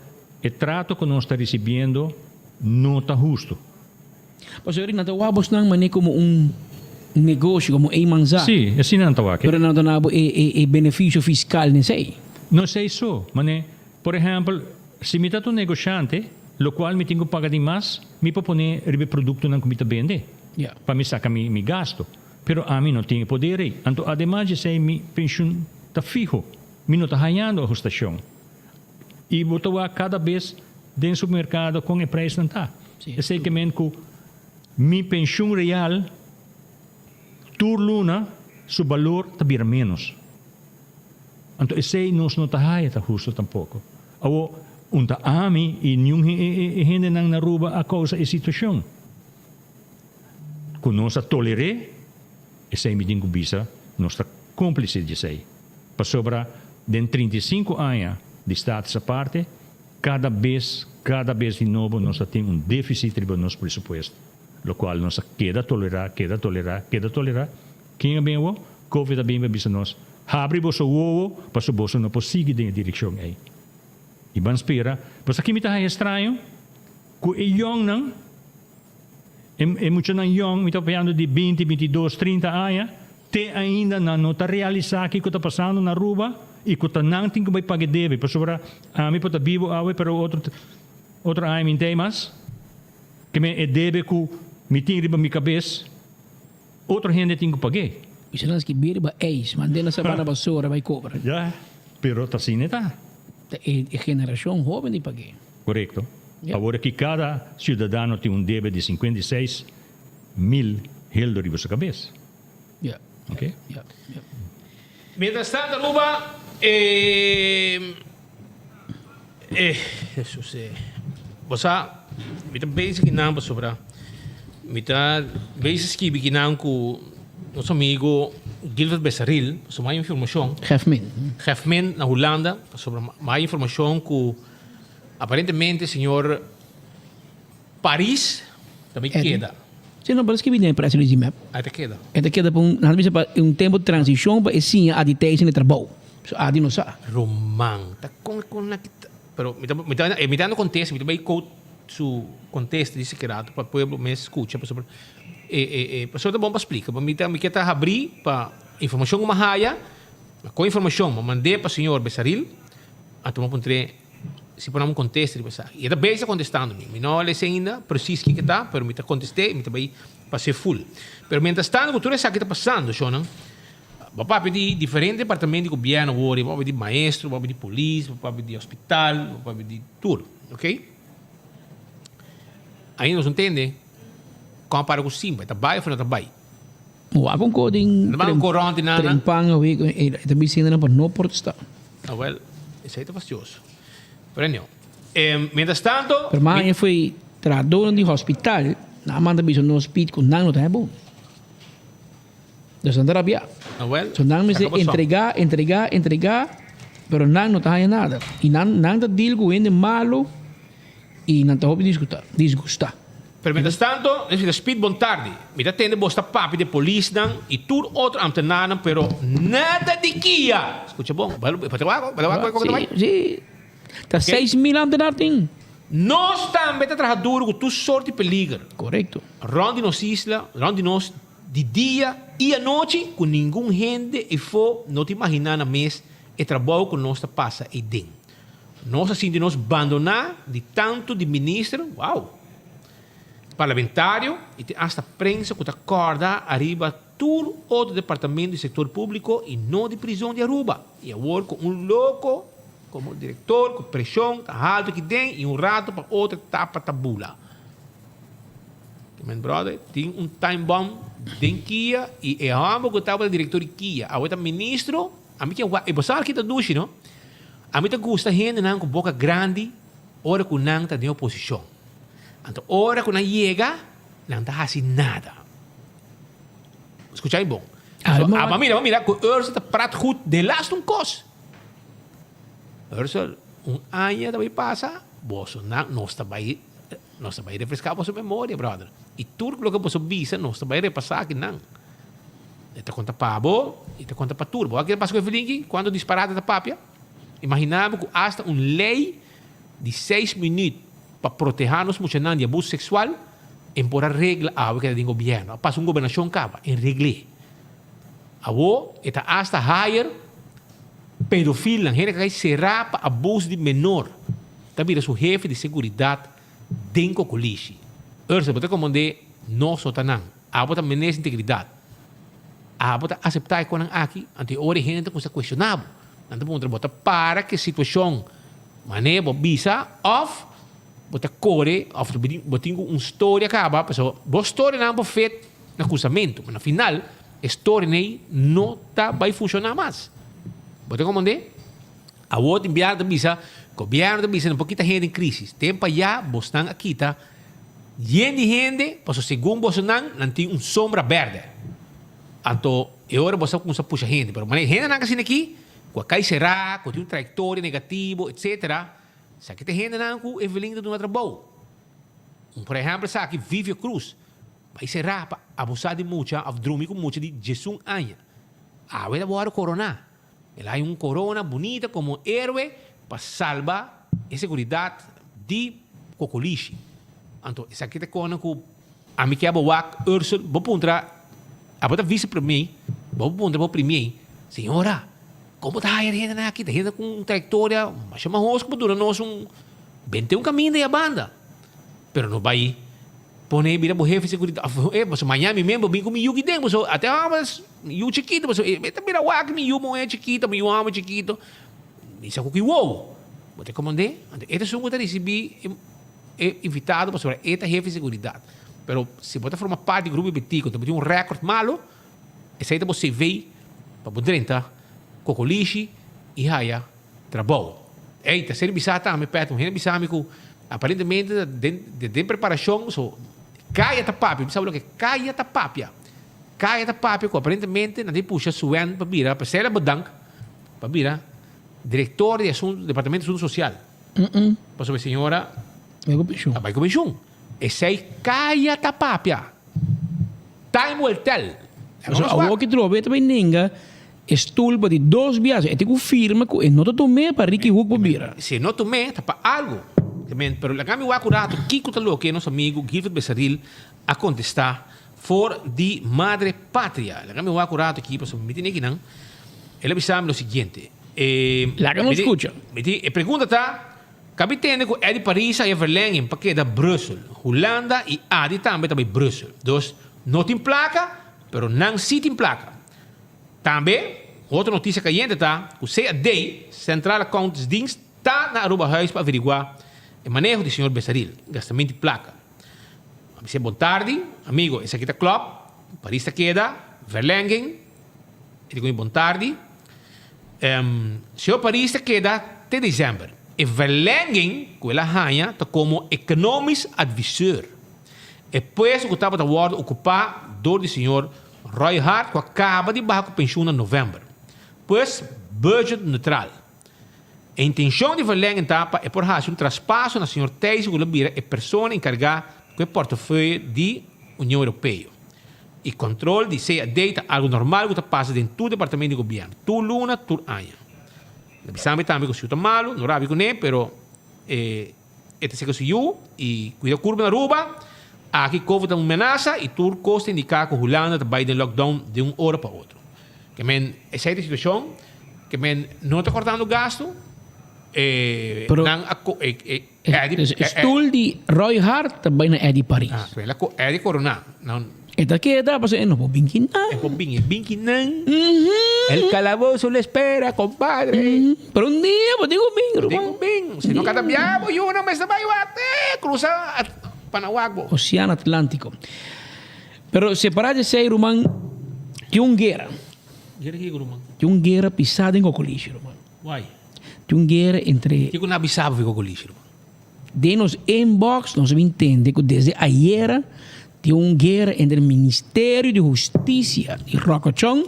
e trato ku nos ta risibiendo no ta husto. Pasobra nan ta wak bosnan manera komo un negoshi, komo eenmanszaak. Sí, asina nan ta wak. Pero nan ta duna bo e benefisio fiskal nesei. No esei so, manera, por ehèmpel, si mi ta ta un negoshante, lokual mi tin ku paga di mas, mi por pone riba e produktonan ku mi ta bende, pa mi saka mi gasto. Pero ami no tin e poder ei. Anto ademas di esei mi penshun ta fiho, mi no ta hañando ahustashon. I bo ta wak kada bes den supermerkado kon e preisnan ta. Esei ke men ku mi penshun real tur luna su balor ta bira ménos. Anto esei nos no ta haya ta husto tampoko. Awor un ta ami i niun e hendenan na Aruba a kousa e situashon. Ku nos a toler'é, esei mi tin ku bisa nos ta kómplise di esei. Pasobra den 35 aña di Status Aparte, kada bes, kada bes di nobo nos a tin un défisit riba nos presupuesto, lokual nos a keda tolerá, keda tolerá, keda tolerá. Ken a bin awor? Covid a bin pa bisa nos, Habri boso wowo, pasobra boso no por sigui den e direkshon ei. I ban spera. Pasobra aki mi ta haña straño ku e yòngnan. E muchanan yong, mi ta papiando di binti, bintidos, trinta aña, te ainda nan no ta realisá kiko ta pasando na Aruba i ku ta nan tin ku bai paga e debe. Pasobra ami por ta bibu awe pero otro otro aña mi n'tei mas. Ke men e debe ku mi tin riba mi kabes, otro hende tin ku pag'é. Bisa nan skibí riba eis, mand'é na Sabana Basora bai kobra. Ya, pero ta asina e ta. Ta e generashon hóben di pag'é. Korekto. Awor aki kada siudadano tin un debe di 56 mil heldo riba su kabes. Oke. Mientras tanto Aruba e e Jesus e bo sa mi ta bezig kinan pasobra mi ta bezig skibi kinan ku nos amigo Gilbert Besaril pasobra mi hay informashon. Gefmin. Gefmin na Hulanda pasobra mi hay informashon ku Aparentemente señor Paris ta bay keda. Si no, pero skibi den e press release di mep. Ah, e ta keda. E ta keda pa un, nan ta bisa pa un tempo di transicion pa e siña Adi Thijssen e trabou. So Adi no sa. Roman, ta con con na kita. Pero mi ta mi ta mi ta dando contesta, mi ta bay quote. su contesta di Sekerato pa pueblo mes scucha pasobra e e e pasobra ta bon pa splica. Pa mi ta mi ke ta habri pa informacion cu mi a haya, con informacion mi a mand'é pa señor Besaril, anto mi a puntr'é si por nan un contesta riba esaki. Y e ta bezig contestando mi. Mi no a lesa ainda precies kiko ta, pero mi ta contest'é y mi ta bay pas'é full. Pero mientras tanto cu tur esaki ta pasando, shownan, Bo papia di diferente departamento di gobierno awor, bo papia di maestro, bo papia di polis, bo papia di hospital, bo papia di tur, ok? Ainda nos no tende kon a para ku Simba, e ta bai of e no ta bai? Wak un ko den No ban ko rond di nana. trempan awe e ta bisa nan pa no protesta. Ah wel, esei ta fastioso. Pero anyhow, mientras tanto. Pero maña foi trahadornan di hospital, nan a manda bisa nos pidi ku nan no ta bon. Dus nan ta rabiá. So nan mester entregá, entregá, entregá, pero nan no ta haña nada. I nan nan ta deal ku hende malu i nan ta hopi disgustá, disgustá. Pero mientras tanto, nos ta speed bon tardi. Mi ta tende bos ta papia di polisnan i tur otro ambtenarnan, pero nada di kia! Skucha bon, bo ta wak, bo ta wak kon ta bai? Si, si. Ta 6000 ambtenar tin. Nos tambe ta traha duru ku tur sort di peliger. Korekto. Rònt di nos isla, rònt di nos Di dia i anochi ku ningun hende efó no ta imaginá nan mes e trabou ku nos ta pasa eiden. Nos a sinti nos bandoná di tantu di minister, wow! Parlamentario i te asta prensa ku ta kòrda ariba tur otro departamento di sektor públiko i no di prizon di Aruba. I awor ku un loko komo direktor ku preshon ta haltu aki den i un rato pa otro etapa ta bula. Men brother, tin un time bomb den Kia y e homber cu tabata director di Kia, awe ta ministro, ami ke wak, e bo sa ki ta dushi no? Ami ta gusta hendenan cu boca grandi ora cu nan ta den oposicion. Anto ora cu nan yega, nan ta haci nada. Scucha mi bon. So, aba mira, aba mira cu Ursel ta prat goed den laatste un cos. Ursel, un aña ta bay pasa, boso nan, nos ta bay. Nos ta bai refreská boso memoria, bròder. I tur loke boso bisa, nos ta bai repasá akinan. E ta konta pa bo, i ta konta pa tur. Bo a kere pasa ku e felinki? Kuantu disparate ta papia? Imaginá bo ku asta un lei di seis minüt pa protehá nos muchanan di abuso seksual, en por a regla awe keda den gobièrnu. A pasa un gobernashon kaba, en regl'é. Awo e ta asta hire pedofilnan, hende ku a kai será pa abuso di menor. Ta bira su hefe di seguridat den Kokolishi. Ursel, bo ta komand'é nos no ta nan. Abo ta menes integridat. Abo ta aseptá e konan aki, anto e ora e hende ta kuminsá kuestioná bo. Nan ta puntra, bo ta para ku e situashon manera bo bisa òf bo ta kore òf bo tin ku un storia kaba? Pasobra bo storianan por fet na kusamentu, ma na final e storianan ei no ta bai funshoná mas. Bo ta komand'é? Awor tin biaha ta bisa, gobierno ta bisa no por kita hende den crisis. Ten pa ya bosnan a kita yen di hende pasobra segun bosonan nan tin un sombra berde. Anto e ora boso a cuminsa pusha hende. Pero manera hendenan asina aki cu a cay cera, cu tin un trayectoria negativo etc. Esaki ta hendenan cu Evelyn ta duna trabou. Un por ehempel esaki Vivio Cruz bay cera pa abusa di mucha of drumi cu mucha di diesun aña. Awe ta worde corona. El a haña un corona bunita como héroe pa salba e seguridad di Cocolishi. Anto esaki ta cona cu ami kier bo wak, Ursel, bo puntra, abo ta vice premier, bo puntra bo premier, señora, con bo ta haya e hendenan aki? Ta hende cu un trayectoria masha mahos cu bo duna nos un bente un caminda y a banda. Pero no bay pone bira bo hefe seguridad, of eh, pasobra mañana mi mes bo bin cu mi yuki den, pasobra ate homber Mi yu chikito, pasobra e ta bira wak mi yu muhé chikito, mi yu hòmber chikito. Mi sa ku ki wowo. Bo ta komand'é? Anto e ta esun ku ta risibí e invitado pasobra e ta hefe di seguridat. Pero si bo ta forma parti di grupo di betiku, anto bo tin un rèkòrt malu, esei ta bo CV pa bo drenta kokolishi i haya trabou. Ey, ta ser bisá tambe, Pet, un hende bisa mi ku aparentemente ta den den preparashon, so kaya ta papia, mi sa bo loke kaya ta papia. Kaya ta papia ku aparentemente nan tin pusha Suen pa bira, p'esei el a bedank pa bira direktor di asuntu, departamento di asuntu sosial. Pasobra e señora a bai ku penshun. Esei kaya ta papia. Time will tell. Pasobra awor ki trobe ta bai nenga e stul pa di dos biaha. E tin ku firma ku e no ta tum'é pa Ricky Hoek por bira. Si e no tum'é ta pa algu. Men, pero laga mi wak un rato kiko ta loke nos amigo Gilford Besaril a contesta for di Madre Patria. Laga mi wak un rato aki pasobra mi tene kinan. El a bisa mi lo siguiente. E, Laga nos mi ti- scucha. Mi ti, e pregunta ta, Kabi tende ku Eddy Parisa e verlenging pa keda Brussel, Hulanda i Adi tambe ta bai Brussel. Dus no tin plaka, pero nan si tin plaka. Tambe, otro notisia kayente ta ku CAD, Centrale Accountsdienst, ta na Aruba Huis pa averiguá e maneho di señor Besaril, gastamento di plaka. A bis'é bon tardi, amigo, esaki ta klòp, Paris ta keda, verlenging, e di ku mi bon tardi. Señor Paris ta keda te desèmber. E verlenging ku el a haña ta komo economisch adviseur. E puesto ku tabata wòrdu okupá dor di señor Roy Hart ku a kaba di baha ku penshun na novèmber. Pues budget neutral. E intencion di verlenging ta pa e por haci un traspaso na señor Thijssen cu lo bira e persona encarga cu e portefeuille di Union Europeo. E control di CAD ta algo normal cu ta pasa den tur departamento di gobierno, tur luna, tur aña. Na bisami tambe cu si ta malo, no rabia cune, pero e e ta seca su yu y cuida curva na Aruba. Aki covid ta un menasa y tur cos ta indica cu Hulanda ta bay den lockdown di un ora pa otro. Ke men esei ta e situacion, ke men no ta cortando gasto, e Pero nan a co e e Eddie e stoel di Roy Hart ta bay na Eddie Paris. Ah, el a co Eddie corona. Nan E ta keda pasobra e no por bin kinan. E por bin, e bin kinan. El calabozo le espera, compadre. Pero un dia bo tin cu bin, Bo tin ruman. cu bin. Si no cada bia bo yuna mester bay wak cruza pa na wak bo. Oceano Atlantico. Pero separa di esei, ruman, tin un guera. Guera kiko, ruman? Tin un guera pisá den Cocolishi, ruman. Why? Tin un guera entre. Kiko nan a bisa bo fi Cocolishi, ruman? Den nos inbox nos a bin tende ku desde ayera tin un guera entre Ministerio di Hustisia di Rocco Chong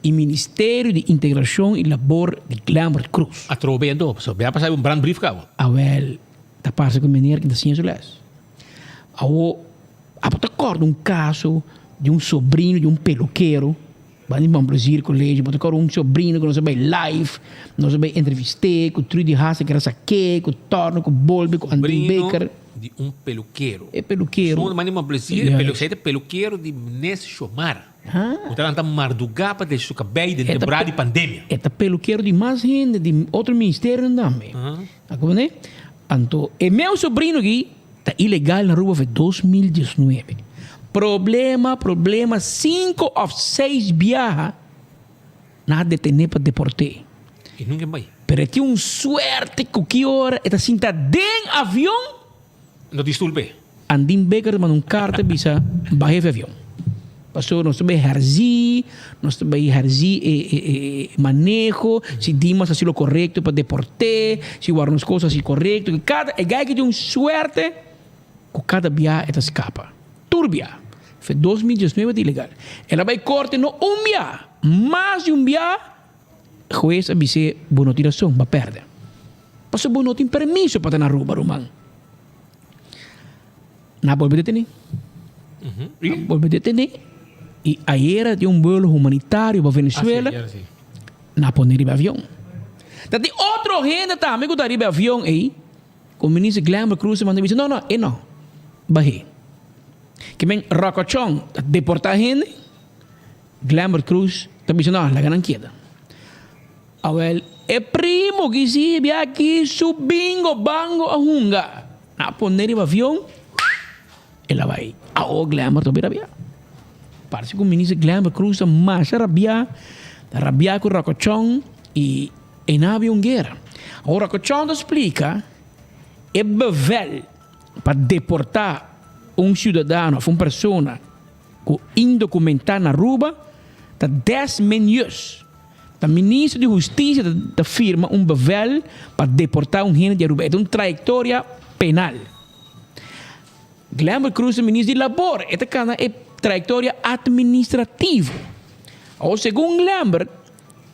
i Ministerio di Integrashon i Labor di Glenbert Croes. Atrobe anto, pasobra bia pasa un brandbrief kaba. Awel, ta parse ku meneer ki ta siña su les. Awo, abo ta kòrda un kaso di un sobrino di un pelukero, banda di Mon Plaisir College, bo ta kòrda un sobrino ku nos a bai live, nos a bai entrevist'é, ku Trudy Hasse kera sak'é, ku Torno, ku Bolbe, ku André Baker. Sobrino di un pelukero. E pelukero. Banda di Mon Plaisir, e esei ta pelukero di Nes Shomara. Ku ta lanta mardugá pa deshi su kabei den temporada di pandemia. E ta pelukero di mas hende di otro ministerionan tambe. A comprende? Anto e meu sobrino aki ta ilegal na Aruba for 2019. Problema, problema, cinco of seis biaha nan a detene pa deporte. Y nunca e bay. Pero e tin un suerte cu ki ora e ta sinta den avion. No disturbe. Andin Baker ta manda un carta bisa baha e avion. Pasobra nos ta bay herzi, nos ta bay herzi e e maneho, si Dimas haci lo corecto pa deporte, si wak nos cos haci corecto. Cada, e guy ki tin un suerte cu cada bia e ta scapa. Tur bia. Fe 2019 ta ilegal. El a bay corte no un bia, mas di un bia, huez a bis'e bo no tin rason, bo a perde. Pasobra bo no tin permiso pa ta na Aruba, ruman. Nan a bolbe detene. Nan a bolbe detene. Y ayera tin un vuelo humanitario pa Venezuela. Nan a pone riba avion. Ta tin otro hende tambe cu ta riba e avion ey. Cu minister Glenbert Croes a manda bisa, no, no, e no. Bahe. Ke men Rocochon ta deporta hende. Glenbert Croes ta bisa, no, laga nan keda. Awel, e primo ki sibi aki su bingo bango a hunga. Nan a pone riba avion, el a bai. Awo Glenbert ta hopi rabiá. Parse ku minister Glenbert Croes ta masha rabiá, ta rabiá ku Rocochon i e nan habia un guera. Awor Rocochon ta splika e bevel pa deportá un siudadano òf un persona ku indokumentá na Aruba ta des minus. Ta minister di Husticia ta firma un bevel pa deporta un hende di Aruba. E ta un trayectoria penal. Glenbert Croes ta minister di Labor. E ta cana e trayectoria administrativo. Awor segun Glenbert,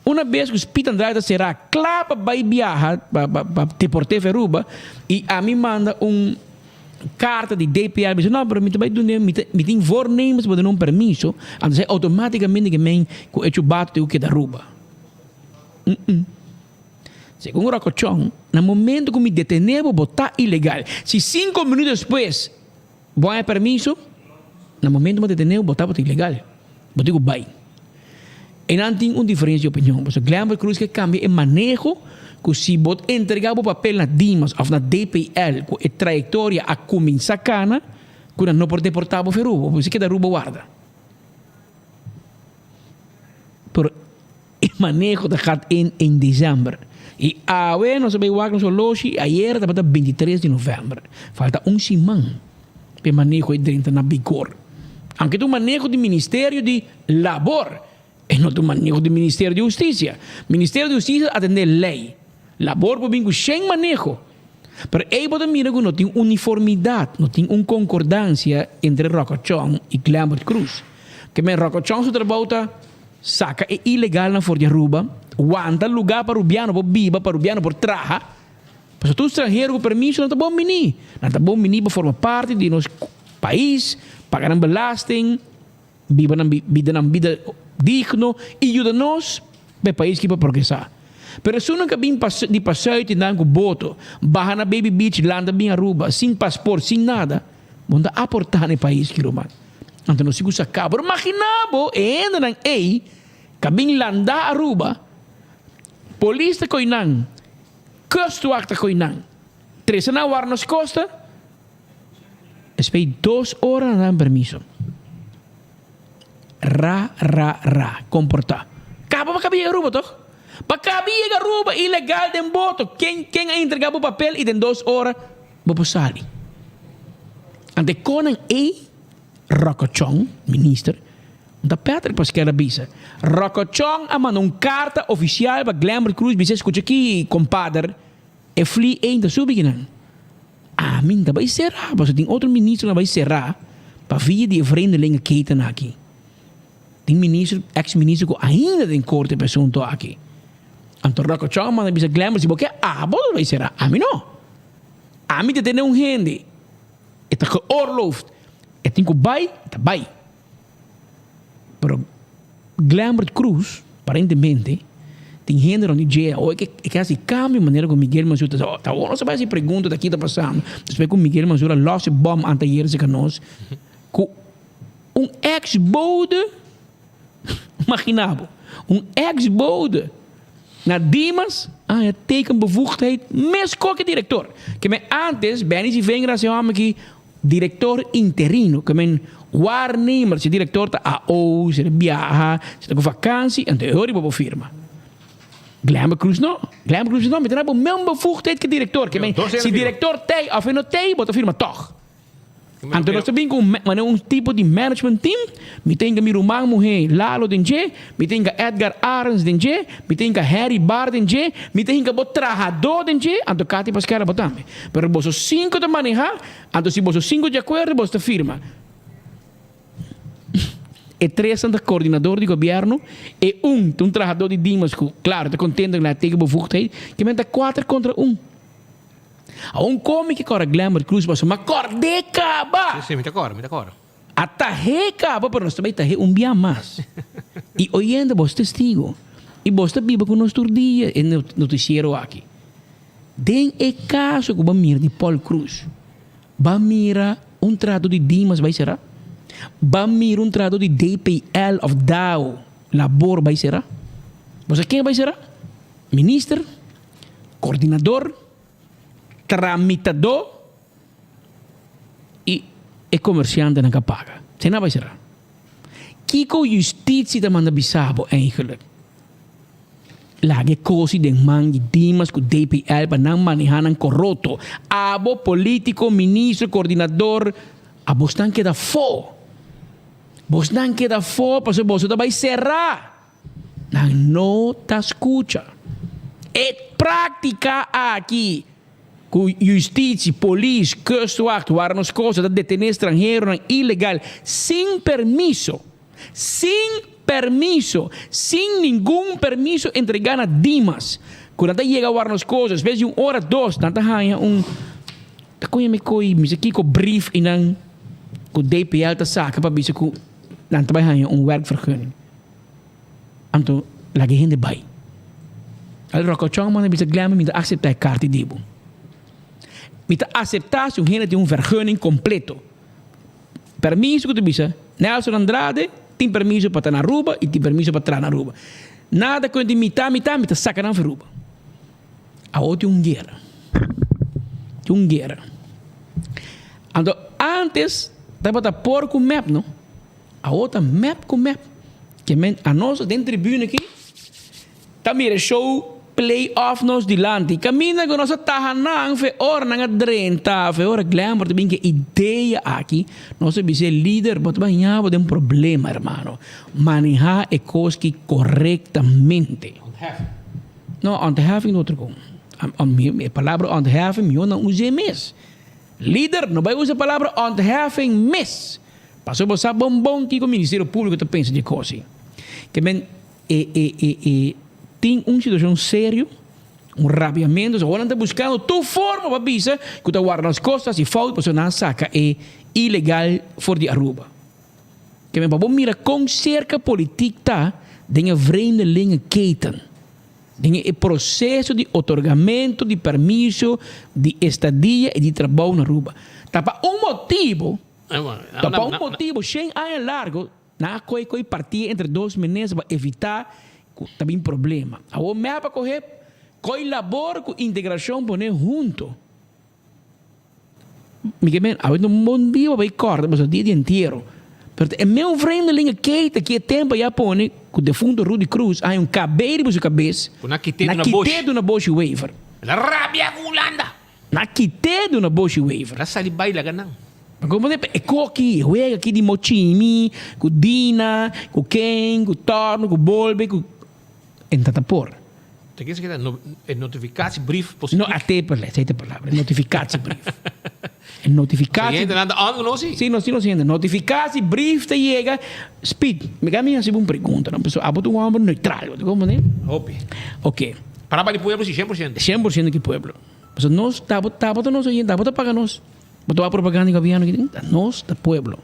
una bes cu Piet Andrade ta cera cla pa bay biaha pa deporte for Aruba y ami manda un carta di DPL bisa no pero mi ta bay dune mi ta mi tin voornemens pa duna un permiso anto esei automaticamente ke men ku e chubato tin ku keda Aruba. Segun Rocco Chong, na momento ku mi detené bo, bo ta ilegal. Si sinku minuut despues bo haña permiso, na momento bo detené bo, bo tabata ilegal. Bo tin ku bai. Einan tin un diferensia di opinion, pasobra Glenbert Croes ke kambia e maneho ku si bo entregá bo papel na Dimas òf na DPL ku e trayektoria a kuminsá kana, ku nan no por deportá bo for Aruba, bo mester keda Aruba warda. Pero e maneho ta gaat in in december. Y awe nos a bay wak nos oloshi, ayer tabata 23 di november. Falta un siman pa e maneho e drenta na bigor. Aunke ta un maneho di Ministerio di Labor, e no ta un maneho di Ministerio di Husticia. Ministerio di Husticia ta atende ley. Labor por bin cu shen maneho. Pero ey bo ta mira cu no tin uniformidad, no tin un concordancia entre Rocco Chong y Glenbert Croes. Ke men Rocco Chong su trabou ta saca e ilegalnan for di Aruba, wanta lugar pa Rubiano por biba, pa Rubiano por traha. Pasobra tur stranhero cu permiso nan ta bon bini. Nan ta bon bini pa forma parti di nos pais, paga nan belasting. Biba nan bida nan bida digno i yuda nos pa e pais ki por progresá. Pero esunnan ka bin di pasuit i nan ku boto, baha na Baby Beach, landa bin Aruba, sin pasport, sin nada, bo no ta aportá na e pais ki ruman. Anto nos tin ku saká. Por imaginá bo e hendenan ei ka bin landa Aruba, polis ta koi nan, kustwacht ta koi nan, trese nan war nos kosta, Espey dos ora na dan permiso. Ra, ra, ra. Comporta. Caba pa caba yega Aruba toch? Pa caba yega Aruba ilegal den boto. Ken, ken a entrega bo papel y den dos ora bo por sali. Ante konan ey, Rocochon, minister, ta Patrick Paskel a bisa. Rocochon a manda un carta oficial pa Glenbert Croes bisa escucha aki compadre, e fli ey ta subi kinan. Ami n'ta bai será, pasobra tin otro ministronan bai será pa via di e vreemdelinge keten aki. Tin ministro, ex ministro ku ainda den korte pa e asunto aki. Anto Rocco Chong manda bisa Glenbert si bo ke abo ta bai será, ami no. Ami ta tene un hende, e ta geoorloofd, e tin ku bai, e ta bai. Pero Glenbert Croes aparentemente tin hende rond di dje awo e ke hasi cambio manera cu Miguel Mansur ta ta awor nos a bay hasi pregunta ta ki ta pasando despues cu Miguel Mansur a los e bom anteayer cerca nos cu un ex bode imagina bo un ex bode na Dimas a haya tekenbevoegdheid mes cu e director ke men antes Benny Sivengra a hasi homber ki Director interino, ke men waarnemer, si director ta AO, si ta biaha, si ta ku vakansi, anto e hori bo por firma. Glenber Cruz no. Glenber Cruz no, mi ta na bo meun bevoegdheid ke director. Ke men, si director tei of e no tei, bo ta firma tog. Anto nos ta bin ku un manera un tipo di management team, mi ta hinka mi ruman muhé Lalo den dje, mi ta hinka Edgar Arends den dje, mi ta hinka Harry Barr den dje, mi ta hinka bo trahadó den dje, anto Cathy Pasquella bo tambe. Pero boso sinku ta manehá, anto si boso sinku di akuerdo boso ta firma. E tresnan ta koordinador di gobièrnu, e un ta un trahadó di Dimas ku, klaro, ta kontento ku nan a teken bevoegdheid, ke men ta kuater kontra un. A un komi ke kòrda Glenbert Croes pasobra mi a kòrd'é kaba! Sí, sí, mi ta kòrda, mi ta kòrda. A tah'é kaba, pero nos ta bai tah'é un bia mas. I oyente, boso testigo. I boso ta biba ku nos tur dia e notisiero aki. Den e kaso ku bo a mira di Paul Croes, bo a mira un trato di Dimas bai será? Bo a mira un trato di DPL òf dao, Labor, bai será? Bo sa ken a bai será? Minister, kordinador, tramitadó i e komersiantenan ku a paga. Esei nan a bai será. Kiko justisia ta manda bisa bo eigenlik? Laga e kosi den man di Dimas ku DPL pa nan maneha nan koroto. Abo politiko, ministro, kordinador, abosnan keda afó. Bosnan keda afó pasobra boso ta bai será. Nan no ta skucha. E práktika aki ku justisi, polis, kustwacht, warnos kosta ta detené stranheronan ilegal sin permiso. Sin permiso, sin ningun permiso entregá na Dimas. Ku nan ta yega wara nos kos, despues di un ora, dos, nan ta haña un, ta koña mi ko'i, mi sa kiko brief i nan ku DPL ta saka pa bisa ku nan ta bai haña un werkvergunning. Anto laga e hende bai. Al Rokochon manda bisa Glenn mi ta acepta e carta di bo. Mi ta acepta si un hende tin un vergunning completo. Permiso cu ta bisa Nelson Andrade tin permiso pa ta na Aruba y tin permiso pa traha na Aruba. Nada cu di mita mita mi ta saca nan for Aruba. Awor tin un guera. Tin un guera. Anto antes tabata por cu mep no. Awor ta mep cu mep. Ke men anos den tribune aki ta mira show play off nos dilanti. Caminda cu nos a taha nan fe ora nan a drenta fe ora Glenbert a bin cu e idea aki nos a bisa e lider bo ta baña bo den problema hermano. Maneha e cos ki corectamente. No, ontheffing ta otro con. E palabra ontheffing mihor nan usa e mes. Lider no bay usa e palabra ontheffing mes. Pasobra bo sa bon bon kiko Ministerio Publico ta pensa di e cos ei. Ke men e e e e tin un situacion serio, un rabiamento, so nan ta buscando tur forma pa bisa cu ta warda nos cos ta haci fout pasobra nan a saca e ilegal for di Aruba. Ke men pa bo mira kon serka politik ta den e vreemdelingenketen, den e proseso di otorgamento di permiso di estadia i di trabou na Aruba. Ta pa un motibo, ta pa un motibo shen aña largo nan a kohe kohe parti entre dos minister pa evita ku ta bin problema. Awor mep a kohe kohe labor ku integrashon pone hunto. Mi ke men, awe ta un bon dia pa bai kòrda pasobra dia di entiero. Pero ta e meu vreemdeling a keita ki e tempo ya pone ku defunto Rudy Cruz a haña un kabei riba su kabes. Ku na kit'é Na duna boshi. kit'é duna boshi Wever. El a rabia ku Hulanda. Na kit'é duna boshi Wever. El a sali bai laga nan. Pa komprendé e koki, e wega aki di Mochimi, ku Dina, ku Ken, ku Torno, ku Bolbe, ku. En ta ta por. Ta kier esaki ta e notificatiebrief positief? No, a te perle, esei ta e palabra, e notificatiebrief. E notificatie. Si hendenan ta on ku nos si? Si, nos tin nos hende. Notificatiebrief ta yega, Speed, mi ka mi hasi bo un pregunta no, pasobra abo ta un homber neutral, bo ta komprende? Hopi. Oke. Para pa di pueblo si, 100%. 100% ki pueblo. Pasobra nos, tabo, tabo ta nos oyente, abo ta paga nos. Bo ta wak propaganda di gobierno aki, ta nos ta pueblo.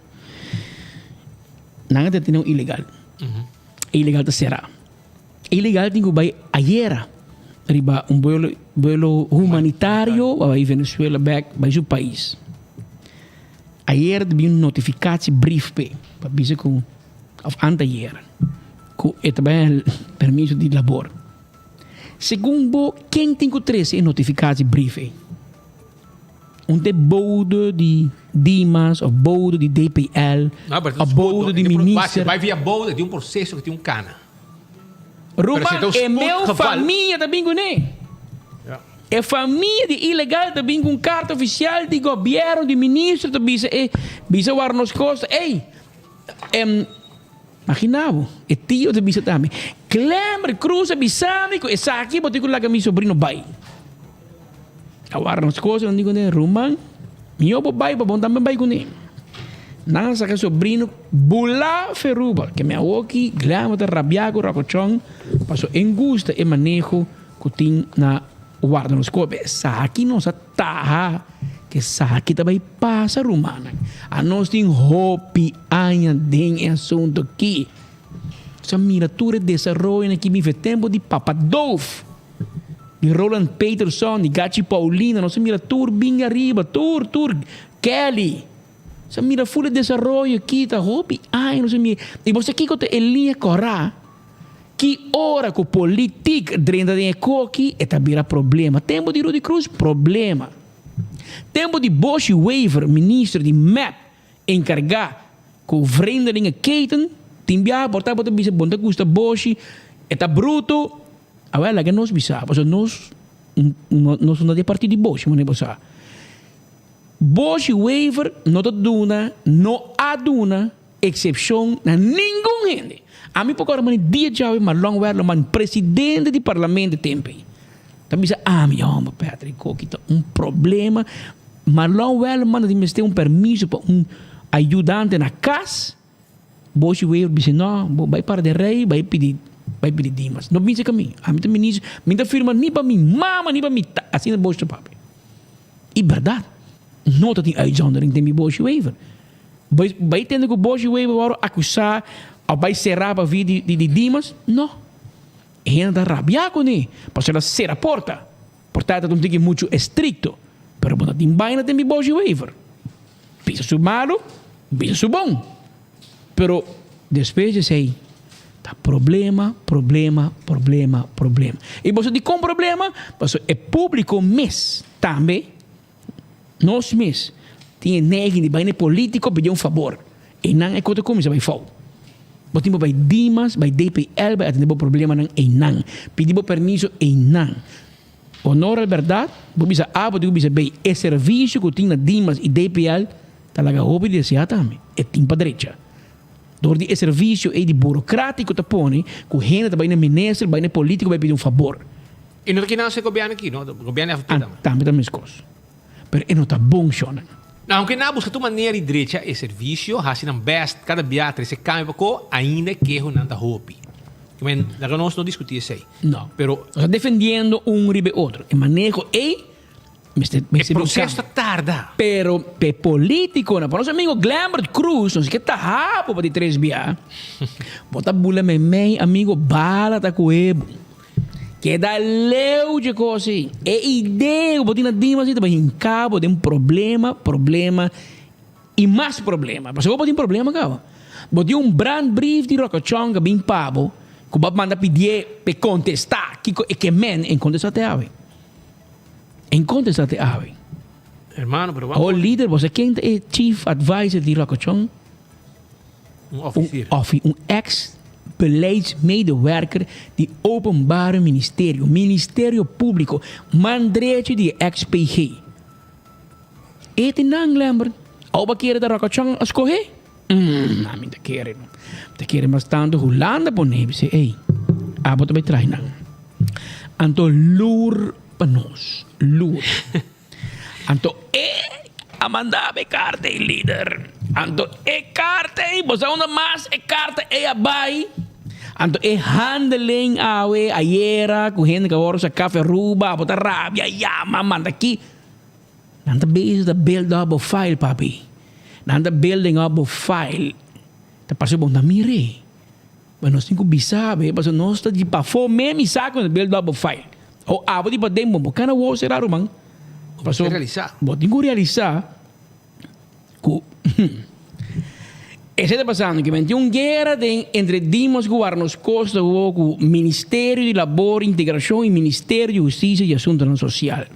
Nan a detene un ilegal. Ilegal ta sera. Ilegal tin ku bai ayera riba un buelo buelo humanitario pa bai Venezuela bek bai su pais. Ayera ta bin un notificatiebrief p'e pa bisa ku of anteayera ku e ta bai permiso di labor. Segun bo ken tin ku trese e notificatiebrief ei? Un te bode di Dimas of bode di DPL of bode di minister. Bai via bode tin un proceso cu tin un cana. Ruman e meu famia ta bin cune. E famia di ilegal ta bin cu un carta oficial di gobierno di minister ta bisa e bisa wara nos costa ey em imagina bo e tio ta bisa tambe Clemmer Cruz a bisa mi cu esaki bo tin cu laga mi sobrino bay. A wara nos kos nan di kuné, Ruman, mihó bo bai pa bo tambe bai kuné. Nan a saka sobrino bulá feruba, ke mi awoki Glenn ta rabiá ku Rakochon paso en gusta e maneho ku tin na warda nos kos. Esaki nos a taha ke esaki ta bai pasa rumannan. Anos tin hopi aña den e asuntu aki. Nos a mira tur e desaroyonan ki bin for e tempu di Papa Doof. Di Roland Peterson, di Gachi Paulina, nos a mira tur bin ariba, tur, tur, Kelly. Nos a mira full e desaroyo aki, ta hopi aña nos a mira. I bo sa kiko ta e liña kòrá? Ki ora ku politik drenta den e koki, e ta bira problema. Tempu di Rudy Croes, problema. Tempu di Boshy Wever, minister di mep, Enkargá ku vreemdelingenketen tin biaha por ta bo ta bisa bo no ta gusta boshi, e ta bruto. Awel laga nos bisa pasobra nos nos no ta di partido di boshi manera bo sa. Boshi Wever no ta duna, no a duna eksepshon na ningun hende. Ami por kòrda manera dia djawe Marlon Werleman presidente di parlamento e tempu ei ta bisa ami homber Patrick koki ta un problema. Marlon Welman ta mester un permiso pa un ayudante na cas, Boshi Wever bisa no, bo bay para den rey bay pidi bay pidi Dimas. No binse cu mi, ami ta minister, mi ta firma ni pa mi mama ni pa mi tata, asina Boshi ta papia. Y berdad, no ta tin uitzondering den mi Boshi Wever. Bay bay tende cu Boshi Wever worde acusa of bay cera pa via di di Dimas? No. E hende ta rabia kuné pasobra el a sera porta. Por ta e ta un tiki muchu estrikto, pero bo no tin baina den mi Boschi Wever. Bisa su malu, bisa su bon. Pero despues di esei ta problema, problema, problema, problema. I boso dikon problema? Pasobra e públiko mes tambe, nos mes, tin e neiging di bai na e polítiko pidi un fabor. Einan e kos ta kuminsá bai fou. Bo tin bo bai Dimas, bai DPL, bai atendé bo problemanan einan. Pidi bo permiso einan. Honor al bèrdat, bo bisa A, bo tin ku bisa B. E servisio ku tin na Dimas i DPL ta laga hopi di deseá tambe. E tin pa drecha. Dor di e servisio ei di burokratico ta pone ku hende ta bai na minister, bai na politico bai pidi un fabor. I no ta kina hasi gobièrnu aki, no? Gobièrnu afp tambe. Tambe ta meskos. Pero e no ta bon shònan. Aunke nan a buska tur manera di drecha e servisio, hasi nan bèst kada bia trese kambio pa ko, ainda e kehonan ta hopi. Men, laga nos no diskutí esei. No. Pero. Nos ta defendiendo un riba e otro. E maneho ei mester mester E proseso ta tarda. Pero p'e politiconan, pa nos amigo Glembert Cruz, nos ke taha bo pa di tres bia, bo ta bula meimei, amigo, bala ta kohe bo. Keda leu dje kos ei. E idea ku bo tin na Dimas ei ta bai hinka bo den problema, problema i mas problema. Pasobra bo tin problema kaba. Bo tin un brandbrief di Rokochon ku a bin pa bo, ku bo a manda pidié p'e kontestá kiko e ke men, e kontestá te awe. E kontestá te awe. Hermano, pero Awor lider, bo sa ken ta e chief advisor di Rokochon? Un officier. Un offi, un ex beleidsmedewerker di Openbare Ministerio, Ministerio Publico, man drechi di e ex PG. E tin nan, Lambert. Awo bo a kere ta Rokochon a scohe? Umm, ami ta kere no. Mi ta kere mas tanto Hulanda pone, mi si, ey, abo ta bay traha nan. Anto loer pa nos, loer. Anto e a manda e karta ei, lider. Anto e karta ei, bo sa unda mas e karta ei a bai? Anto e handeling awe, ayera, ku hende ku a wòrdu saká for Aruba, abo ta rabia, yama, manda aki. Nan ta bezig ta build up bo file, papi. Nan ta building up bo file. Ta parse bo no ta mir'é. Ma nos tin ku bisa be, pasobra nos ta di pafó mem i sa ku nos build up bo file. O abo di paden bo, bo kana wou sera ruman. Bo tin ku realisá. Bo tin ku realisá ku esei ta pasando, ke men tin un guera den entre Dimas ku Warnos Costa wou ku Ministerio di Labor, Integrashon i Ministerio di Hustisia i Asuntonan Sosial.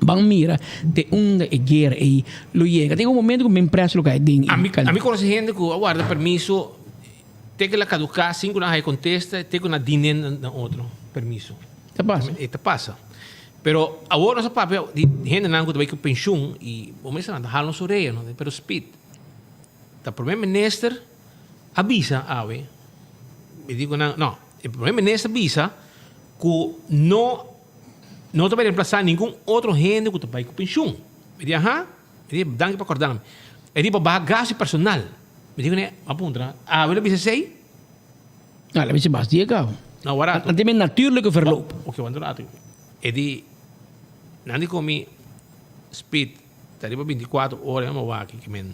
Ban mira te unda e guera ei lo yega. Tin un momento ku men pres lo kai den i Ami konosé hende ku a warda permiso Te ku el a kaduká sin ku nan haña kontesta, te ku nan dine na otro permiso. Ta pasa. E ta pasa. Pero awor nos a papia di hendenan ku ta bai ku penshun i bo mester nan ta hala nos orea, no? Pero Speed, ta prome minister a bisa awe, mi di ku nan, no, e prome minister a bisa ku no no ta bai remplasá ningun otro hende ku ta bai ku penshun. Mi di, aha, mi di, danki pa kòrda mi. E di pa baha gastu personal. Mi di kuné, a puntra, awe lo bisa esei? Ah, lo bisa bas dia kaba. No, un rato. Nan tin e natuurlijke verloop. Ok, un rato. E di, nan di ku mi speed ta riba binticuatro ora, mi a wak ki men.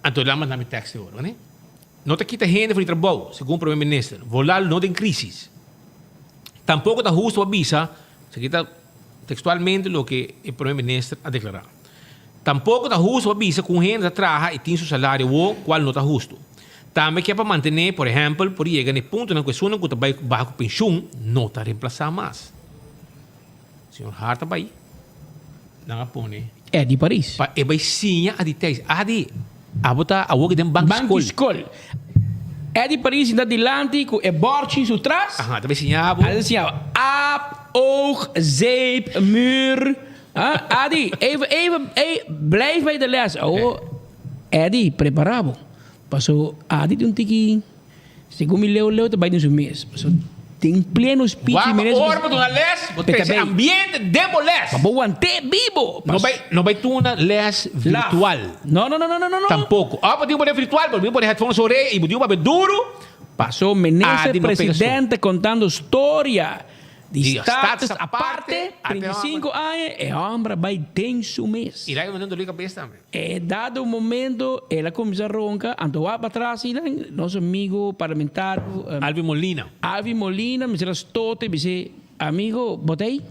Anto el a manda mi tekst e ora, kuné? No ta kita hende for di trabou, segun Prome Minister. Volal no den crisis. Tampoco ta husto pa bisa, esaki ta textualmente loke e Prome Minister a declara. Tampoco ta husto pa bisa cu un hende ta traha y tin su salario wo, cual no ta husto. Tambe kier pa mantene, por ehempel, por yega na e puntonan cu esunnan cu ta bay baha cu pensioen no ta reemplaza mas. Señor Hart a bay, nan a pone. Eddie Paris. Pa e bay siña Adi Thijs. Adi, abo ta awor den banki skol. Banki skol. Eddie Paris sinta dilanti cu e borchi su tras. Aha, ta bay siña abo. A ta siña abo. Aap, oog, zeep, muur. Ah, Adi, even, even, ey, blijf bij de les. Awo, Eddie, prepara bo. Paso, Adi tin un tiki, segun mi leu leu ta bai den su mes. Paso, den pleno speech Wak, minister ora bo duna les, bo trese ambiente den bo les. Pa bo want'é bibo. No bai, no bai tuna les virtual. No, no, no, no, no, no. Tampoco. Ora bo tin ku pone virtual, bo tin ku pone headphones orea y bo tin ku papia duro. Paso, minister Adi no pega so. presidente contando storia. Di status aparte, 35 aña, e homber a bay den su mes. Y laga manda un dolor di cabeza tambe. E dado momento el a cuminsa ronca, anto wak patras asina, nos amigo parlamentario. Alvin Molina. Alvin Molina mester a stote y bis'e, amigo, bo ta ey?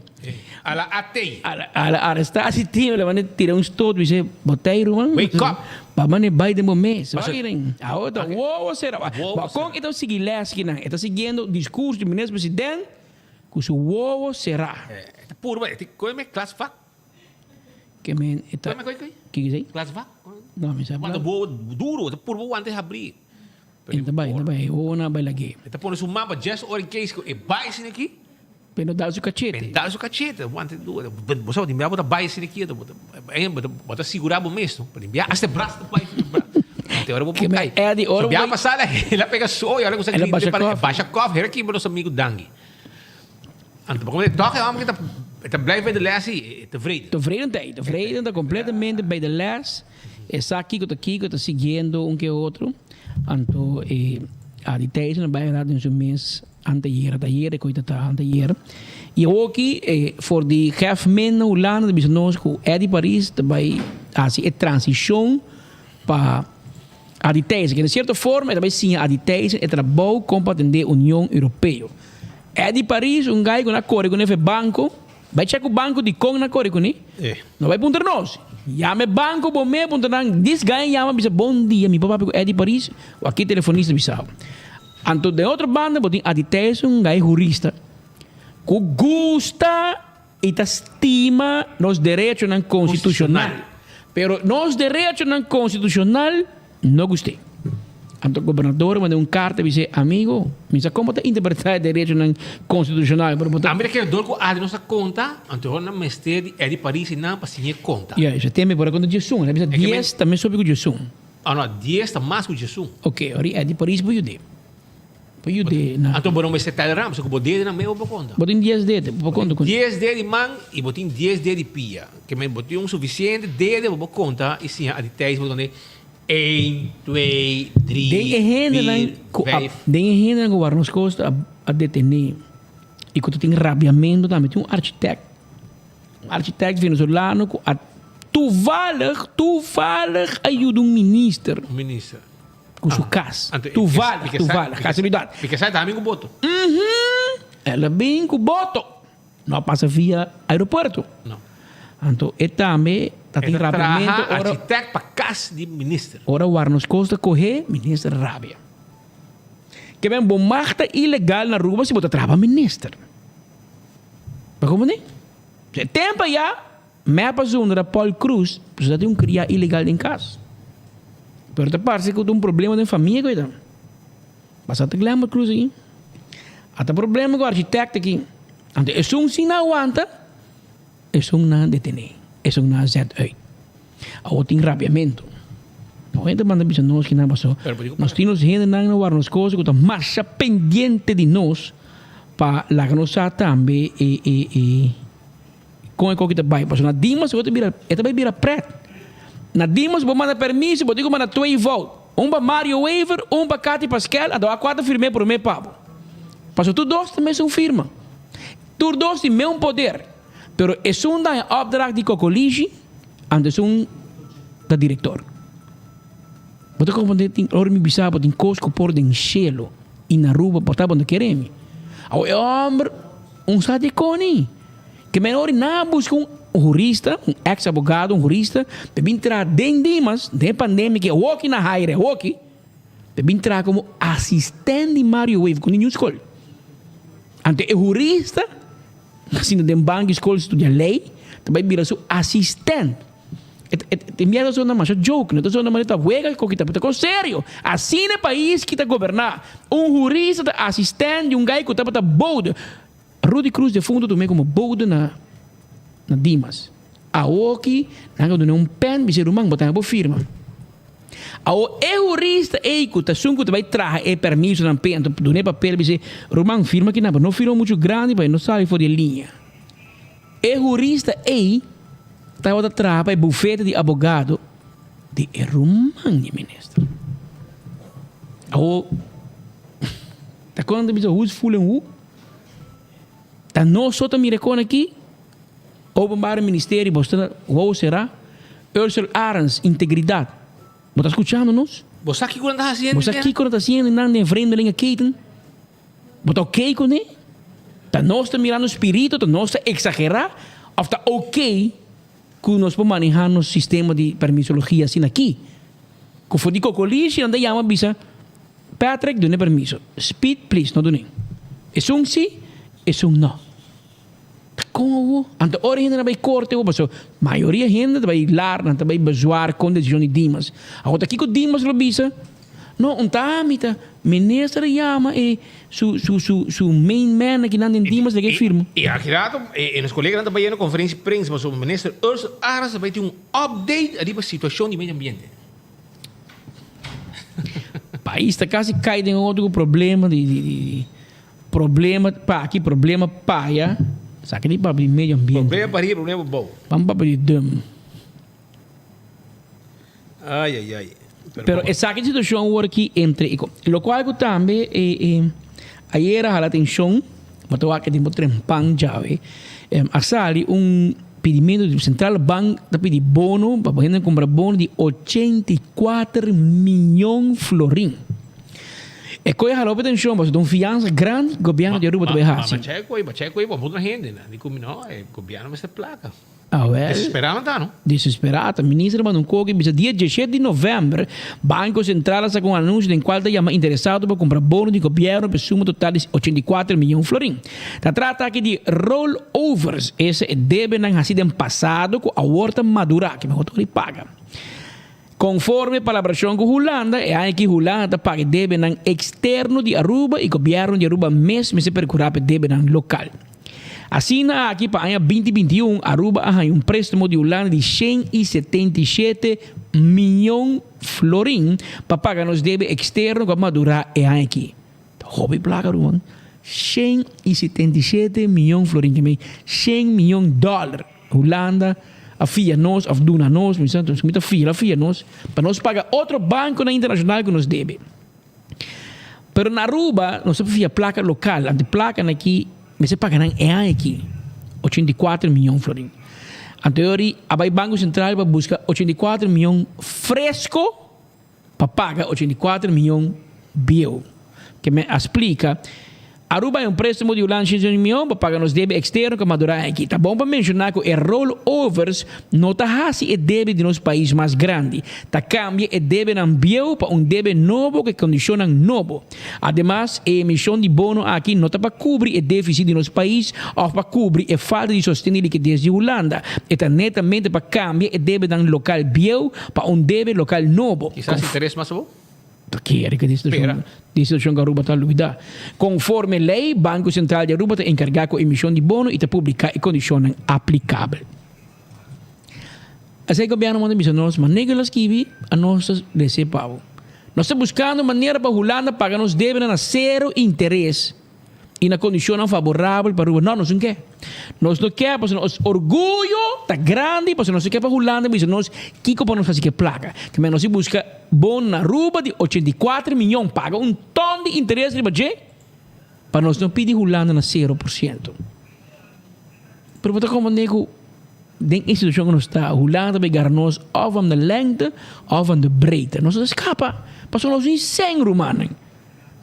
A la atey. A la aresta si tin, el a manda tira un stoot, bis'e, bo ta ey ruman? Wake up! Pa manda bay den bo mes. Wak kiren? Awor ta wowo sera. Bo con e ta sigui les kinan? E ta siguiendo discurso di minister president cu su wowo sera. E ta purba, e ta come klas vak. Ke men e ta. Come koi koi? Kiko esei? Klas vak. No, mi sa. Wanta wowo duro, e ta purba wanta e habri. E ta bai, e ta bai, e wowo nan a bai lag'é. E ta pone su man pa just ora in case cu e bai asina aki. Pe no dal su cachete. Pe dal su cachete, wanta e duro. Bo sa, di bia bo ta bai asina aki, bo ta, bo ta sigura bo mes, no? Pa di bia hasta e bras ta bai. Te ora bo por cai. Eddie, ora So bia pasa el a pega su oyo, el a cuminsa El a grita, basha el a kof. basha kof, hera kiba nos amigo Dangui. Anto bo come toch e homber ta ta blijf bij de les y e tevreden. Tevreden ta ey, tevreden ta completamente bij de les. E sa kico ta kico, ta siguiendo un ke otro. Anto e a di Thijssen a bay raad den su mes anteayer, atayer e koe ta ta anteayer. Y awoki e for di gef men na Hulanda ta bisa nos cu Eddy Paris ta bay haci e transicion pa Adi Thijssen. Ke den cierto forma e ta bay siña Adi Thijssen e trabou con pa atende Union Europeo. Eddy Paris un guy cu na core cune fe banco, bay check cu banco dicon na core cune, no bay puntra nos. Yama e banco bo me puntra nan, this guy a yama bisa bon dia mi por papia cu Eddy Paris o aki telefonista bisa bo. Anto den otro banda bo tin Adi Thijssen un guy hurista cu gusta y ta stima nos derechonan constitucional. Pero nos derechonan constitucional no gust'é. Anto gobernador a manda un carta bis'é, Amigo, mi sa con bo ta interpreta e derechonan constitucional, pero bo ta. Tambe ta kere dor cu Adi nos ta conta, anto hor nan mester di Eddy Parisi nan pa siñ'é conta. Ya, esei tembe por a conta djesun. El a bisa dies ta mes hopi cu djesun. Ah no, dies ta mas cu djesun. Ok, ora Eddy Parisi por yud'é. Bo yude na. Anto bo no mester tel ram, pasobra ku bo dede nan mei bo por konta. Bo tin dies dede, bo por konta ku. Dies dede di man i bo tin dies dede di pia. Ke men bo tin un sufisiente dede pa bo konta i siña a di tijs bo ta konta een, twee, drie, Den e hendenan vier, ku a vijf. den e hendenan ku Warnos Costa a a detené i ku ta tin rabiamentu tambe tin un architect, un architect venezolano ku a toevallig, toevallig a yuda un minister. Un minister. Ku su kas. Toevallig, toevallig, casualidad. Mi ke sa ta bin ku boto. Mhm. El a bin ku boto. No a pasa via aeropuerto. No. Anto e tambe ta tin rabiamento ora. E ta traha architect pa kas di minister. Ora Warnos Costa kohe, minister rabia. Ke men bo mag ta ilegal na Aruba si bo ta traha pa minister. Bo comprende? E tempo aya. Mep a zundra Paul Cruz pasobra ta tin un kriá ilegal den kas. Pero ta parse ku ta un problema den famia ku e ta. Basta ta Glenbert Cruz aki. A ta problema ku architect aki. Anto esun si nan wanta, esun nan detené, esun nan zet uit. Awor tin rabiamentu. No hende manda bisa nos kinan paso nos tin nos hendenan na warda nos kos ku ta masha pendiente di nos pa laga nos sa tambe e e e. Kon e koki ta bai? Pasobra na Dimas bo ta bira, e ta bai bira pret. Na Dimas bo manda permiso, bo tin ku manda twee vout. Un pa Mario Wever, un pa Cathy Paskel, anto a kuater firm'é promé pa bo. Pasobra tur dos ta mesun firma. Tur dos tin meun poder. Pero esun ta haña opdracht di Kokolishi, anto esun ta direktor. Bo ta komprendé tin ora mi bisa bo tin kos ku por den shelu i na Aruba por ta bo no kere mi. Awo e hòmber un sa di koni. Ke men ora nan a buska un hurista, un ex abogado, un hurista, pa bin traha den Dimas, den e pandemia ki awoki na haire awoki, pa bin traha komo asistent di Mario Wever ku niño skol. Anto e hurista, asina den banki skol studia lei, ta bai bira su asistent. E mierda ta sona masha joke, no ta sona manera ta wega ku kita, ta kos serio. Asina e pais ki ta goberná. Un hurista ta asistent di un guy ku tabata bode. Rudy Cruz defunto tum'é komo bode na na Dimas. Awoki nan a dun'é un pèn bis'é ruman bo ta haña bo firma. Awo e hurista ei ku ta esun ku ta bai traha e permisonan p'e anto dun'é papel bis'é ruman firma kinan pero no firma muchu grandi pa e no sali for di e liña. E hurista ei tabata traha pa e bufete di abogado di e ruman di e minister. Awo ta kon nan ta bisa who's fooling who? Ta nos so ta mira e kon aki? Openbare Ministerie, bo sta wou sera? Ursel Arends, Integridad, bo ta skuchando nos? Bo sa kiko nan ta hasiendo Bo sa kiko nan ta hasiendo nan den vreemdelingenketen? Bo ta oké kuné? Ta nos ta mirando spiritu? Ta nos ta eksagerá? Òf ta oké ku nos por manehá nos sistema di permisologia asina aki? Ku for di kokolishi nan ta yama bisa, Patrick dun'e permiso, Speed please no dun'e. Esun si, esun no. Ta kon awo? Anto ora hende na bai korte awo paso mayoria hende ta bai lar, nan ta bai bezwaar kon desishon di Dimas. Awo ta kiko Dimas lo bisa? No, un ta ami ta minister a yama e su su su su main man akinan den Dimas laga e firma. I aki rato e nos koleganan ta bai yendo konferensia di prensa pasobra minister Ursula Arends ta bai tin un update ariba situashon di medio ambiente. Pais ta kasi kai den otro problema di di di problema pa aki problema pa aya. Esaki di papia di medio ambiente. Problema pa riba problema pa bou. Ban papia di dum. Ay ay ay. Pero esaki ta situacion awor aki entre e Locual cu tambe e e ayer a hala atencion, bo ta wak den bo trempan djawe, a sali un pidimento di Centrale Bank ta pidi bono pa bo hende cumpra bono di 84 miyon florin. E coy a hala hopi atencion pasobra ta un fiansa grandi gobierno di Aruba ta bay haci. Ma chai coy, ma chai coy pa mucho hende nan di cu mi no, e gobierno mester placa. Awel. Desesperá ta, no? Desesperá ta. Minister a manda un koki bisa dia dieshet di novèmber, Banko Sentral a saka un anunsio den kual ta yama interesado pa kumpra bono di gobièrnu pa e suma total di 84 miyon florin. Ta trata aki di rollovers, esa e debenan hasi den pasado ku awor ta madurá, ke mehor ta ora di paga. Konforme palabrashon ku Hulanda, e aña aki Hulanda ta paga e debenan eksterno di Aruba i gobièrnu di Aruba mes mester perkurá pa e debenan lokal. Asina aki pa aña 2021 Aruba a haña un préstamo di Hulanda di 177 miyon florin pa paga nos debe eksterno ku a madurá e aña aki. Ta hopi plaka ruman. 177 miyon florin, ke mei 100 miyon dòler. Hulanda a fia nos of duna nos, mi sa, mi ta fia, a fia nos, pa nos paga otro banconan internacional cu nos debe. Pero na Aruba nos ta fia placa local, anto placanan aki mester paga nan e aña aki, 84 miyon florin. Anto e ora a bay Banco Central pa busca 84 miyon fresco pa paga 84 miyon bieu. Ke men a splika, Aruba hay un préstamo di Hulanda 100 miyon pa paga nos debe eksterno ku a madurá aki. Ta bon pa menshoná ku e rollovers no ta hasi e debe di nos pais mas grandi. Ta kambia e debenan bieu pa un debe nobo ku e kondishonnan nobo. Ademas, e emishon di bono aki no ta pa kubri e défisit di nos pais òf pa kubri e falta di sosten di likides di Hulanda. E ta netamente pa kambia e debenan lokal bieu pa un debe lokal nobo. Kisas interes mas abou? Ta kere ku di situashon di situashon ku Aruba ta lubidá. Konforme lei, Banko Sentral di Aruba ta enkargá ku emishon di bono i ta publiká e kondishonnan aplikabel. Esei gobièrnu manda bisa nos, ma nega lo skibi, anos ta lese pa bo. Nos ta buskando manera pa Hulanda paga nos debenan na sero interes. I na kondishonnan faborabel pa Aruba. No, nos no ke. Nos no ke pasobra nos orguyo ta grandi pasobra nos no ke pa Hulanda bisa nos kiko pa nos hasi ku e plaka. Te mester nos a buska bon na Aruba di 84 miyon paga un ton di interes riba dje pa nos no pidi Hulanda na 0%. Pero bo ta komprende ku den e situashon ku nos ta Hulanda ta bay gara nos òf van de lengte òf van de breedte. Nos no ta skapa pasobra nos no tin sèn rumannan.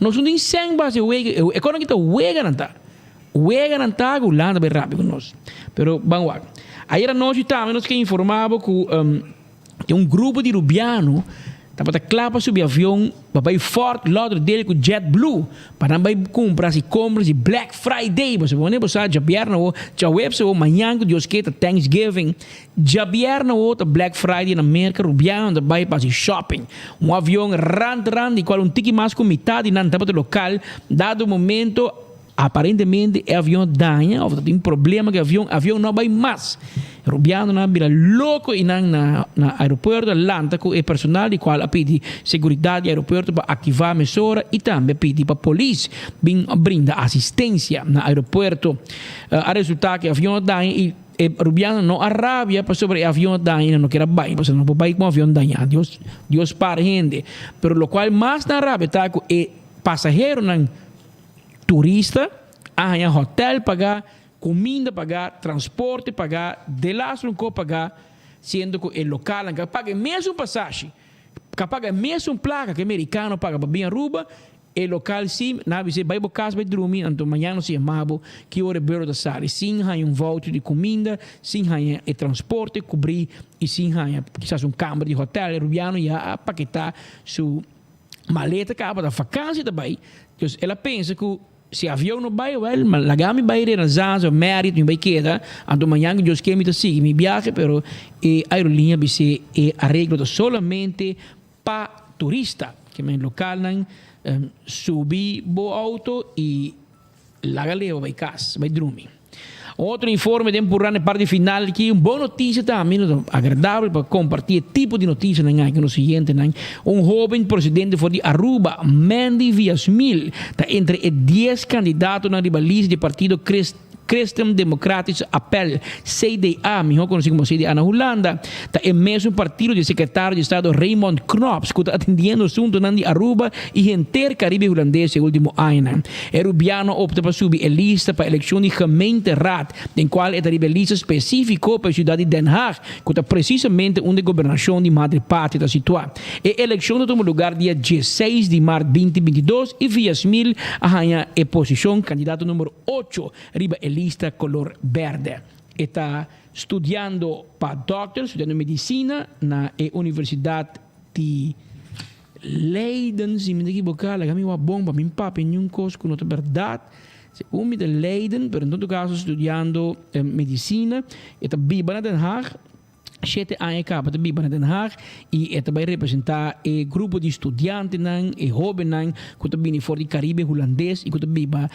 Nos no tin sèn pa hasi wega, e kos nan ki ta wega nan ta. Wega nan ta ku Hulanda bai rabia ku nos. Pero ban wak. Ayer anochi tambe nos ke informa bo ku tin un grupo di Rubiano tabata kla pa subi avion pa bai Fort Lauderdale ku JetBlue pa nan bai kumpra hasi kompras di Black Friday. Pasobra wanneer bo sa djabièrnè awo, djaweps awo, mañan ku Dios ke ta Thanksgiving. Djabièrnè awo ta Black Friday na Merka, Rubiano ta bai pa hasi shopping. Un avion rand rand di kual un tiki mas ku mitad di nan tabata lokal, dado momento aparentemente e avion a daña of ta tin problema ku e avion, avion no a bai mas. Rubianonan a bira loko i nan na na aeropuerto a lanta ku e personal di kual a pidi seguridat di aeropuerto pa aktivá mesora i tambe a pidi pa polis bin brinda asistensia na aeropuerto. A resultá ku e avion a daña i E rubiano no a rabia pasobra e avion a daña y nan no kier a bay, pasobra nan no por bay cu un avion daña. Dios, Dios para hende. Pero locual mas nan rabia ta cu e pasaheronan turista a haña hotel paga. Kuminda pagá, transporte pagá, delas un kos pagá, siendo ku e lokalnan ka paga e mesun pasashi, ka paga e mesun plaka ku e merikano paga pa bin Aruba, e lokal si, nan a bis'é bai bo kas bai drumi, anto mañana nos yama bo ki ora e buro ta sali, sin haña un voucher di kuminda, sin haña e transporte kubrí i sin haña kisas un kamber di hotèl. E rubiano ya a paketá su maleta kaba ta vakansi ta bai, dus el a pensa ku. Si avion no bai, wel, ma laga mi bai rena Zaza of Marriott, mi bai keda, anto mañan ku Dios ke mi ta sigui mi biahe, pero e aerolínea bis'é e areglo ta solamente pa turista, ke men lokalnan subi bo auto i laga leba bai kas, bai drumi. Un otro informe den purá na e parti final aki, un bon notisia tambe, no ta agradabel pa kompartí e tipo di notisianan aki ku nos oyentenan. Un hóben prosedente for di Aruba, Mandy Villasmil, ta entre e dies kandidatonan riba lista di e partido Christen Democratisch Appèl, CDA, mihó konosí komo CDA na Hulanda. Ta e mesun partido di e sekretario di estado Raymond Knops ku ta atendiendo asuntunan di Aruba i henter Karibe Hulandes e último añanan. E rubiano opta pa subi e lista pa elekshon di gemeenteraad, den kual e ta riba e lista spesífiko pa e siudat di Den Haag, ku ta presisamente unda e gobernashon di Madre Patria ta situá. E elekshon ta tuma lugar dia diesseis di mart binti 22 i Villasmil a haña e posishon kandidato number ocho riba e lista kolor bèrdè. E ta studiando pa dòkter, studiando medisina na e Universidat di Leiden, si mi ta ekiboká, laga mi wak bon pa mi papia niun kos ku no ta bèrdat. Segun mi ta Leiden, pero en todo kaso studiando medisina. E ta biba na Den Haag, shete aña e kaba ta biba na Den Haag i e ta bai representá e grupo di studiantenan, e hóbennan ku ta bini for di Karibe Hulandes i ku ta biba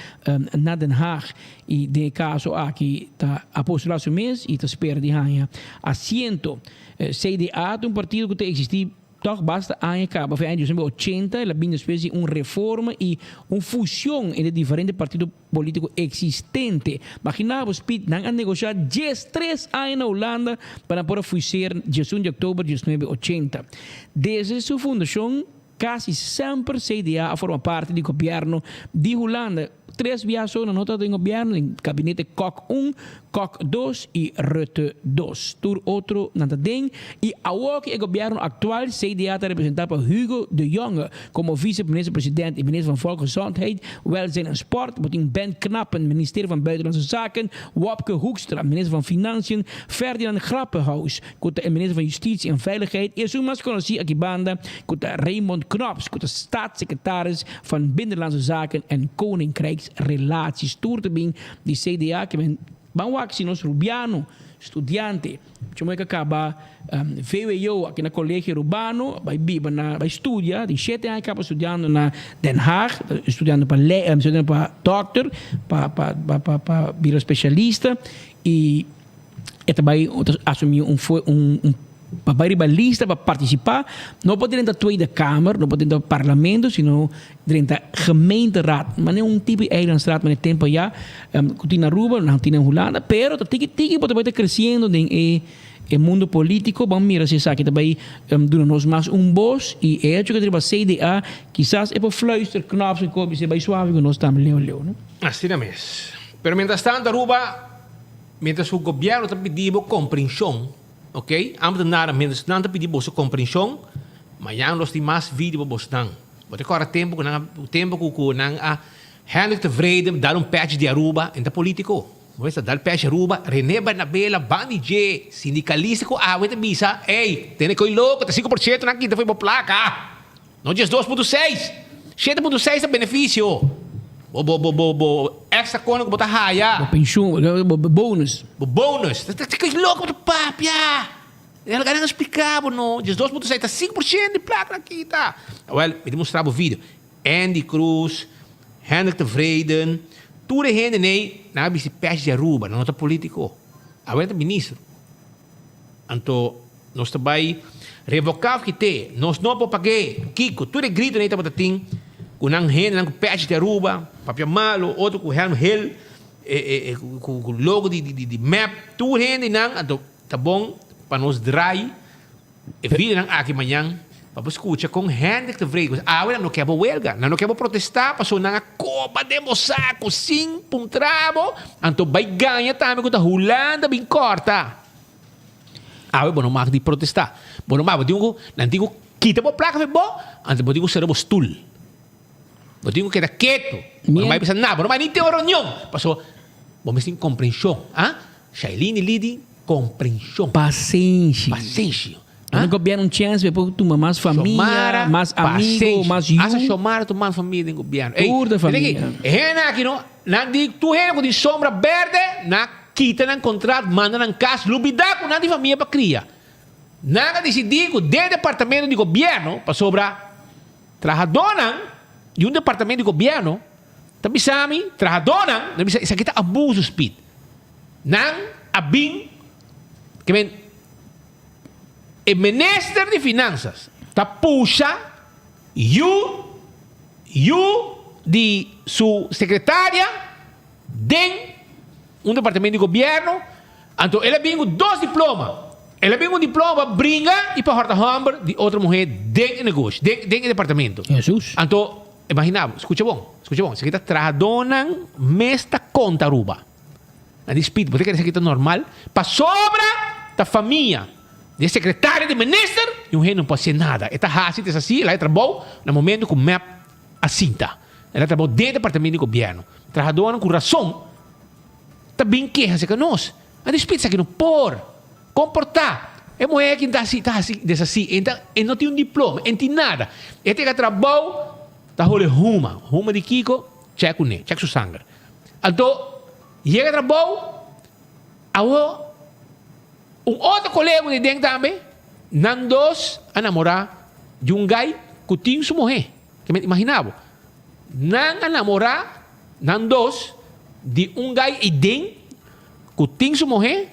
na Den Haag. I den e kaso aki ta a postulá su mes i ta spera di haña asiento. CDA ta un partido ku ta eksistí. Tòg basta aña kaba, for e aña 1980 el a bin despues di un reforma i un fusion entre diferente partido politico existente. Magina bo, Speed, nan a negoshá 13 aña na Hulanda pa nan por a fuiseer 11 di oktober 1980. Desde su fundashon, kasi semper CDA a forma parti di gobièrnu di Hulanda. Tres biaha so nan no tabata den gobièrnu, den gabinete Kok un, Kok dos i Rutte dos. Tur otro nan ta den i awoki e gobièrnu aktual CDA ta representá pa Hugo de Jonge komo vise minister president i minister van Volksgezondheid, Welzijn en Sport. Bo tin Ben Knappen, ministerio van Buitenlandse Zaken, Wopke Hoekstra, minister van Financiën, Ferdinand Grapperhaus, ku ta e minister van Justitie en Veiligheid i esun mas konosí aki banda ku ta Raymond Knops ku ta staatssecretaris van Binnenlandse Zaken en Koninkrijksrelaties. Tur ta bin di CDA ke men ban wak si nos rubiano studiante chomé ka kaba vwo aki na Colegio Rubano bai biba na bai studia tin shete aña kaba studiando na Den Haag studiando pa ley studiando pa dokter pa pa pa pa bira specialista i E ta bai asumí un un pa bai riba lista pa partisipá, no pa drenta Tweede Kamer, no pa drenta parlamento, sino drenta gemeenteraad. Manera un tipo di eilandsraad manera tempo ayá ku tin na Aruba, nan tin na Hulanda, pero ta tiki tiki bo ta bai ta kresiendo den e e mundo polítiko. Ban mira si esaki ta bai duna nos mas un bos i e hecho ku ta riba CDA kisas e por fluister knops en kobi si e bai suave ku nos tambe leu leu, no? Asina mes. Pero mientras tanto Aruba. Mientras ku gobièrnu ta pidi bo komprenshon, ok, ámtenaren, mientras nan ta pidi boso komprenshon, mañan los tin mas video pa bosnan. Bo ta kòrda tempu ku nan a, tempu ku ku nan a Hendrik Tevreden dal un pèchi di Aruba, en ta polítiko. Bo mester dal pèchi Aruba, René Bernabela ban di dje, sindikalista ku awe ta bisa, ey, tene ko'i loko, ta 5% nan kita fo'i bo plaka. No djes 2.6. 7.6 ta benefisio. Bo bo bo bo bo extra kono ku bo ta haya. Bo penshun, bo bonus. Bo bonus. Ta ta kos loko bo ta papia. E laga nan a splika bo no. Djes 2.6 ta 5% di plaka nan kita. Awel, mi ta mustra bo video. Andy Cruz, Hendrik Tevreden, tur e hende nei nan a bisti pèsh di Aruba. Nan no ta politiko. Awel ta ministro. Anto nos ta bai revoká of kit'é? Nos no por pag'é. Kiko? Tur e gritonan ei tabata tin ku nan hendenan ku pèchi di Aruba, papia malu, otro ku hèlm hel, ku logo di mep, tur hendenan. Anto ta bon pa nos drai e videonan aki mañan. Pa bo skucha kon Hendrik tevreden ku awe nan no ke bo welga, nan no ke bo protestá pasobra nan a koba den bo saku sin puntra bo, anto bai gaña tambe ku ta Hulanda bin kòrta. Awe bo no mag di protestá, bo no mag, bo tin ku, nan tin ku kita bo plaka for bo, anto bo tin ku sera bo stul. Bo tin ku keda ketu, bo no bai bisa nada, bo no bai ni tin un reunion, pasobra bo mester tin komprenshon, ah, Shailene Lidi, komprenshon. Pasenshi. Pasenshi. Ora gobierno un chance pe por tuma mas famia, mas amigo, mas yu. Hasta Xiomara tuma mas famia den gobierno. Tur de famia. E hende aki no, nan di tur hende ku tin sombra berde, nan kita nan contract, manda nan kas, lubida ku nan tin famia pa kria. Nan a disidi ku den departamento di gobierno, pasobra trahadónan di un departamento di gobierno ta bisa mi, trahadónan, nan bisa esaki ta abuso Speed. Nan a bin, ke men. E minister di Finansas ta pusha yu yu di su secretaria den un departamento di gobierno, anto el a bin cu dos diploma. El a bin cu un diploma pa bringa y pa horta homber di otro muher den e negoshi, den den e departamento. Jesus. Anto, imagina bo, scucha bon, scucha bon, esaki ta trahadornan mes ta conta Aruba. Nan di Speed, bo ta kere esaki ta normal? Pasobra ta famia di e secretario di minister y un hende no por hacié nada. E ta haci deshaci, el a trabou na momento cu mep a sinta. El a trabou den departamento di gobierno. Trahadornan cu razon ta bin keha acerca nos. Nan di Speed, esaki no por comporta. E muher aki ta haci, ta haci deshaci, e ta, e no tin un diploma, e no tin nada. E ta yega trabou ta hole huma. Huma di kico? Check cune, check su sanger. Anto yega trabou, awo un otro colega di den tambe, nan dos a namora di un guy cu tin su muhe. Te mester imagina bo. Nan a namora, nan dos, di un guy ey den cu tin su muhe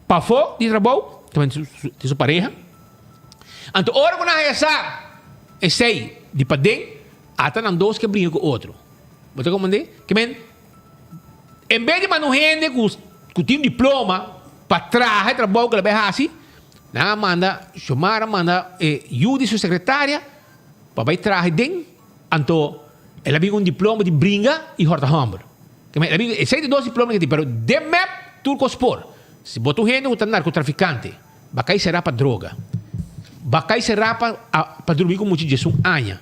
pafo di trabou, te mester tin su pareha. Anto ora cu nan haya sa esey di paden, ata nan dos ke bringa cu otro. Bo ta comprende? Ke men, en bes di manda un hende ku ku tin diploma pa traha e trabou ku el a bai hasi, nan a manda, Xiomara a manda e yu di su sekretaria pa bai traha den, anto el a bin ku un diploma di bringa i hòrta hòmber. Ke men, el a bin, esei ta dos diploma ke tin, pero den mep tur kos por. Si bo ta un hende ku ta narkotrafikante, ba kai será pa droga, ba kai será pa pa drumi ku mucha diesun aña.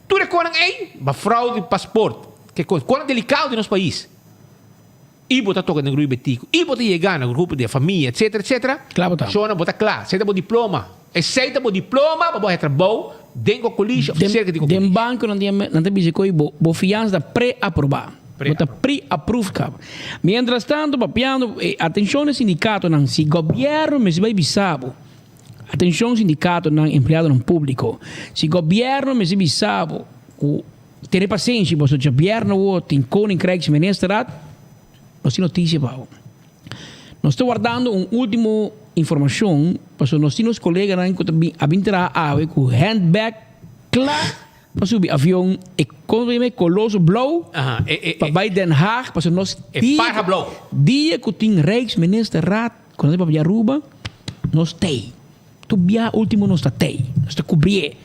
Tur e konan ei, ba fraude di pasport, ke kos, konan delikado di nos pais. I bo ta toka den Rui Betico, i bo ta yega na grupo di e famia, etcetera, etcetera. Kla bo ta. Shona, bo ta kla. Esei ta bo diploma. Esei ta bo diploma pa bo haña trabou den Kokolishi of serka di Kokolishi. Den banko nan tin nan ta bisa ku bo bo fiansa ta pre-aprobá. Bo ta pre-approved kaba. Mientras tanto papiando, atenshon e sindikatonan, si gobièrnu mester bai bisa bo, Atencion sindicatonan, empleadonan publico. Si gobierno mester bisa bo cu tene pasenshi boso djabierno awo tin Koninkrijksministerraad, nos tin noticia pa bo. Nos ta wardando un ultimo informacion pasobra nos tin nos coleganan cu ta bin a bin traha awe cu handbag cla pa subi avion e como ta yama e coloso blauw pa bay Den Haag pasobra nos dia cu tin Rijksministerraad Ku nos ta papia di Aruba, nos t'ei. Tur bia ultimo nos ta t'ei. Nos ta kubrié.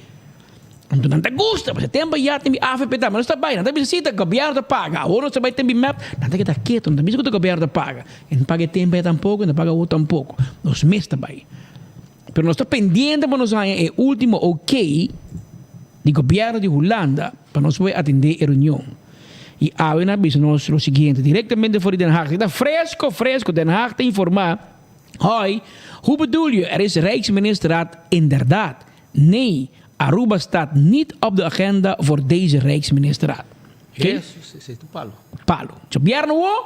Anto nan ta gusta, pasobra tempu ya tin afp tambe. Nos ta bai, nan ta bisa si ta gobièrnu ta paga. Awor nos ta bai tempu mep, nan ta keda ketu, nan ta bisa ku ta gobièrnu ta paga. E no paga e tempu ya tampoko, e no paga awor tampoko. Nos mes ta bai. Pero nos ta pendiente pa nos haña e ultimo okey di gobièrnu di Hulanda pa nos por atendé e reunion. I awe nan a bisa nos lo siguiente, directamente for di Den Haag. Ta fresco, fresco, Den Haag ta informa, Hoi, hoe bedoel je, er is Rijksministerraad inderdaad? Nee, Aruba staat niet op de agenda voor deze Rijksministerraad. Oké? Jezus, esei ta un palo. Palo. Djobièrnu wo,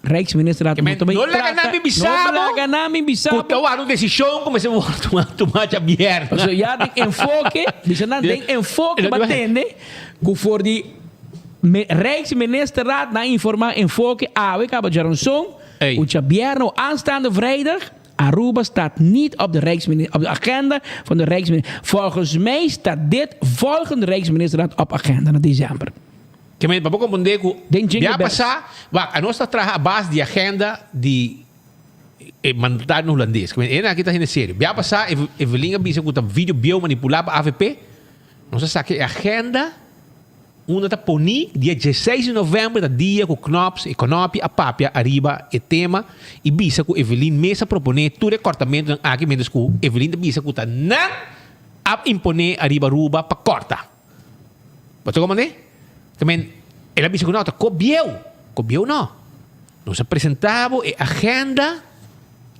Rijksministerraad no ta bay No laga trata, nan bin bisa no bo laga nan bin bisa ku bo. ta wak un desishon ku mester wòrdu tuma tuma djabièrnè. Pasobra ya den enfoke, bisa nan den enfoke ba tende ku for di me Rijksministerraad nan informa enfoke awe kaba djaranson ku djabièrnè o aanstaande vrijdag Aruba staat niet op de Rijksmini op de agenda van de Rijksminister. Volgens mij staat dit volgende Rijksministerraad op agenda na december. Ke men pa bo komprondé ku Den Jingle bia Bells. pasá, wak, anos ta traha a base di agenda di E mandatario hulandes. E aki ta hende serio. Bia pasá Evelyn a bisa ku ta video bieu manipulá pa avp. Nos a saka e agenda unda ta poní dia dieseis di novèmber ta dia ku Knops e Konopi a papia ariba e tema i bisa ku Evelyn mes a proponé tur e kòrtamentunan aki miéntras ku Evelyn ta bisa ku ta nan a imponé ariba Aruba pa kòrta. Bo ta komprendé? Ta men el a bisa ku no ta kop bieu. Kop bieu no. Nos a presentá bo e agenda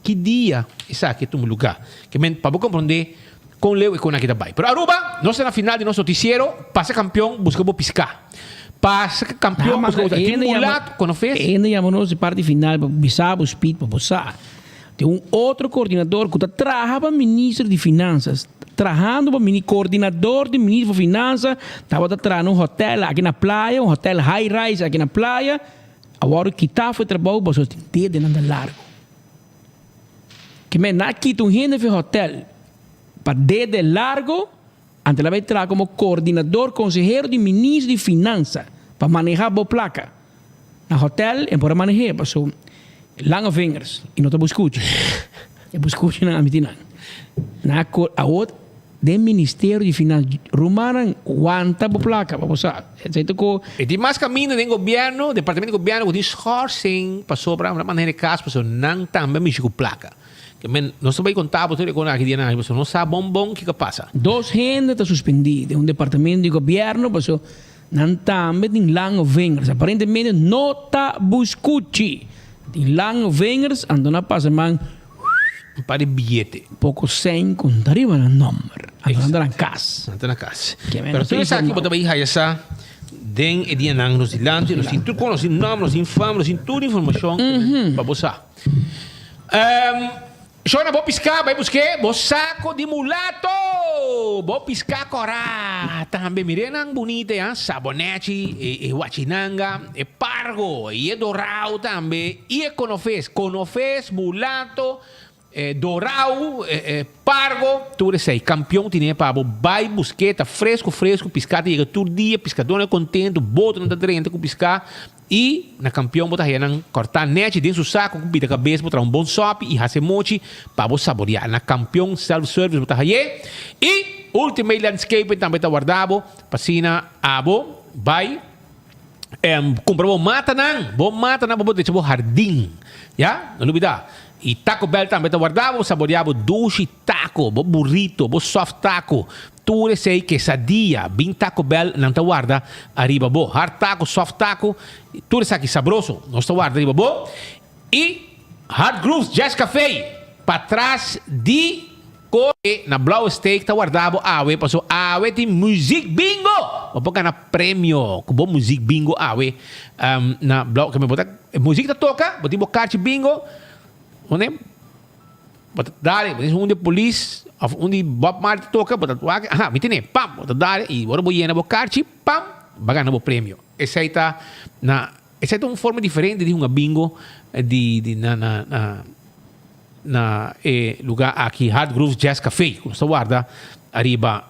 ki dia esaki a tuma lugá. Ke men pa bo komprendé kon leu e kon aki ta bai. Pero Aruba, nos ta na final di nos notisiero. Pasa kampion buska bo piská. Pasa kampion buska bo tin mulat konofes. Hende yama nos di parti final pa bisa bo speed pa bo sa. Tin un otro koordinador ku ta traha pa minister di Finansas. Trahando pa mini koordinador di minister pa Finansa tabata traha na un hotel aki na playa, un hotel high rise aki na playa. A wòrdu kitá for e trabou pasobra tin dedenan ta largu. Ke men nan a kita un hende for e hotèl pa dede largu, anto el a bai traha komo koordinador konsehero di minister di finansa pa manehá bo plaka. Na hotèl e por a maneh'é pasobra lange vingers i no ta buskuchi. E buskuchi nan a miti nan. Nan a awor Den ministerio di finans rumannan wanta bo placa pa bo sa esey ta cu. E tin mas caminda den gobierno, departamento di gobierno cu tin schorsing pasobra nan manda hende cas pasobra nan tambe a mishi cu placa. Ke men nos ta bay conta bo tur e con aki dia nan aki pasobra nos sa bon bon kico a pasa. Dos hende ta suspendi den un departamento di gobierno pasobra nan tambe tin lange vingers. Aparentemente no ta buscuchi. Tin lange vingers anto nan a pasa man. Un par di biyete. Poko sèn ku no ta riba nan nòmber. Anto nan ta na kas. Nan ta na kas. Pero tur esaki bo ta bai haya sa den e dianan nos dilanti. Nos tin tur kon, nos tin nòmber, nos tin fama, nos tin tur informashon pa bo sa. Shona bo piská bai busk'é bo sako di mulato! Bo piská kòrá tambe. Mir'é nan bunita ya, sabonechi, e wachinanga, e pargo, i e dorao tambe, i e konofes. Konofes, mulato, e dorao, e pargo, tur esei. Kampion tine pa bo bai busk'é, ta fresku fresku, piská ta yega tur dia, piskadónan kontentu, botonan ta drenta ku piská. I na kampion bo ta haya nan kòrtá nèchi den su saku ku bida kabes bo traha un bon sòpi i hasi mochi pa bo saboriá. Na kampion self service bo ta hay'é. I Ultimate Landscaping tambe ta warda bo pa asina abo bai kumpra bo matanan, bo matanan pa bo drecha bo hardin. Ya, no lubidá. I Taco Bell tambe ta warda bo saboriá bo dushi taco, bo burrito, bo soft taco. Tur esei quesadilla, bin Taco Bell nan ta warda ariba bo. Hard taco, soft taco, tur esaki sabroso nos ta warda riba bo. I Hard Grooves Jazz Cafe patras di Kore na Blauwe Steeg ta warda bo awe paso awe tin muziek bingo! Bo por gana premio ku bo muziek bingo awe na Blauwe. Keme bo ta muziek ta toka, bo tin bo karchi bingo, bo. Bo ta dal, bo tin un di polis of un di Bob Marley ta toca, bo ta wak, aha, mi tene, pam, bo ta dal y ora bo yena bo karchi, pam, bo a gana bo premio. Esey ta na, esey ta un forma diferente di hunga bingo di, di na, na, na, na e lugar aki, Hard Grooves Jazz Café, cu nos ta warda ariba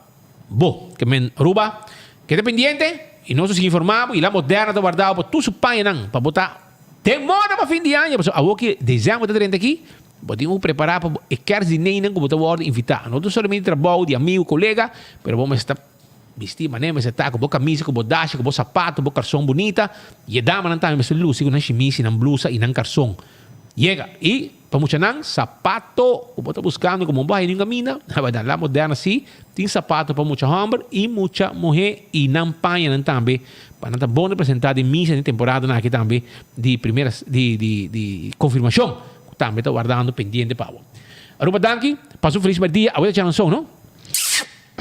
bo. Ke men Aruba, keda pendiente y nos ta sigui informa bo y La Moderna ta warda bo pa tur su pañanan pa bo ta den moda pa fin di aña, pasobra awor ki december ta drenta aki, Bo tin ku prepará pa e kèrsdineinan ku bo ta wòrdu invitá. No ta solamente trabou di amigu, kolega, pero bo mester ta bistí manera mester ta ku bo kamisa, ku bo dashi, ku bo sapato, bo karson bunita. I e damanan tambe mester lusi ku nan shimis i nan blusa i nan karson. Yega! I pa muchanan, sapato ku bo ta buskando ku bo no por haña ningun kaminda, na La Moderna sí tin sapato pa mucha hòmber i mucha muhé i nan pañanan tambe pa nan ta bon representá den misa den temporadanan aki tambe di primera di di di konfirmashon. Cu tambe ta wardando pendiente pa bo. Aruba danki, pasa un feliz merdia, awe ta djaranson no?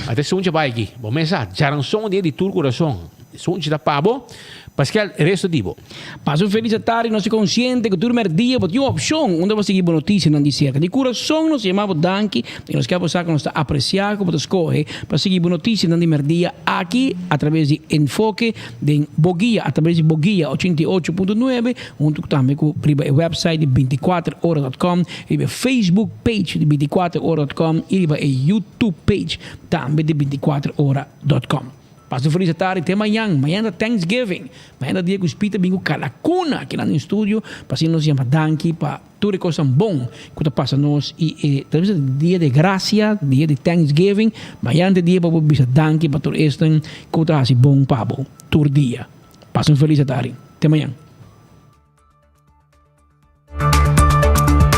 Ata e sunchi bai aki, bo mes sa, djaranson dia di tur curason, sunchi ta pa bo, Paskel resto di bo. Pasa un feliz atardi, nos ta consciente cu tur merdia bo tin un opcion unda bo sigui bo noticianan di cerca. Di curason nos ta yama bo danki y nos kier bo sa cu nos ta aprecia cu bo ta scoge pa sigui bo noticianan di merdia aki a traves di Enfoke den Boguia a traves di Boguia 88.9 hunto tambe cu riba e website di binticuater ora dot com, riba e Facebook page di binticuater ora dot com y riba e YouTube page tambe di binticuater ora dot com. Pasa un felis atardi te mañan. Mañan ta Thanksgiving. Mañan ta dia ku Spita bin ku kalakuna akinan den studio pa asina nos yama danki pa tur e kosnan bon ku ta pasa nos i e ta bisa dia de grasia, dia di Thanksgiving. Mañan ta e dia pa bo bisa danki pa tur esnan ku ta hasi bon pa bo tur dia. Pasa un felis atardi. Te mañan.